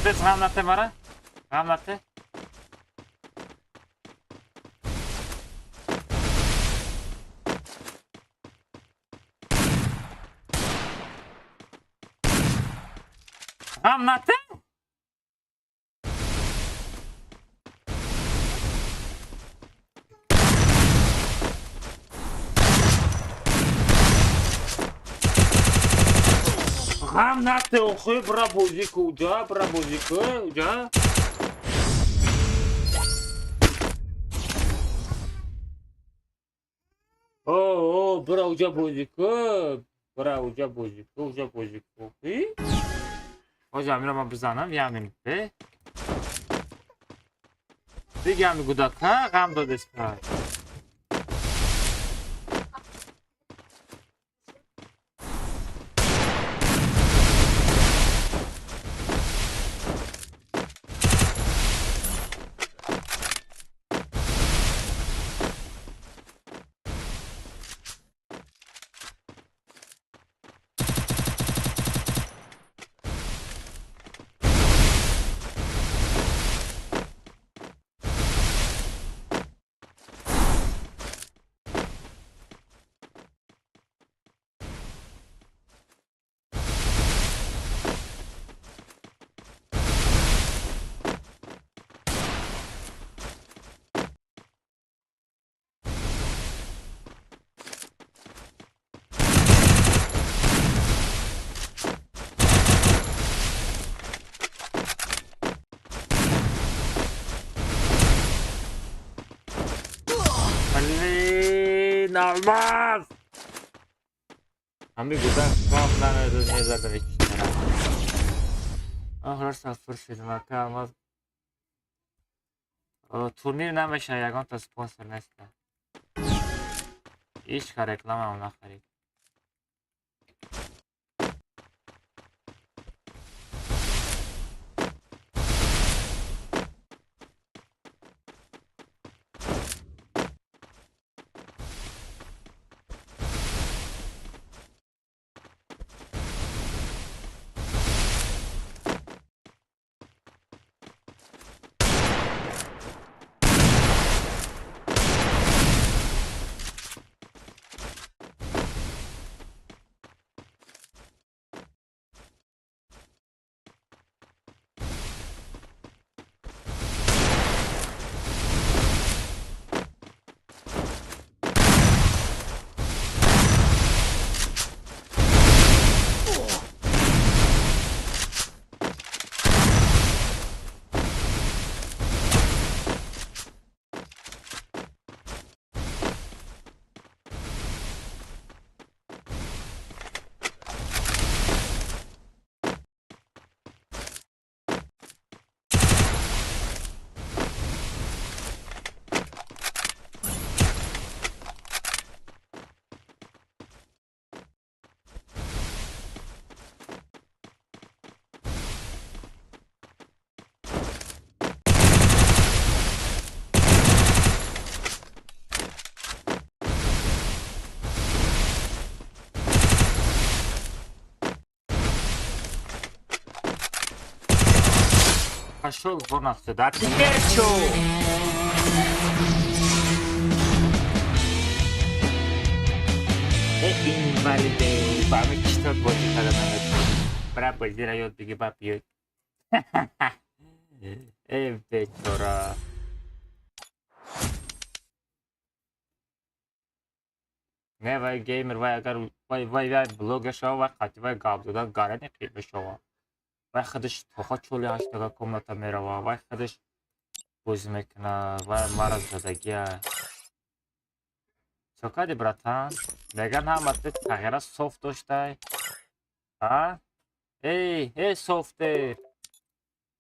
Без ғам нате мара. Ғам нате. Ғам нате? Ғам нате охи бра бозӣ ку уҷа, бра бозӣ ку уҷа. О, о, бра уҷа бозӣ ку, бра уҷа бозӣ ку, уҷа бозӣ ку. Ҳоҷи амира ман бизанам, як минут бе. Дига ами гудака ғам додеста. Алмаз! Ҳами гудак ғам намедод, мезадам ҳеч тараф. Охир сафр шудам, ака Алмаз. Турнир намеша, ягонта спонсор неста. Ҳеч ка рекламаам нахарид. Пошел вон отсюда. А теперь чё? Инвалиды. Бами что бозӣ карда наметавонам. Бра бозиро ёд бигир, ба биёд. Э бечора. Не вай геймер, вай агар вай вай вай блогер шава, вай қатъи вай гап додан гарани қиин мешава. Вай худаш тоха чоли ҳаштага комната мерава, вай худаш бозӣ мекунад, вай мара задагия. Чо кардӣ, братан? Меган ҳама ту тағйира софт доштай? А? Эй, эй софтер.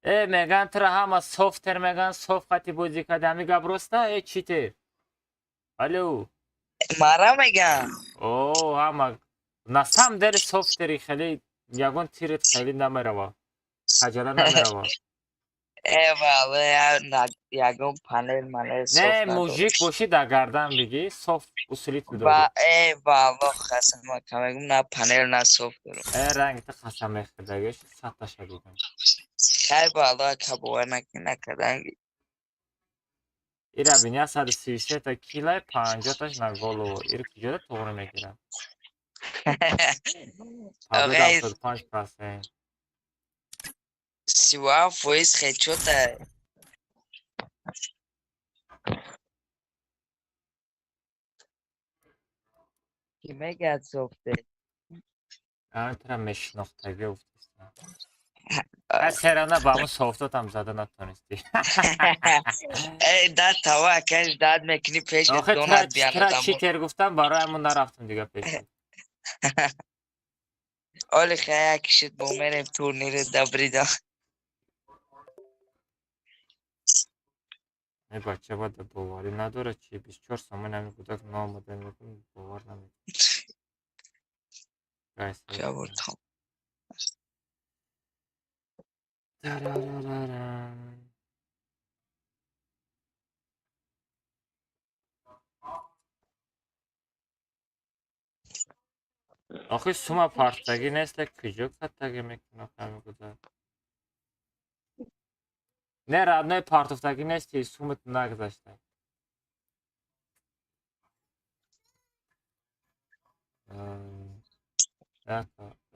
Э, меган тура ҳама софтер меган, софт қати бозӣ карди, ҳамин гап роста? Э, читер? Алло. Мара меган. О, ҳама на самом деле софтери хеле ягон тирет хеле намерава. Хаҷала намерава. Э, вале, ягон панел манел софт Не, надорам. мужик бошӣ дар гардан бигӣ, софт усулит Ва, бидорӣ. э, валло қасам мегум, на панел, на софт дорам. Э, ранги ту қасам мехӯрдагиш, садташа дидам. Хай ба Аллоҳ ка бовар накардан. Ира бин 133 та килай 50 таш на голову. Ир куҷода туғри мегирад? 75%. 37% хедшота. Ки мегӯяд софте? Тра мешинохтагӣ гуфтистам. Серана ба ҳамун софтотам зада натонистӣ. Э, дад тава акаш дад мекунӣ пеш донат биянад. Читер гуфтам, барои ҳамун нарафтам дига пеш. Оли хая кишид бо мерем турнири дабрида. Э бача бада боварӣ надорад чи 24 сомон ҳамин кӯдак наомада мекун бовар намекунад. Охи сума партагӣ нест, куҷо каттагӣ мекунад ҳамин кӯдак? Не, родной партофтагӣ нести, сумат нагузашта.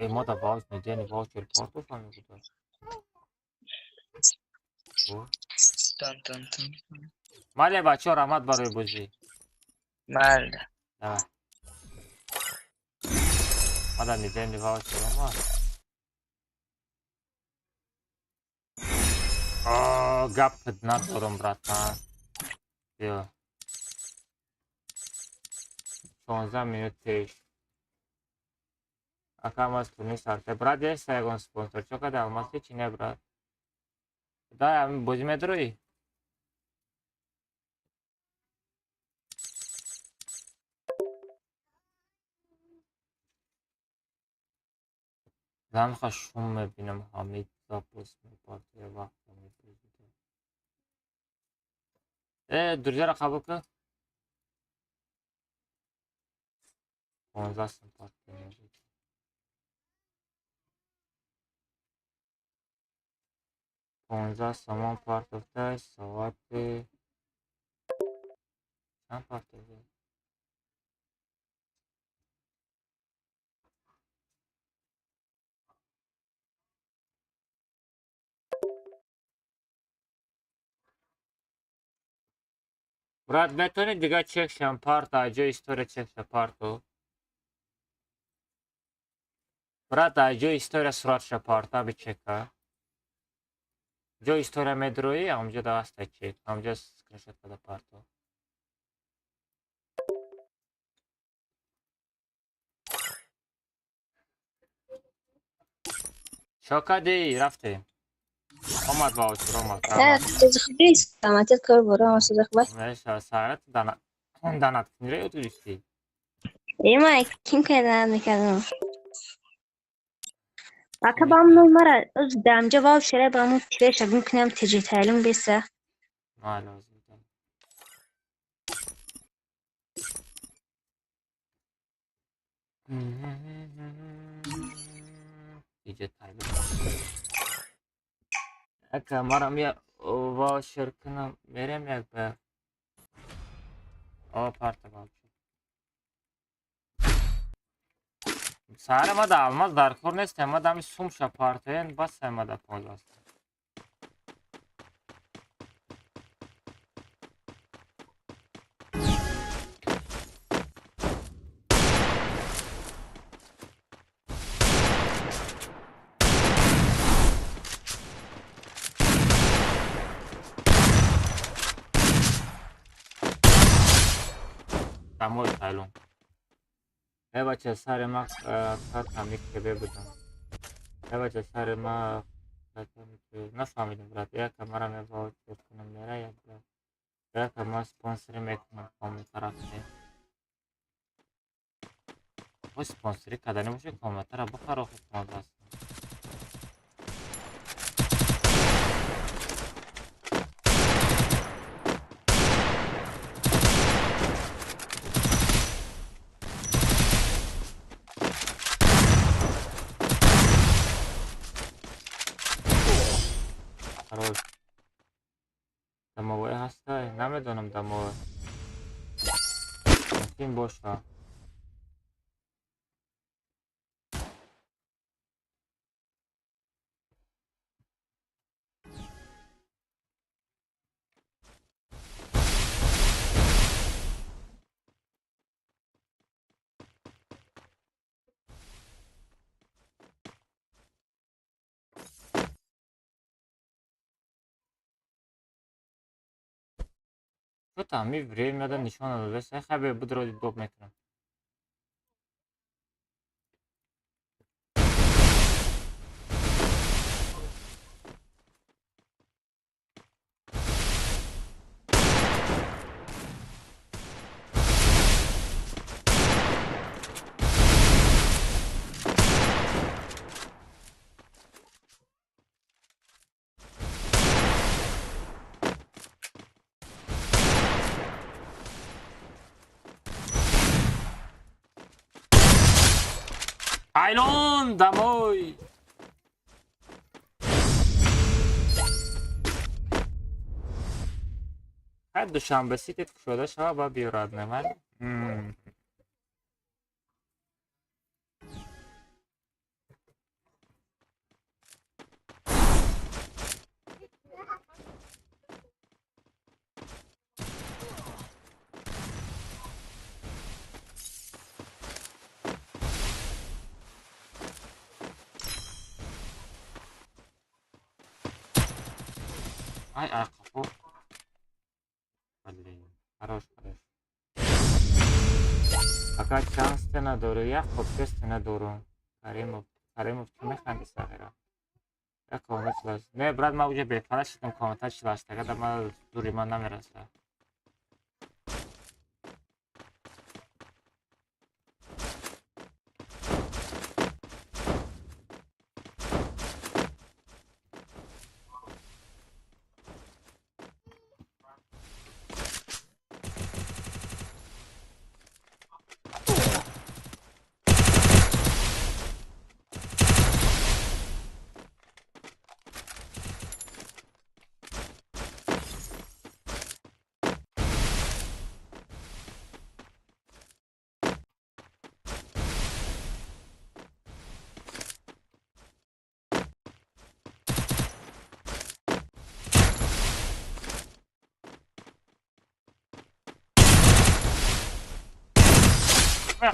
Э, мо да вауч недени ваучер партоф ҳамин кӯдак. Мале бачаҳо, раҳмат барои бозӣ. Мале. Давай. Мада недени ваучер омад. Гап надорам, братан. Биё. 16 минут пеш. Акам аз турнир сарта. Брат, есть ягон спонсор? Чо када алмаз чи не, брат? Да, бозӣ медроӣ? Занха шум мебинам, ҳамид запуск мепартоя вақт мепозида. Э, друзьяро қабул кун. 15 сум партия. 15 сомон партофта соати чанд партофта? Брат, метавонӣ дига чекшам парта, ҷои история чекша парту? Брат, ҷои история суратша парта бичека. Ҷои история медроӣ, ҳамҷо да ҳаста чек, ҳамҷо скриншот када парту. Чо кардӣ? Рафтем. Омад ваучер, омад. Саломатият кор борам, хуб. Сарат данат кунира ёд гирифтӣ? Э, ман ким карда мекардам. Ака ба ман мара дамҷа ваучера ба ман тиреша гум кунам тиҷи таълим беса. Майли ҳозир. Тиҷи таълим. Ака марам я ваучер кунам, мерем як ба. О, парта ваучер. Саҳар мада алмаз даркор нест, мада ҳами сумша партоен, бас мада 15. Домой тайлон. Э бача сари ма картам КБ будам. Э бача сари ма картам нафаҳмидам, брат. Яка мара ме ваучер кунам мера як брат. Яка ма спонсори мекунам комментара кунем. О спонсори кардани боши комментара бихар охи 15. Намедонам дамо. Мумкин боша. Что там, и время да нишон надо, хабе буду доб мекунам. Айлон, домой! Ҳар душанбе ситет кушода шава ба биёрад наман. Ай, ай, қафо. Блин, хорош, хорош. Пока шанс надору, як хоб тест надору. Каримов, Каримов чӣ механди сағира? Як комната чилаш. Не, брат, ман уже бепара шидам, комната чилаш. Тага да ман дури ман намераса.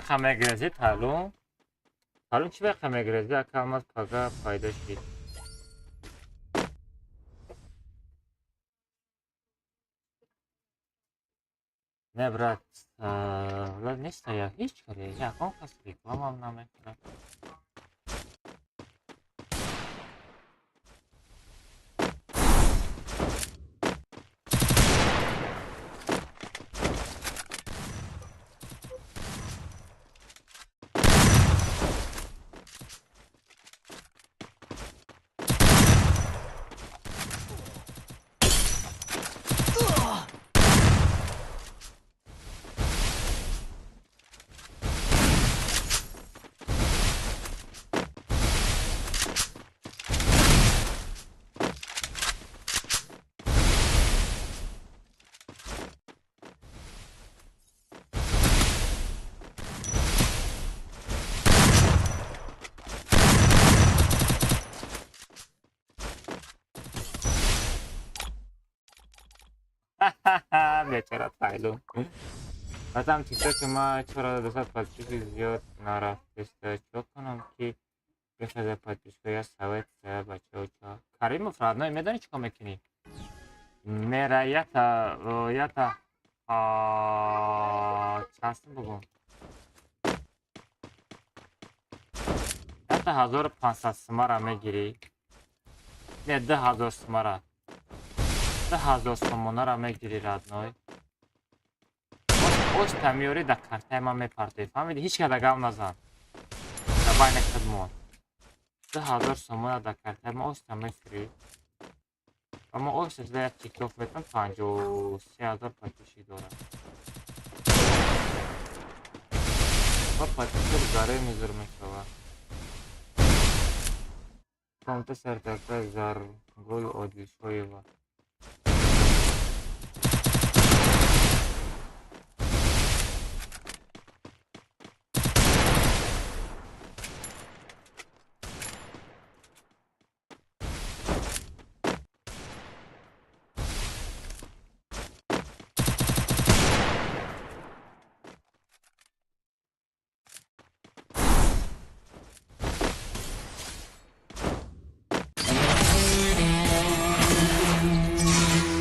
Чӣ мегрези талун? Талун чӣ вақт мегрези? Ака алмаз пага пайдо шид. Не, брат, брат нест я ҳеҷ каре. Ягон кас рекламам намекунад. Бечора Тайлу. Баъзам тиктоки ма чора 200 подписчик зиёд нарафтеста. Чо кунам ки бехаза подписчика я совет бачао чо. Каримов родной медонӣ чӣ кор мекунӣ? Мера ята ята чанд сум бугум? Ята 1500 сумара мегирӣ. Не 2000 сумара. 2000 сомонара мегирӣ родной. Ош меёрӣ дар картаи ман мепартоӣ. Фаҳмидӣ? Ҳеҷ када гап назан. Дар байни худмон. 2000 сомона дар картаи ман ошта мефурӣ. Ва мо ошта шуда як тикток метам 53 000 подписчик дорад. Ва подписчик заре мизур мешавад. Комната сартака Заргул Одилшоева.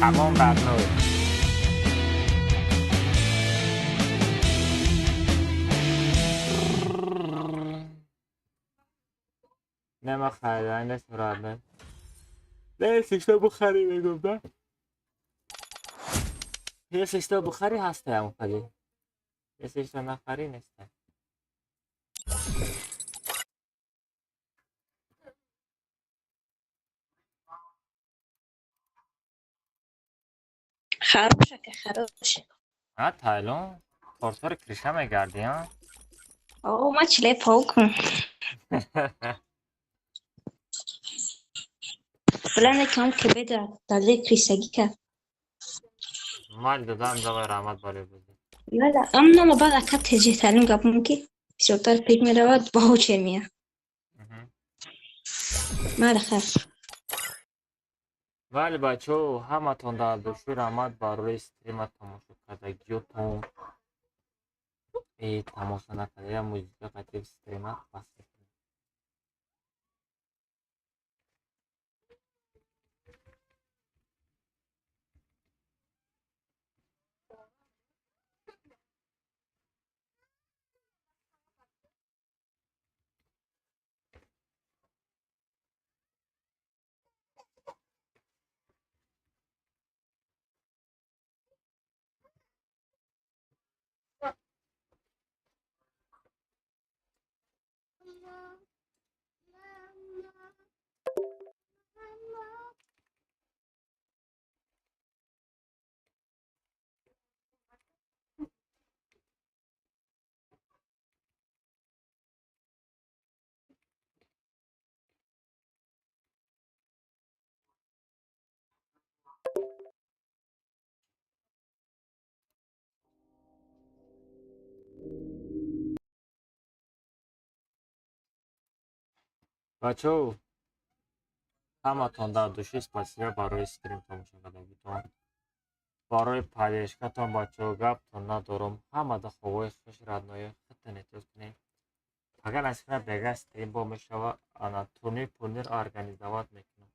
Тамом, родной. Не, ма харидан нест, родной. Не, бухари мегум, да? Если бухари ҳастаям хали. Если что нахари неста. Хорош, ака, хорош. А, Тайлон, тортори криша мегардӣ, а? О, ма чиле полкун. Билане кам ки беда дале крисагӣ кард. Мал додам, давай раҳмат барои бозӣ. Вала, амно баъд ака теҷеталим гапум ки бисёртар пек меравад ба ҳочер мия. Мала хайр. Вале бачаҳо, ҳаматон дар души раҳмат барои стрима тамошо кардагиётон. Э, тамошо накарда, я музика қатиб стрима бас мекунем. Бачаҳо, ҳаматон дар души спасибо барои стрим тамошо кардагитон. Барои поддержкатон, бачаҳо, гаптон надорам. Ҳамада ховои хуш, родной, худтон эҳтиёт кунед. Агар насиб бега стрим бо мешава, ана турнир пурнир организовать мекунам.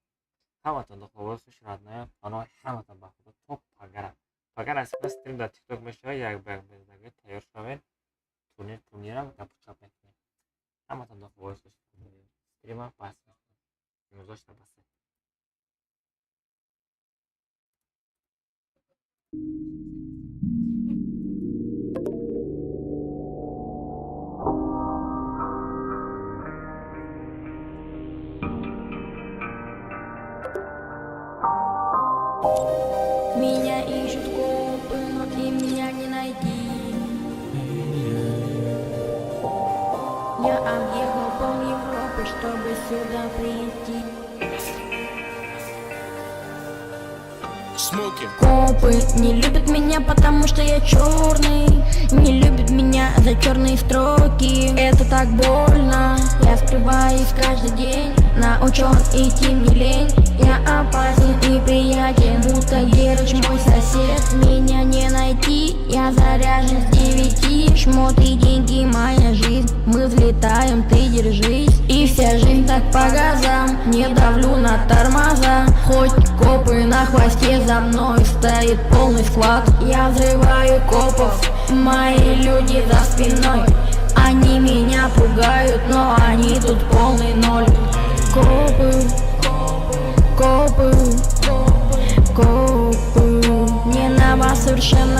Ҳаматон ховои хуш, родной, паноҳи ҳаматон ба худо то пагара. Пага насиб стрим дар тикток мешава, як ба як мезаги тайёр шавед. Турнир пурнирам гапу чап мекунем. Ҳаматон ховои хуш. Стрима бас мекунем. Имрӯзошта басе. Меня ищут копы, но им меня не найти. Я объехал пол Европы, чтобы сюда прийти. Копы не любят меня, потому что я черный. Не любят меня за черные строки. Это так больно. Я скрываюсь каждый день. На учет идти мне лень. Я опасен и приятен, будто Герыч мой сосед. Меня не найти, я заряжен с 9. Шмоты, деньги, моя жизнь. Мы взлетаем, ты держись. И вся жизнь так по газам. Не давлю на тормоза. Хоть копы на хвосте, за мной стоит полный склад. Я взрываю копов, мои люди за спиной. Они меня пугают, но они тут полный ноль. Копы, копы, копы. Мне на вас совершенно